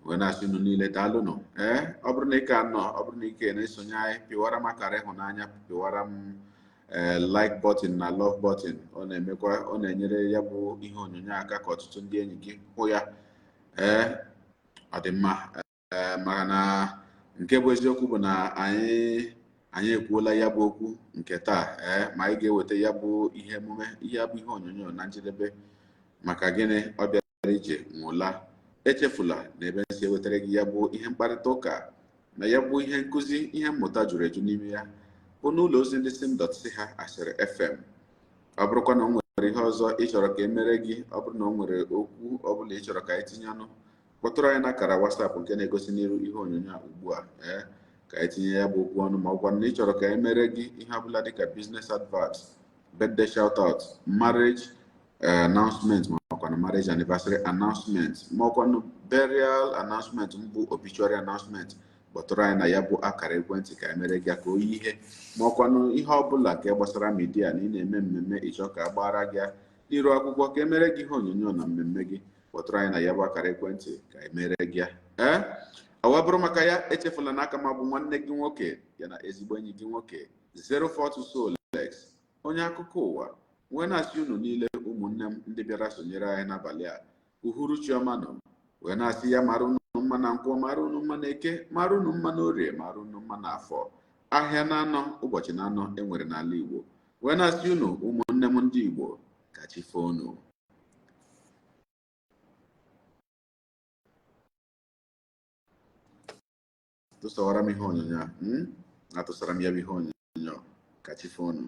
wee na-asị unu niile daalụnụ. Ee, ọ bụrụ na ike anọ, ọ bụrụ na ike na-esonye anyị, pịwara m akara ịhụnanya, pịwara m ee like button na love button. Ọ na-emekwa, ọ na-enyere ya bụ ihe onyonyo aka ka ọtụtụ ndị enyi gị hụ ya. Ee, ọ dị mma. Ee, maka na nke bụ eziokwu bụ na anyị ekwuola ya bụ okwu nke taa. Ee, ma anyị ga-eweta ya bụ ihe emume, ihe ya bụ ihe onyonyo na njedebe. Maka gịnị? Ọ bịara ije nwụla. Echefula na ebe nsi ewetara gị ya bụ ihe mkparịta ụka na ya bụ ihe nkụzi, ihe mmụta juru eju n'ime ya, bụ n'ụlọ ozi ndị sim dot si ha Asịrị FM. Ọ bụrụkwa na o nwere ihe ọzọ ị chọrọ ka e mere gị, ọ bụrụ na o nwere okwu ọbụla ị chọrọ ka anyị tinye ọnụ, kpọtụrụ anyị n'akara WhatsApp nke na-egosi n'iru ihe onyonyo a ugbu a. Ee, ka anyị tinye ya bụ okwu ọnụ. Ma ọ gwa na ị chọrọ ka e mere gị ihe ọbụla dịka business advert, birthday shout out, marriage announcement, ma ọkwanụ marriage anniversary announcement, ma ọkwanụ burial announcement, mbụ obituary announcement, kpọtụrụ anyị na ya bụ akara ekwentị ka e mere gị ka o yi ihe, ma ọkwanụ ihe ọbụla nke gbasara media, na ị na-eme mmemme, ịchọ ka a gbara gị n'iru akwụkwọ, ka e mere gị ihe onyonyo na mmemme gị, kpọtụrụ anyị na ya bụ akara ekwentị ka e mere gị ya. Ee, ọ wee bụrụ maka ya, echefula na aka m bụ nwanne gị nwoke, ya na ezigbo enyi gị nwoke, 042 Solex, onye akụkọ ụwa, wee na-asị unu niile, ụmụnne m ndị bịara sonyere anyị n'abalị a, uhuruchi ọma nọ. Wee na-asị ya mara unu mma na nkwọ, mara unu mma na eke, mara unu mma na orie, mara unu mma na afọ, ahịa na-anọ, ụbọchị na-anọ enwere n'ala Igbo. Wee na-asị unu, ụmụnne m ndị Igbo, ka chi foo unu. Tụsawara m ihe onyonyo a, na-atụsara m ya bụ ihe onyonyo. Ka chi foo unu.